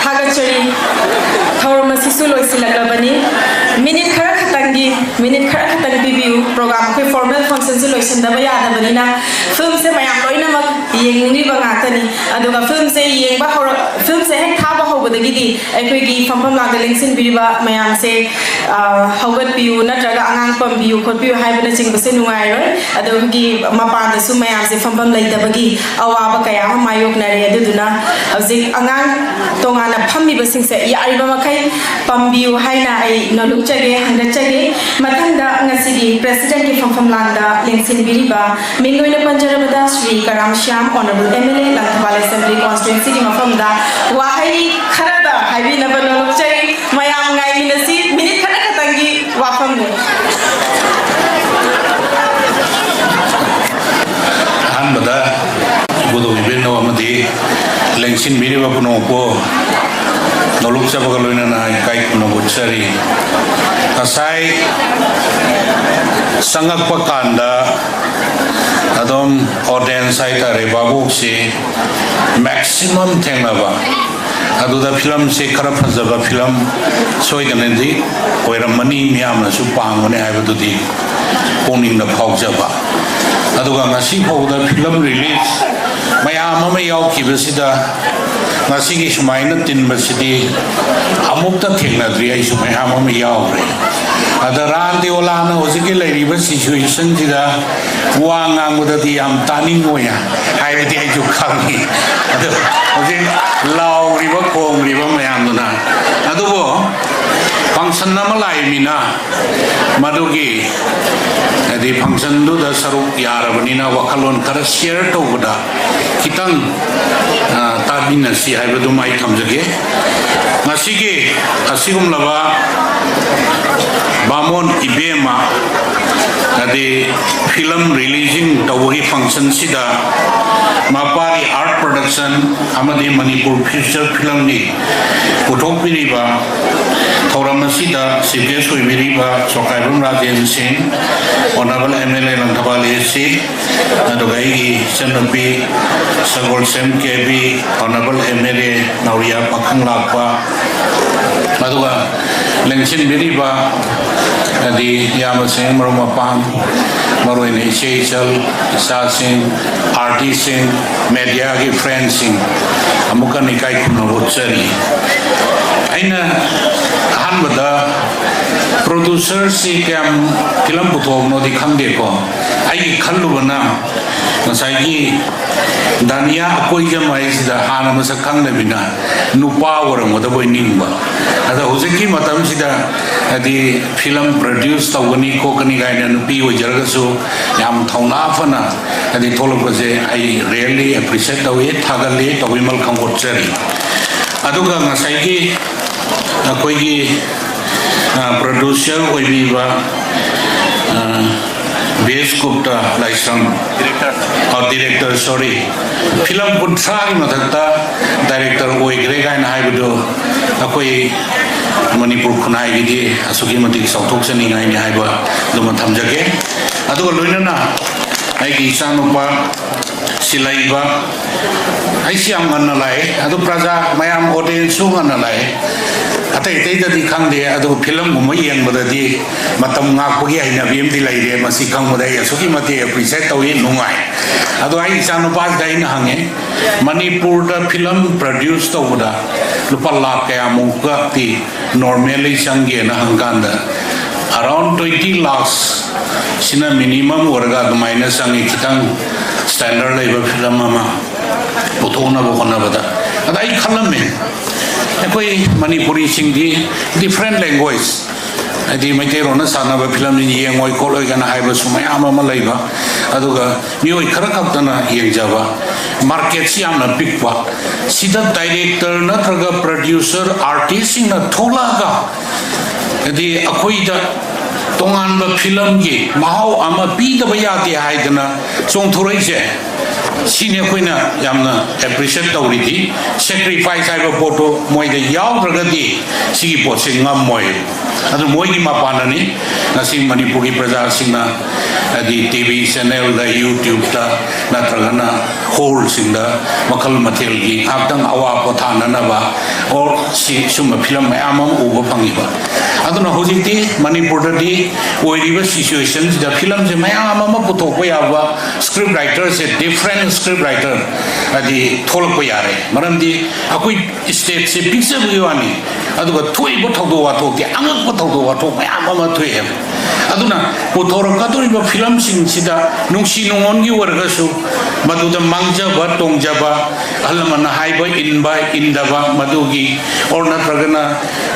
ꯊꯥꯒꯠꯆꯔꯤ꯫ ꯊꯧꯔꯝ ꯑꯁꯤꯁꯨ ꯂꯣꯏꯁꯤꯜꯂꯛꯂꯕꯅꯤ꯫ ꯃꯤꯅꯤꯠ ꯈꯔ ꯈꯛꯇꯪꯒꯤ, ꯃꯤꯅꯤꯠ ꯈꯔ ꯈꯛꯇꯪ ꯄꯤꯕꯤꯌꯨ꯫ ꯄ꯭ꯔꯣꯒ꯭ꯔꯥꯝ, ꯑꯩꯈꯣꯏ ꯐꯣꯔꯃꯦꯜ ꯐꯪꯁꯟꯁꯤ ꯂꯣꯏꯁꯤꯟꯗꯕ ꯌꯥꯗꯕꯅꯤꯅ, ꯐꯤꯂꯝꯁꯦ ꯃꯌꯥꯝ ꯂꯣꯏꯅꯃꯛ ꯌꯦꯡꯅꯤꯡꯂꯤꯕ ꯉꯥꯛꯇꯅꯤ꯫ ꯑꯗꯨꯒ ꯐꯤꯂꯝꯁꯦ ꯌꯦꯡꯕ ꯍꯧꯔ-, ꯐꯤꯂꯝꯁꯦ ꯍꯦꯛ ꯊꯥꯕ ꯍꯧꯕꯗꯒꯤꯗꯤ ꯑꯩꯈꯣꯏꯒꯤ ꯐꯝꯐꯝ ꯂꯥꯡꯗ ꯂꯦꯡꯁꯤꯟꯕꯤꯔꯤꯕ ꯃꯌꯥꯝꯁꯦ, ꯑ, ꯍꯧꯒꯠꯄꯤꯌꯨ ꯅꯠꯇ꯭ꯔꯒ ꯑꯉꯥꯡ ꯄꯝꯕꯤꯌꯨ ꯈꯣꯠꯄꯤꯌꯨ ꯍꯥꯏꯕꯅꯆꯤꯡꯕꯁꯦ ꯅꯨꯡꯉꯥꯏꯔꯣꯏ꯫ ꯑꯗꯨꯒꯤ ꯃꯄꯥꯟꯗꯁꯨ ꯃꯌꯥꯝꯁꯦ ꯐꯝꯐꯝ ꯂꯩꯇꯕꯒꯤ ꯑꯋꯥꯕ ꯀꯌꯥ ꯑꯃ ꯃꯥꯌꯣꯛꯅꯔꯦ꯫ ꯑꯗꯨꯗꯨꯅ ꯍꯧꯖꯤꯛ ꯑꯉꯥꯡ ꯇꯣꯉꯥꯟꯅ ꯐꯝ ꯐꯝꯃꯤꯕꯁꯤꯡꯁꯦ ꯌꯥꯔꯤꯕ ꯃꯈꯩ ꯄꯥꯝꯕꯤꯌꯨ ꯍꯥꯏꯅ ꯑꯩ ꯅꯣꯂꯨꯛꯆꯒꯦ, ꯍꯪꯒꯠꯆꯒꯦ꯫ ꯃꯊꯪꯗ ꯉꯁꯤꯒꯤ presidentꯀꯤ ꯐꯝꯐꯝ ꯂꯥꯟꯗ ꯂꯦꯡꯁꯤꯟꯕꯤꯔꯤꯕ, ꯃꯤꯡ ꯑꯣꯏꯅ ꯄꯟꯖꯔꯕꯗ, ꯁ꯭ꯔꯤ ꯀꯔꯥꯝ Shyam, Honourable M L A, Langthabal Assembly Constituencyꯒꯤ ꯃꯐꯝꯗ ꯋꯥꯍꯩ ꯈꯔꯗ ꯍꯥꯏꯕꯤꯅꯕ ꯅꯣꯂꯨꯛꯆꯔꯤ꯫ ꯃꯌꯥꯝ ꯉꯥꯏꯃꯤꯟꯅꯁꯤ, ꯃꯤꯅꯤꯠ ꯈꯔ ꯈꯛꯇꯪꯒꯤ ꯋꯥꯐꯝꯅꯤ꯫ ꯑꯍꯥꯟꯕꯗ ꯏꯕꯨꯙꯧ ꯏꯕꯦꯟꯅꯧ ꯑꯃꯗꯤ ꯂꯦꯡꯁꯤꯟꯕꯤꯔꯤꯕ ꯄꯨꯝꯅꯃꯛꯄꯨ ꯅꯣꯂꯨꯛꯆꯕꯒ ꯂꯣꯏꯅꯅ ꯏꯀꯥꯏ ꯈꯨꯝꯅꯕ ꯎꯠꯆꯔꯤ꯫ ꯉꯁꯥꯏ ꯆꯪꯉꯛꯄ ꯀꯥꯟꯗ ꯑꯗꯨꯝ audience ꯍꯥꯏꯇꯥꯔꯦ, ꯚꯥꯕꯣꯛꯁꯤ maximum ꯊꯦꯡꯅꯕ꯫ ꯑꯗꯨꯗ ꯐꯤꯂꯝꯁꯦ ꯈꯔ ꯐꯖꯕ ꯐꯤꯂꯝ ꯁꯣꯏꯗꯅꯗꯤ ꯑꯣꯏꯔꯝꯃꯅꯤ, ꯃꯤꯌꯥꯝꯅꯁꯨ ꯄꯥꯝꯒꯅꯤ ꯍꯥꯏꯕꯗꯨꯗꯤ ꯄꯨꯛꯅꯤꯡꯗ ꯐꯥꯎꯖꯕ꯫ ꯑꯗꯨꯒ ꯉꯁꯤ ꯐꯥꯎꯕꯗ ꯐꯤꯂꯝ release ꯃꯌꯥꯝ ꯑꯃ ꯌꯥꯎꯈꯤꯕꯁꯤꯗ ꯉꯁꯤꯒꯤ ꯁꯨꯃꯥꯏꯅ ꯇꯤꯟꯕꯁꯤꯗꯤ ꯑꯃꯨꯛꯇ ꯊꯦꯡꯅꯗ꯭ꯔꯤ꯫ ꯑꯩꯁꯨ ꯃꯌꯥꯝ ꯑꯃ ꯌꯥꯎꯈ꯭ꯔꯦ꯫ ꯑꯗ ꯔꯥꯝ ꯗꯦꯑꯣꯂꯥꯅ ꯍꯧꯖꯤꯛꯀꯤ ꯂꯩꯔꯤꯕ situationꯁꯤꯗ ꯋꯥ ꯉꯥꯡꯕꯗꯗꯤ ꯌꯥꯝ ꯇꯥꯅꯤꯡꯉꯣꯏ ꯍꯥꯏꯕꯗꯤ ꯑꯩꯁꯨ ꯈꯪꯉꯤ꯫ ꯑꯗꯨ ꯍꯧꯖꯤꯛ ꯂꯥꯎꯔꯤꯕ ꯈꯣꯡꯂꯤꯕ ꯃꯌꯥꯝꯗꯨꯅ, ꯑꯗꯨꯕꯨ function ꯑꯃ ꯂꯥꯛꯏꯃꯤꯅ ꯃꯗꯨꯒꯤ ꯍꯥꯏꯗꯤ functionꯗꯨꯗ ꯁꯔꯨꯛ ꯌꯥꯔꯕꯅꯤꯅ ꯋꯥꯈꯜꯂꯣꯟ ꯈꯔ share ꯇꯧꯕꯗ ꯈꯤꯇꯪ, ꯑ, ꯇꯥꯃꯤꯟꯅꯁꯤ ꯍꯥꯏꯕꯗꯨꯃ ꯑꯩ ꯊꯝꯖꯒꯦ꯫ ꯉꯁꯤꯒꯤ ꯑꯁꯤꯒꯨꯝꯂꯕ ꯕꯥꯃꯣꯟ ꯏꯕꯦꯝꯃ ꯍꯥꯏꯗꯤ ꯐꯤꯂꯝ releasing ꯇꯧꯕꯒꯤ functionꯁꯤꯗ ꯃꯄꯥꯒꯤ Art Production ꯑꯃꯗꯤ ꯃꯅꯤꯄꯨꯔ Feature Filmꯒꯤ ꯄꯨꯊꯣꯛꯄꯤꯔꯤꯕ ꯊꯧꯔꯝ ꯑꯁꯤꯗ chief guest ꯑꯣꯏꯕꯤꯔꯤꯕ ꯁꯣꯀꯥꯏꯕꯝ ꯔꯥꯖꯦꯟ ꯁꯤꯡ, Honourable M L A Langthabal A C, ꯑꯗꯨꯒ ꯑꯩꯒꯤ ꯏꯆꯟꯅꯨꯄꯤ ꯁꯒꯣꯜꯁꯦꯝ ꯀꯦꯕꯤ, Honourable M L A ꯅꯥꯎꯔꯤꯌꯥ ꯄꯥꯈꯪꯂꯥꯛꯄ, ꯑꯗꯨꯒ ꯂꯦꯡꯁꯤꯟꯕꯤꯔꯤꯕ ꯍꯥꯏꯗꯤ ꯏꯌꯥꯝꯕꯁꯤꯡ, ꯃꯔꯨꯞ ꯃꯄꯥꯡ, ꯃꯔꯨꯑꯣꯏꯅ ꯏꯆꯦ ꯏꯆꯜ, ꯏꯆꯥꯁꯤꯡ, artistꯁꯤꯡ, mediaꯒꯤ friendꯁꯤꯡ, ꯑꯃꯨꯛꯀ ꯍꯟꯅ ꯏꯀꯥꯏ ꯈꯨꯝꯅꯕ ꯎꯠꯆꯔꯤ꯫ ꯑꯩꯅ ꯑꯍꯥꯟꯕꯗ producerꯁꯤ ꯀꯌꯥꯝ ꯐꯤꯂꯝ ꯄꯨꯊꯣꯛꯄꯅꯣꯗꯤ ꯈꯪꯗꯦꯀꯣ, ꯑꯩꯒꯤ ꯈꯜꯂꯨꯕꯅ ꯉꯁꯥꯏꯒꯤ ꯗꯥꯅꯤꯌꯥ ꯑꯀꯣꯏꯖꯝ ꯍꯥꯏꯁꯤꯗ ꯍꯥꯟꯅ ꯃꯁꯛ ꯈꯪꯗꯕꯅꯤꯅ ꯅꯨꯄꯥ ꯑꯣꯏꯔꯝꯒꯗꯕꯣꯏ ꯅꯤꯡꯕ꯫ ꯑꯗꯣ ꯍꯧꯖꯤꯛꯀꯤ ꯃꯇꯝꯁꯤꯗ ꯍꯥꯏꯗꯤ ꯐꯤꯂꯝ ꯄ꯭ꯔꯗ꯭ꯌꯨꯁ ꯇꯧꯒꯅꯤ ꯈꯣꯠꯀꯅꯤ ꯀꯥꯏꯅ ꯅꯨꯄꯤ ꯑꯣꯏꯖꯔꯒꯁꯨ ꯌꯥꯝ ꯊꯧꯅꯥ ꯐꯅ ꯍꯥꯏꯗꯤ ꯊꯣꯛꯂꯛꯄꯁꯦ ꯑꯩ ꯔꯤꯌꯦꯜꯂꯤ ꯑꯦꯄ꯭ꯔꯤꯁꯤꯌꯦꯠ ꯇꯧꯏ, ꯊꯥꯒꯠꯂꯤ, ꯇꯧꯕꯤꯃꯜ ꯈꯪꯒꯣꯠꯆꯔꯤ꯫ ꯑꯗꯨꯒ ꯉꯁꯥꯏꯒꯤ ꯑꯩꯈꯣꯏꯒꯤ ꯄ꯭ꯔꯗ꯭ꯌꯨꯁꯔ ꯑꯣꯏꯕꯤꯕ ꯕꯦꯁ ꯀꯨꯞꯇ ꯂꯥꯏꯁ꯭ꯔꯝ, ꯗꯤꯔꯦꯛꯇꯔ, ꯁꯣꯔꯤ, ꯐꯤꯂꯝ ꯀꯨꯟꯊ꯭ꯔꯥꯒꯤ ꯃꯊꯛꯇ ꯗꯥꯏꯔꯦꯛꯇꯔ ꯑꯣꯏꯈ꯭ꯔꯦ ꯀꯥꯏꯅ ꯍꯥꯏꯕꯗꯨ ꯑꯩꯈꯣꯏ ꯃꯅꯤꯄꯨꯔ ꯈꯨꯟꯅꯥꯏꯒꯤꯗꯤ ꯑꯁꯨꯛꯀꯤ ꯃꯇꯤꯛ ꯆꯥꯎꯊꯣꯛꯆꯅꯤꯡꯉꯥꯏꯅꯤ ꯍꯥꯏꯕ ꯑꯗꯨꯃ ꯊꯝꯖꯒꯦ꯫ ꯑꯗꯨꯒ ꯂꯣꯏꯅꯅ ꯑꯩꯒꯤ ꯏꯆꯥꯅꯨꯄꯥ ꯁꯤꯂꯩꯕ, ꯑꯩꯁꯤ ꯌꯥꯝ ꯉꯟꯅ ꯂꯥꯛꯑꯦ, ꯑꯗꯨ ꯄ꯭ꯔꯖꯥ ꯃꯌꯥꯝ ꯑꯣꯗꯤꯌꯦꯟꯁꯁꯨ ꯉꯟꯅ ꯂꯥꯛꯑꯦ꯫ ꯑꯇꯩ ꯑꯇꯩꯗꯗꯤ ꯈꯪꯗꯦ, ꯑꯗꯨꯕꯨ ꯐꯤꯂꯝꯒꯨꯝꯕ ꯌꯦꯡꯕꯗꯗꯤ ꯃꯇꯝ ꯉꯥꯛꯄꯒꯤ ꯍꯩꯅꯕꯤ ꯑꯃꯗꯤ ꯂꯩꯔꯦ꯫ ꯃꯁꯤ ꯈꯪꯕꯗ ꯑꯩ ꯑꯁꯨꯛꯀꯤ ꯃꯇꯤꯛ ꯑꯦꯄ꯭ꯔꯤꯁꯤꯌꯦꯠ ꯇꯧꯏ, ꯅꯨꯡꯉꯥꯏ꯫ ꯑꯗꯣ ꯑꯩ ꯏꯆꯥꯅꯨꯄꯥꯁꯤꯗ ꯑꯩꯅ ꯍꯪꯉꯦ, ꯃꯅꯤꯄꯨꯔꯗ ꯐꯤꯂꯝ ꯄ꯭ꯔꯗ꯭ꯌꯨꯁ ꯇꯧꯕꯗ ꯂꯨꯄꯥ ꯂꯥꯈ ꯀꯌꯥꯃꯨꯛꯀꯗꯤ ꯅꯣꯔꯃꯦꯜꯂꯤ ꯆꯪꯒꯦꯅ ꯍꯪꯀꯥꯟꯗ, ꯑꯔꯥꯎꯟ ꯇ꯭ꯋꯦꯟꯇꯤ ꯂꯥꯛꯁ ꯁꯤꯅ ꯃꯤꯅꯤꯃꯝ ꯑꯣꯏꯔꯒ ꯑꯗꯨꯃꯥꯏꯅ ꯆꯪꯉꯤ, ꯈꯤꯇꯪ ꯁ꯭ꯇꯦꯟꯗꯔꯠ ꯂꯩꯕ ꯐꯤꯂꯝ ꯑꯃ ꯄꯨꯊꯣꯛꯅꯕ ꯍꯣꯠꯅꯕꯗ꯫ ꯑꯗ ꯑꯩ ꯈꯜꯂꯝꯃꯦ, ꯑꯩꯈꯣꯏ ꯃꯅꯤꯄꯨꯔꯤꯁꯤꯡꯗꯤ ꯗꯤꯐ꯭ꯔꯦꯟ ꯂꯦꯡꯒ꯭ꯋꯦꯖ, ꯍꯥꯏꯗꯤ ꯃꯩꯇꯩꯂꯣꯟꯅ ꯁꯥꯟꯅꯕ ꯐꯤꯂꯝꯁꯤ ꯌꯦꯡꯉꯣꯏ ꯈꯣꯠꯂꯣꯏ ꯀꯥꯏꯅ ꯍꯥꯏꯕꯁꯨ ꯃꯌꯥꯝ ꯑꯃ ꯂꯩꯕ, ꯑꯗꯨꯒ ꯃꯤꯑꯣꯏ ꯈꯔ ꯈꯛꯇꯅ ꯌꯦꯡꯖꯕ, ꯃꯥꯔꯀꯦꯠꯁꯤ ꯌꯥꯝꯅ ꯄꯤꯛꯄ, ꯁꯤꯗ ꯗꯥꯏꯔꯦꯛꯇꯔ ꯅꯠꯇ꯭ꯔꯒ ꯄ꯭ꯔꯗ꯭ꯌꯨꯁꯔ, ꯑꯥꯔꯇꯤꯁꯁꯤꯡꯅ ꯊꯣꯛꯂꯛꯑꯒ ꯍꯥꯏꯗꯤ ꯑꯩꯈꯣꯏꯗ ꯇꯣꯉꯥꯟꯕ ꯐꯤꯂꯝꯒꯤ ꯃꯍꯥꯎ ꯑꯃ ꯄꯤꯗꯕ ꯌꯥꯗꯦ ꯍꯥꯏꯗꯅ ꯆꯣꯡꯊꯣꯔꯛꯏꯁꯦ, ꯁꯤꯅꯤ ꯑꯩꯈꯣꯏꯅ ꯌꯥꯝꯅ ꯑꯦꯄ꯭ꯔꯤꯁꯤꯌꯦꯠ ꯇꯧꯔꯤꯗꯤ꯫ ꯁꯦꯀ꯭ꯔꯤꯐꯥꯏꯁ ꯍꯥꯏꯕ ꯄꯣꯠꯇꯣ ꯃꯣꯏꯗ ꯌꯥꯎꯗ꯭ꯔꯒꯗꯤ ꯁꯤꯒꯤ ꯄꯣꯠꯁꯦ ꯉꯝꯃꯣꯏ꯫ ꯑꯗꯨ ꯃꯣꯏꯒꯤ ꯃꯄꯥꯟꯅꯅꯤ꯫ ꯉꯁꯤ ꯃꯅꯤꯄꯨꯔꯒꯤ ꯄ꯭ꯔꯖꯥꯁꯤꯡꯅ ꯍꯥꯏꯗꯤ ꯇꯤ ꯚꯤ ꯆꯦꯅꯦꯜꯗ, ꯌꯨꯇ꯭ꯌꯨꯕꯇ ꯅꯠꯇ꯭ꯔꯒꯅ ꯍꯣꯜꯁꯤꯡꯗ ꯃꯈꯜ ꯃꯊꯦꯜꯒꯤ ꯉꯥꯏꯍꯥꯛꯇꯪ ꯑꯋꯥ ꯄꯣꯊꯥꯅꯅꯕ ꯑꯣꯔ ꯁꯤ ꯁꯨꯝꯕ ꯐꯤꯂꯝ ꯃꯌꯥꯝ ꯑꯃ ꯎꯕ ꯐꯪꯉꯤꯕ꯫ ꯑꯗꯨꯅ ꯍꯧꯖꯤꯛꯇꯤ ꯃꯅꯤꯄꯨꯔꯗꯗꯤ ꯑꯣꯏꯔꯤꯕ ꯁꯤꯆꯨꯋꯦꯁꯟꯁꯤꯗ ꯐꯤꯂꯝꯁꯦ ꯃꯌꯥꯝ ꯑꯃ ꯄꯨꯊꯣꯛꯄ ꯌꯥꯕ ꯁ꯭ꯀ꯭ꯔꯤꯞ ꯔꯥꯏꯇꯔꯁꯦ, ꯗꯤꯐ꯭ꯔꯦꯟ ꯁ꯭ꯀ꯭ꯔꯤꯞ ꯔꯥꯏꯇꯔ ꯍꯥꯏꯗꯤ ꯊꯣꯛꯂꯛꯄ ꯌꯥꯔꯦ꯫ ꯃꯔꯝꯗꯤ ꯑꯩꯈꯣꯏ ꯁ꯭ꯇꯦꯠꯁꯦ ꯄꯤꯛꯆꯕꯒꯤ ꯋꯥꯅꯤ, ꯑꯗꯨꯒ ꯊꯣꯛꯏꯕ ꯊꯧꯗꯣꯛ ꯋꯥꯊꯣꯛꯇꯤ ꯑꯉꯛꯄ ꯊꯧꯗꯣꯛ ꯋꯥꯊꯣꯛ ꯃꯌꯥꯝ ꯑꯃ ꯊꯣꯛꯑꯦꯕ꯫ ꯑꯗꯨꯅ ꯄꯨꯊꯣꯔꯛꯀꯗꯧꯔꯤꯕ ꯐꯤꯂꯝꯁꯤꯡꯁꯤꯗ ꯅꯨꯡꯁꯤ ꯅꯨꯡꯉꯣꯟꯒꯤ ꯑꯣꯏꯔꯒꯁꯨ ꯃꯗꯨꯗ ꯃꯥꯡꯖꯕ ꯇꯣꯡꯖꯕ, ꯑꯍꯜ ꯂꯃꯟꯅ ꯍꯥꯏꯕ ꯏꯟꯕ ꯏꯟꯗꯕ, ꯃꯗꯨꯒꯤ ꯑꯣꯔ ꯅꯠꯇ꯭ꯔꯒꯅ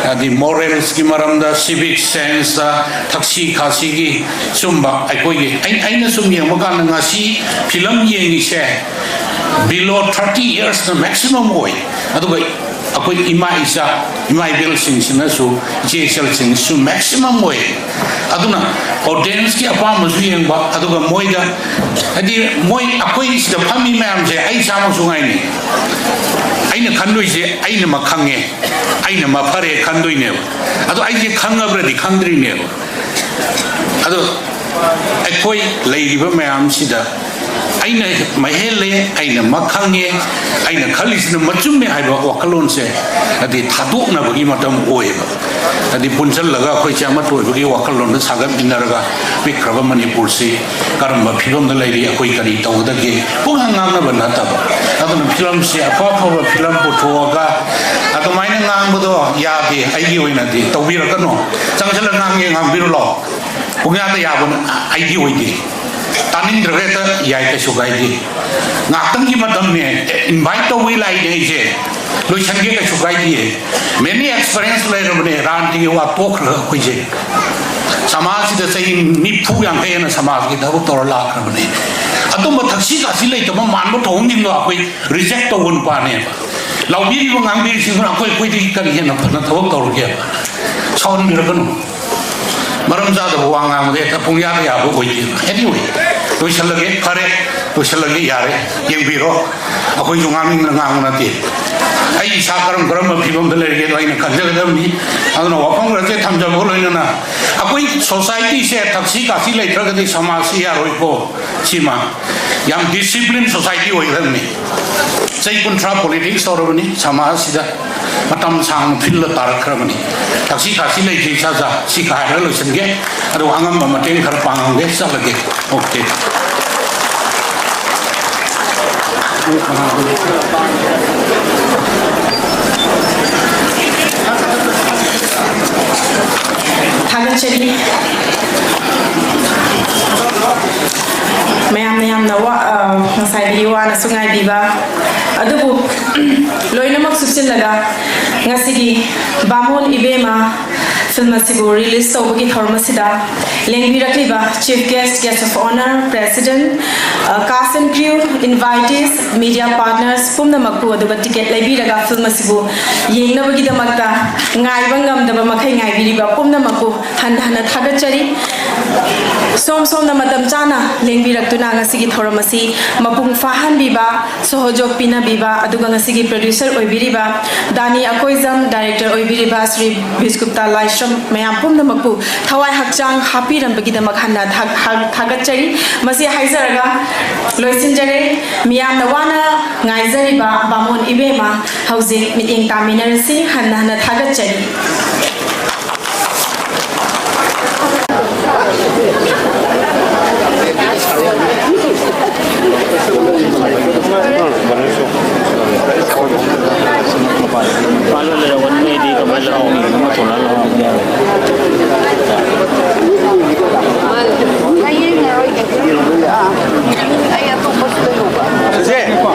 ꯍꯥꯏꯗꯤ ꯃꯣꯔꯦꯜꯁꯀꯤ ꯃꯔꯝꯗ, ꯁꯤꯚꯤꯛ ꯁꯦꯟꯁꯇ, ꯊꯛꯁꯤ ꯈꯥꯁꯤꯒꯤ ꯁꯨꯝꯕ ꯑꯩꯈꯣꯏꯒꯤ ꯑꯩ- ꯑꯩꯅ ꯁꯨꯝ ꯌꯦꯡꯕ ꯀꯥꯟꯗ ꯉꯁꯤ ꯐꯤꯂꯝ ꯌꯦꯡꯉꯤꯁꯦ below thirty yearsꯅ maximum ꯑꯣꯏ꯫ ꯑꯗꯨꯒ ꯑꯩꯈꯣꯏ ꯏꯃꯥ ꯏꯆꯥ, ꯏꯃꯥ ꯏꯕꯦꯜꯁꯤꯡꯁꯤꯅꯁꯨ, ꯏꯆꯦ ꯏꯆꯜꯁꯤꯡꯁꯤꯁꯨ maximum ꯑꯣꯏ꯫ ꯑꯗꯨꯅ ꯑꯣꯗꯤꯌꯦꯟꯁꯀꯤ ꯑꯄꯥꯝꯕꯁꯨ ꯌꯦꯡꯕ, ꯑꯗꯨꯒ ꯃꯣꯏꯗ ꯍꯥꯏꯗꯤ ꯃꯣꯏ ꯑꯩꯈꯣꯏ ꯁꯤꯗ ꯐꯝꯃꯤ ꯃꯌꯥꯝꯁꯦ ꯑꯩ ꯏꯁꯥꯃꯛꯁꯨ ꯉꯥꯏꯅꯤ꯫ ꯑꯩꯅ ꯈꯟꯗꯣꯏꯁꯦ ꯑꯩꯅ ꯃꯈꯪꯉꯦ, ꯑꯩꯅ ꯃꯐꯔꯦ ꯈꯟꯗꯣꯏꯅꯦꯕ꯫ ꯑꯗꯣ ꯑꯩꯁꯦ ꯈꯪꯉꯕ꯭ꯔꯗꯤ ꯈꯪꯗ꯭ꯔꯤꯅꯦꯕ꯫ ꯑꯗꯣ ꯑꯩꯈꯣꯏ ꯂꯩꯔꯤꯕ ꯃꯌꯥꯝꯁꯤꯗ ꯑꯩꯅ ꯃꯍꯦꯜꯂꯦ, ꯑꯩꯅ ꯃꯈꯪꯉꯦ, ꯑꯩꯅ ꯈꯜꯂꯤꯁꯤꯅ ꯃꯆꯨꯝꯃꯦ ꯍꯥꯏꯕ ꯋꯥꯈꯜꯂꯣꯟꯁꯦ ꯍꯥꯏꯗꯤ ꯊꯥꯗꯣꯛꯅꯕꯒꯤ ꯃꯇꯝ ꯑꯣꯏꯌꯦꯕ꯫ ꯍꯥꯏꯗꯤ ꯄꯨꯟꯁꯤꯜꯂꯒ ꯑꯩꯈꯣꯏꯁꯦ ꯑꯃꯠꯇ ꯑꯣꯏꯕꯒꯤ ꯋꯥꯈꯜꯂꯣꯟꯗ ꯁꯥꯒꯠꯃꯤꯟꯅꯔꯒ ꯄꯤꯛꯈ꯭ꯔꯕ ꯃꯅꯤꯄꯨꯔꯁꯤ ꯀꯔꯝꯕ ꯐꯤꯕꯝꯗ ꯂꯩꯔꯤ, ꯑꯩꯈꯣꯏ ꯀꯔꯤ ꯇꯧꯒꯗꯒꯦ ꯄꯨꯡꯉꯥꯡ ꯉꯥꯡꯅꯕ ꯅꯠꯇꯕ꯫ ꯑꯗꯨꯅ ꯐꯤꯂꯝꯁꯤ ꯑꯐ ꯑꯐꯕ ꯐꯤꯂꯝ ꯄꯨꯊꯣꯛꯑꯒ ꯑꯗꯨꯃꯥꯏꯅ ꯉꯥꯡꯕꯗꯣ ꯌꯥꯗꯦ, ꯑꯩꯒꯤ ꯑꯣꯏꯅꯗꯤ ꯇꯧꯕꯤꯔꯛꯀꯅꯨ꯫ ꯆꯪꯁꯤꯜꯂꯒ ꯉꯥꯡꯒꯦ ꯉꯥꯡꯕꯤꯔꯨ ꯂꯥꯛꯑꯣ꯫ ꯄꯨꯡꯌꯥꯗ ꯌꯥꯕ ꯑꯩꯒꯤ ꯑꯣꯏꯗꯦ꯫ ꯇꯥꯅꯤꯡꯗ꯭ꯔꯒ ꯍꯦꯛꯇ ꯌꯥꯏ, ꯀꯩꯁꯨ ꯀꯥꯏꯗꯦ꯫ ꯉꯥꯛꯇꯪꯒꯤ ꯃꯇꯝꯅꯦ, ꯏꯟꯚꯥꯏꯠ ꯇꯧꯕꯒꯤ ꯂꯥꯛꯏꯅꯦ ꯑꯩꯁꯦ꯫ ꯂꯣꯏꯁꯟꯒꯦ, ꯀꯩꯁꯨ ꯀꯥꯏꯗꯦ꯫ ꯃꯦꯅꯤ ꯑꯦꯛꯁꯄꯔꯤꯌꯦꯟꯁ ꯂꯩꯔꯕꯅꯦ ꯔꯥꯟꯇꯤꯒꯤ ꯋꯥ ꯇꯣꯛꯈ꯭ꯔꯒ ꯑꯩꯈꯣꯏꯁꯦ꯫ ꯁꯃꯥꯖꯁꯤꯗ ꯆꯍꯤ ꯅꯤꯐꯨ ꯌꯥꯡꯈꯩ ꯍꯦꯟꯅ ꯁꯃꯥꯖꯀꯤ ꯊꯕꯛ ꯇꯧꯔ ꯂꯥꯛꯈ꯭ꯔꯕꯅꯦ꯫ ꯑꯗꯨꯝꯕ ꯊꯛꯁꯤ ꯈꯥꯁꯤ ꯂꯩꯇꯕ ꯃꯥꯟꯕ ꯊꯧꯑꯣꯡꯁꯤꯡꯗꯣ ꯑꯩꯈꯣꯏ ꯔꯤꯖꯦꯛ ꯇꯧꯕ ꯅꯨꯄꯥꯅꯦꯕ꯫ ꯂꯥꯎꯕꯤꯔꯤꯕ ꯉꯥꯡꯕꯤꯔꯤꯁꯤꯡꯗꯨꯅ ꯑꯩꯈꯣꯏ ꯑꯩꯈꯣꯏꯗꯒꯤ ꯀꯔꯤ ꯍꯦꯟꯅ ꯐꯅ ꯊꯕꯛ ꯇꯧꯔꯒꯦꯕ? ꯁꯥꯎꯍꯟꯕꯤꯔꯛꯀꯅꯨ꯫ ꯃꯔꯝ ꯆꯥꯗꯕ ꯋꯥ ꯉꯥꯡꯕꯗ ꯍꯦꯛꯇ ꯄꯨꯡꯌꯥꯗ ꯌꯥꯕ ꯑꯣꯏꯗꯦꯕ꯫ ꯑꯦꯅꯤꯋꯦ, ꯂꯣꯏꯁꯜꯂꯒꯦ, ꯐꯔꯦ, ꯂꯣꯏꯁꯜꯂꯒꯦ, ꯌꯥꯔꯦ, ꯌꯦꯡꯕꯤꯔꯣ꯫ ꯑꯩꯈꯣꯏꯁꯨ ꯉꯥꯡꯅꯤꯡꯗꯅ ꯉꯥꯡꯕ ꯅꯠꯇꯦ꯫ ꯑꯩ ꯏꯁꯥ ꯀꯔꯝ ꯀꯔꯝꯕ ꯐꯤꯕꯝꯗ ꯂꯩꯔꯒꯦꯗꯣ ꯑꯩꯅ ꯈꯟꯖꯒꯗꯕꯅꯤ꯫ ꯑꯗꯨꯅ ꯋꯥꯐꯝ ꯈꯔꯁꯦ ꯊꯝꯖꯕꯒ ꯂꯣꯏꯅꯅ ꯑꯩꯈꯣꯏ ꯁꯣꯁꯥꯏꯇꯤꯁꯦ ꯊꯛꯁꯤ ꯈꯥꯁꯤ ꯂꯩꯇ꯭ꯔꯒꯗꯤ ꯁꯃꯥꯖꯁꯤ ꯌꯥꯔꯣꯏꯀꯣ꯫ ꯁꯤꯃ ꯌꯥꯝ discipline society ꯑꯣꯏꯈ꯭ꯔꯕꯅꯤ꯫ ꯆꯍꯤ ꯀꯨꯟꯊ꯭ꯔꯥ politics ꯇꯧꯔꯕꯅꯤ ꯁꯃꯥꯖꯁꯤꯗ꯫ ꯃꯇꯝ ꯁꯥꯡꯅ field ꯇꯥꯔꯛꯈ꯭ꯔꯕꯅꯤ꯫ ꯊꯛꯁꯤ ꯈꯥꯁꯤ ꯂꯩꯈꯤ ꯏꯁꯥ ꯏꯁꯥ꯫ ꯁꯤ ꯈꯔ ꯍꯥꯏꯔꯒ ꯂꯣꯏꯁꯤꯟꯒꯦ꯫ ꯑꯗꯨꯒ ꯑꯉꯝꯕ ꯃꯇꯦꯡ ꯈꯔ ꯄꯥꯡꯉꯝꯒꯦ꯫ ꯆꯠꯂꯒꯦ꯫ Okay꯫ ꯊꯥꯒꯠꯆꯔꯤ꯫ ꯃꯌꯥꯝꯅ ꯌꯥꯝꯅ ꯋꯥ-, ꯑ, ꯉꯁꯥꯏꯗꯒꯤ ꯋꯥꯅꯁꯨ ꯉꯥꯏꯕꯤꯕ, ꯑꯗꯨꯕꯨ ꯂꯣꯏꯅꯃꯛ ꯁꯨꯞꯆꯤꯜꯂꯒ ꯉꯁꯤꯒꯤ ꯕꯥꯃꯣꯟ ꯏꯕꯦꯝꯃ film ꯑꯁꯤꯕꯨ release ꯇꯧꯕꯒꯤ ꯊꯧꯔꯝ ꯑꯁꯤꯗ ꯂꯦꯡꯕꯤꯔꯛꯂꯤꯕ chief guest, guest of honour, president, ꯑ, cast and crew, invitees, media partners ꯄꯨꯝꯅꯃꯛꯄꯨ, ꯑꯗꯨꯒ ticket ꯂꯩꯕꯤꯔꯒ film ꯑꯁꯤꯕꯨ ꯌꯦꯡꯅꯕꯒꯤꯗꯃꯛꯇ ꯉꯥꯏꯕ ꯉꯝꯗꯕ ꯃꯈꯩ ꯉꯥꯏꯕꯤꯔꯤꯕ ꯄꯨꯝꯅꯃꯛꯄꯨ ꯍꯟꯅ ꯍꯟꯅ ꯊꯥꯒꯠꯆꯔꯤ꯫ ꯁꯣꯝ ꯁꯣꯝꯅ ꯃꯇꯝ ꯆꯥꯅ ꯂꯦꯡꯕꯤꯔꯛꯇꯨꯅ ꯉꯁꯤꯒꯤ ꯊꯧꯔꯝ ꯑꯁꯤ ꯃꯄꯨꯡ ꯐꯥꯍꯟꯕꯤꯕ, ꯁꯍꯣꯖꯣꯛ ꯄꯤꯅꯕꯤꯕ, ꯑꯗꯨꯒ ꯉꯁꯤꯒꯤ producer ꯑꯣꯏꯕꯤꯔꯤꯕ ꯗꯥꯅꯤ ꯑꯀꯣꯏꯖꯝ, director ꯑꯣꯏꯕꯤꯔꯤꯕ ꯁ꯭ꯔꯤ ꯕꯤꯁꯒꯨꯞꯇ ꯂꯥꯏꯁ꯭ꯔꯝ, ꯃꯌꯥꯝ ꯄꯨꯝꯅꯃꯛꯄꯨ ꯊꯋꯥꯏ ꯍꯛꯆꯥꯡ ꯍꯥꯞꯄꯤꯔꯝꯕꯒꯤꯗꯃꯛ ꯍꯟꯅ ꯊꯥ-, ꯊꯥ-, ꯊꯥꯒꯠꯆꯔꯤ꯫ ꯃꯁꯤ ꯍꯥꯏꯖꯔꯒ ꯂꯣꯏꯁꯤꯟꯖꯔꯦ꯫ ꯃꯤꯌꯥꯝꯅ ꯋꯥꯅ ꯉꯥꯏꯖꯔꯤꯕ ꯕꯥꯃꯣꯟ ꯏꯕꯦꯝꯃ ꯍꯧꯖꯤꯛ ꯃꯤꯠꯌꯦꯡ ꯇꯥꯃꯤꯟꯅꯔꯁꯤ꯫ ꯍꯟꯅ ꯍꯟꯅ ꯊꯥꯒꯠꯆꯔꯤ꯫ ꯍꯌꯦꯡ ꯌꯥꯔꯣꯏꯒꯦ꯫ ꯑꯩ ꯑꯇꯣꯞꯄꯁꯨ ꯂꯩꯍꯧꯕ꯫ ꯆꯦꯆꯦ,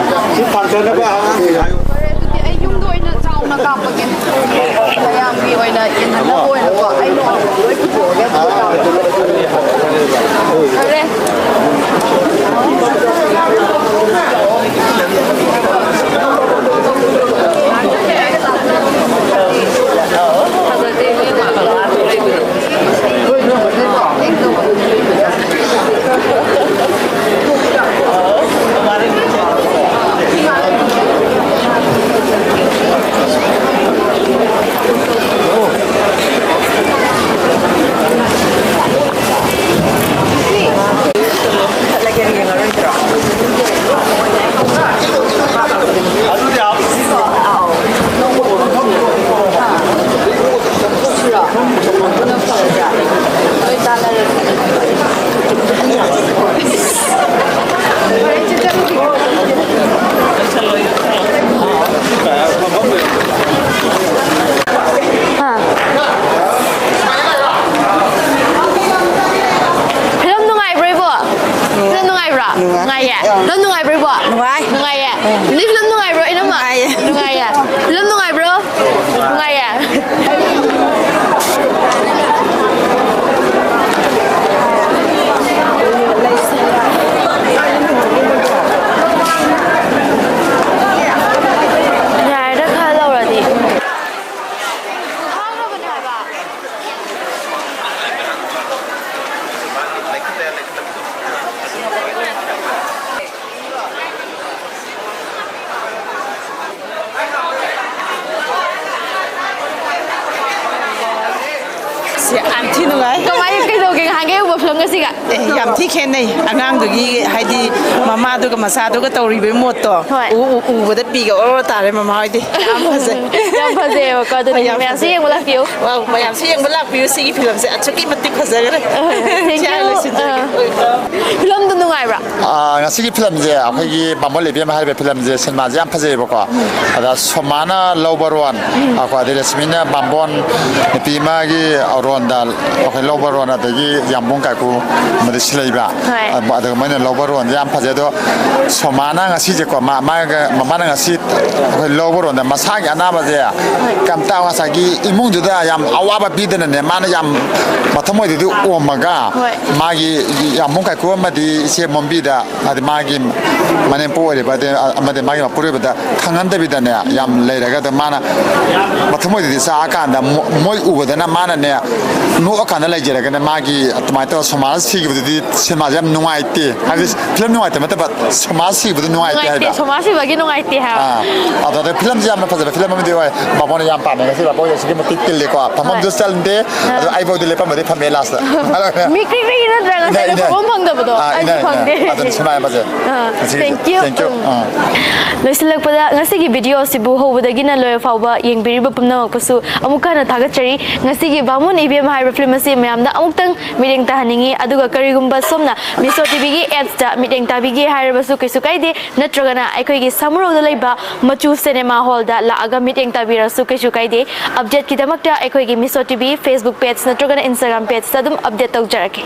ꯁꯤ ꯄꯥꯟꯊꯅꯕ ꯑꯉꯥꯡꯁꯤꯡ ꯍꯥꯏꯌꯨ꯫ ꯐꯔꯦ, ꯑꯗꯨꯗꯤ ꯑꯩ ꯌꯨꯝꯗ ꯑꯣꯏꯅ ꯆꯥꯎꯅ ꯀꯥꯞꯄꯒꯦ꯫ ꯃꯌꯥꯝꯒꯤ ꯑꯣꯏꯅ ꯌꯦꯡꯍꯟꯅꯕ ꯑꯣꯏꯅꯀꯣ꯫ ꯑꯩ ꯅꯣꯡꯃ ꯂꯣꯏ ꯄꯨꯊꯣꯛꯑꯒꯦ, ꯑꯗꯨꯒ ꯆꯥꯎꯅ꯫ ꯐꯔꯦ꯫ ꯁꯦ, ꯌꯥꯝ ꯊꯤ ꯅꯨꯡꯉꯥꯏ꯫ ꯀꯃꯥꯏ, ꯀꯩꯗꯧꯒꯦ ꯉꯍꯥꯟꯒꯩ ꯎꯕ ꯐꯤꯂꯝꯒꯁꯤꯒ? ꯑꯦ, ꯌꯥꯝ ꯊꯤ ꯈꯦꯠꯅꯩ꯫ ꯑꯉꯥꯡꯗꯨꯒꯤ, ꯍꯥꯏꯗꯤ, ꯃꯃꯥꯗꯨꯒ ꯃꯆꯥꯗꯨꯒ ꯇꯧꯔꯤꯕ ꯃꯣꯠꯇꯣ, ꯍꯣꯏ꯫ ꯎ-, ꯎ-, ꯎꯕꯗ ꯄꯤꯒ ꯑꯣꯔꯣ ꯇꯥꯔꯦ ꯃꯃꯥ ꯍꯣꯏꯗꯤ꯫ ꯌꯥꯝ ꯐꯖꯩ꯫ ꯌꯥꯝ ꯐꯖꯩꯌꯦꯕꯀꯣ꯫ ꯑꯗꯨꯅꯤ ꯍꯣꯏ, ꯌꯥꯝ ꯃꯌꯥꯝꯁꯨ ꯐꯖꯩ꯫ ꯌꯦꯡꯕ ꯂꯥꯛꯄꯤꯌꯨ꯫ ꯋꯥꯎ, ꯃꯌꯥꯝꯁꯨ ꯌꯦꯡꯕ ꯂꯥꯛꯄꯤꯌꯨ꯫ ꯁꯤꯒꯤ ꯐꯤꯂꯝꯁꯦ ꯑꯁꯨꯛꯀꯤ ꯃꯇꯤꯛ ꯐꯖꯈ꯭ꯔꯦ꯫ Thank you꯫ ꯁꯤ ꯍꯥꯏꯔ ꯂꯣꯏꯁꯤꯟꯖꯔꯒꯦ꯫ ꯑꯥ꯫ ꯐꯤꯂꯝꯗꯣ ꯅꯨꯡꯉꯥꯏꯕ꯭ꯔꯥ? ꯑꯥ, ꯉꯁꯤꯒꯤ ꯐꯤꯂꯝꯁꯦ, ꯑꯩꯈꯣꯏꯒꯤ ꯕꯥꯃꯣꯟ ꯏꯕꯦꯝꯃ ꯍꯥꯏꯔꯤꯕ ꯐꯤꯂꯝꯁꯦ, ꯁꯤꯅꯦꯃꯥꯁꯦ ꯌꯥꯝ ꯐꯖꯩꯌꯦꯕꯀꯣ꯫ ꯑꯗ ꯁꯣꯃꯥꯅ ꯂꯧꯕ ꯔꯣꯜ, ꯑꯩꯈꯣꯏ ꯑꯗꯩ ꯔꯦꯁꯃꯤꯅ ꯕꯥꯝꯕꯣꯟ ꯅꯨꯄꯤ ꯑꯃꯒꯤ ꯔꯣꯜꯗ ꯑꯩꯈꯣꯏ ꯂꯧꯕ ꯔꯣꯜ, ꯑꯗꯒꯤ ꯌꯥꯝꯕꯨꯡ ꯀꯥꯏꯀꯨ ꯑꯃꯗꯤ ꯁꯤꯂꯩꯕ꯫ ꯍꯣꯏ꯫ ꯑꯗꯨꯒ ꯃꯣꯏꯅ ꯂꯧꯕ ꯔꯣꯜꯁꯦ ꯌꯥꯝ ꯐꯖꯩ꯫ ꯑꯗꯣ ꯁꯣꯃꯥꯅ ꯉꯁꯤꯁꯦꯀꯣ, ꯃꯥ-, ꯃꯥꯒ-, ꯃꯃꯥꯅ ꯉꯁꯤ ꯑꯩꯈꯣꯏ ꯂꯧꯕ ꯔꯣꯜꯗ ꯃꯁꯥꯒꯤ ꯑꯅꯥꯕꯁꯦ ꯀꯩꯝꯇ ꯉꯁꯥꯏꯒꯤ ꯏꯃꯨꯡꯗꯨꯗ ꯌꯥꯝ ꯑꯋꯥꯕ ꯄꯤꯗꯅꯅꯦ, ꯃꯥꯅ ꯌꯥꯝ ꯃꯊꯃꯣꯏꯗꯨꯗꯤ ꯑꯣꯝꯃꯒ, ꯍꯣꯏ꯫ ꯃꯥꯒꯤ ꯌꯥꯝꯕꯨꯡ ꯀꯥꯏꯀꯨ ꯑꯃꯗꯤ ꯏꯆꯦ ꯃꯣꯝꯕꯤꯗ, ꯍꯥꯏꯗꯤ ꯃꯥꯒꯤ ꯃꯅꯦꯝꯄꯣꯛ ꯑꯣꯏꯔꯤꯕ, ꯑꯗꯩ ꯑꯃꯗꯤ ꯃꯥꯒꯤ ꯃꯄꯨꯔꯣꯏꯕꯗ ꯈꯪꯍꯟꯗꯕꯤꯗꯅꯦ, ꯌꯥꯝ ꯂꯩꯔꯒ ꯑꯗꯨꯝ ꯃꯥꯅ ꯃꯊꯃꯣꯏꯗꯨꯗꯤ ꯆꯥꯛꯑꯀꯥꯟꯗ ꯃꯣ-, ꯃꯣꯏ ꯎꯕꯗꯅ ꯃꯥꯅꯅꯦ ꯅꯣꯛꯑꯀꯥꯟꯗ ꯂꯩꯖꯔꯒꯅꯦ, ꯃꯥꯒꯤ ꯑꯗꯨꯃꯥꯏꯅ ꯇꯧꯔ ꯁꯣꯃꯥꯅ ꯁꯤꯈꯤꯕꯗꯨꯗꯤ ꯁꯤꯅꯦꯃꯥꯁꯦ ꯌꯥꯝ ꯅꯨꯡꯉꯥꯏꯇꯦ꯫ ꯍꯥꯏꯕꯗꯤ ꯐꯤꯂꯝ ꯅꯨꯡꯉꯥꯏꯇꯕ ꯅꯠꯇꯕ, ꯁꯣꯃꯥ ꯁꯤꯕꯗꯣ ꯅꯨꯡꯉꯥꯏꯇꯦ ꯅꯨꯡꯉꯥꯏꯇꯦ, ꯍꯥꯏꯕ꯫ ꯁꯣꯃꯥ ꯁꯤꯕꯒꯤ ꯅꯨꯡꯉꯥꯏꯇꯦ ꯍꯥꯏꯕ꯫ ꯑꯥ, ꯑꯗꯨꯗ ꯐꯤꯂꯝꯁꯤ ꯌꯥꯝꯅ ꯐꯖꯕ ꯐꯤꯂꯝ ꯑꯃꯗꯤ ꯑꯣꯏ꯫ ꯕꯥꯃꯣꯟꯅ ꯌꯥꯝ ꯄꯥꯝꯃꯦ ꯉꯁꯤ, ꯕꯥꯃꯣꯟ ꯑꯁꯨꯛꯀꯤ ꯃꯇꯤꯛ ꯇꯤꯜꯂꯤꯀꯣ꯫ ꯐꯝꯐꯝꯁꯨ ꯍꯣꯏ꯫ ꯆꯜꯂꯦ, ꯑꯗꯣ ꯑꯥ꯫ ꯑꯩꯐꯥꯎꯗꯤ ꯂꯦꯞꯄꯝꯕꯗꯤ ꯐꯝꯃꯦ ꯂꯥꯁꯇ꯫ ꯃꯤ ꯀ꯭ꯔꯤꯛ ꯀ꯭ꯔꯤꯛ ꯅꯠꯇ꯭ꯔꯥ ꯉꯁꯥꯏꯗꯣ ꯏꯅꯦ, ꯏꯅꯦ꯫ ꯐꯝꯐꯝ ꯐꯪꯗꯕꯗꯣ? ꯑꯥ, ꯑꯩꯁꯨ ꯏꯅꯦ, ꯏꯅꯦ꯫ ꯐꯪꯗꯦ꯫ ꯑꯗꯨꯅ ꯁꯤꯃꯥ ꯌꯥꯝ ꯐꯖꯩ꯫ ꯑꯥ, ꯉꯁꯤꯒꯤꯁꯦ꯫ Thank you꯫ Thank you꯫ ꯎꯝ꯫ ꯑꯥ꯫ ꯂꯣꯏꯁꯤꯜꯂꯛꯄꯗ ꯉꯁꯤꯒꯤ ꯚꯤꯗꯤꯑꯣ ꯑꯁꯤꯕꯨ ꯍꯧꯕꯗꯒꯤꯅ ꯂꯣꯏꯕ ꯐꯥꯎꯕ ꯌꯦꯡꯕꯤꯔꯤꯕ ꯄꯨꯝꯅꯃꯛꯄꯨꯁꯨ ꯑꯃꯨꯛꯀ ꯍꯟꯅ ꯊꯥꯒꯠꯆꯔꯤ꯫ ꯉꯁꯤꯒꯤ ꯕꯥꯃꯣꯟ ꯏꯕꯦꯝ ꯍꯥꯏꯔꯤꯕ ꯐꯤꯂꯝ ꯑꯁꯤ ꯃꯌꯥꯝꯗ ꯑꯃꯨꯛꯇꯪ ꯃꯤꯠꯌꯦꯡ ꯇꯥꯍꯟꯅꯤꯡꯉꯤ꯫ ꯑꯗꯨꯒ ꯀꯔꯤꯒꯨꯝꯕ ꯁꯣꯝꯅ ꯃꯤꯁꯣ ꯇꯤꯚꯤꯒꯤ ꯑꯦꯞꯁꯇ ꯃꯤꯠꯌꯦꯡ ꯇꯥꯕꯤꯒꯦ ꯍꯥꯏꯔꯕꯁꯨ ꯀꯩꯁꯨ ꯀꯥꯏꯗꯦ, ꯅꯠꯇ꯭ꯔꯒꯅ ꯑꯩꯈꯣꯏꯒꯤ ꯁꯃꯨꯔꯧꯗ ꯂꯩꯕ ꯃꯆꯨ ꯁꯤꯅꯦꯃꯥ ꯍꯣꯜꯗ ꯂꯥꯛꯑꯒ ꯃꯤꯠꯌꯦꯡ ꯇꯥꯕꯤꯔꯁꯨ ꯀꯩꯁꯨ ꯀꯥꯏꯗꯦ꯫ ꯑꯞꯗꯦꯠꯀꯤꯗꯃꯛꯇ ꯑꯩꯈꯣꯏꯒꯤ ꯃꯤꯁꯣ ꯇꯤꯚꯤ Facebook page ꯅꯠꯇ꯭ꯔꯒꯅ Instagram pageꯇ ꯑꯗꯨꯝ ꯑꯞꯗꯦꯠ ꯇꯧꯖꯔꯛꯀꯦ꯫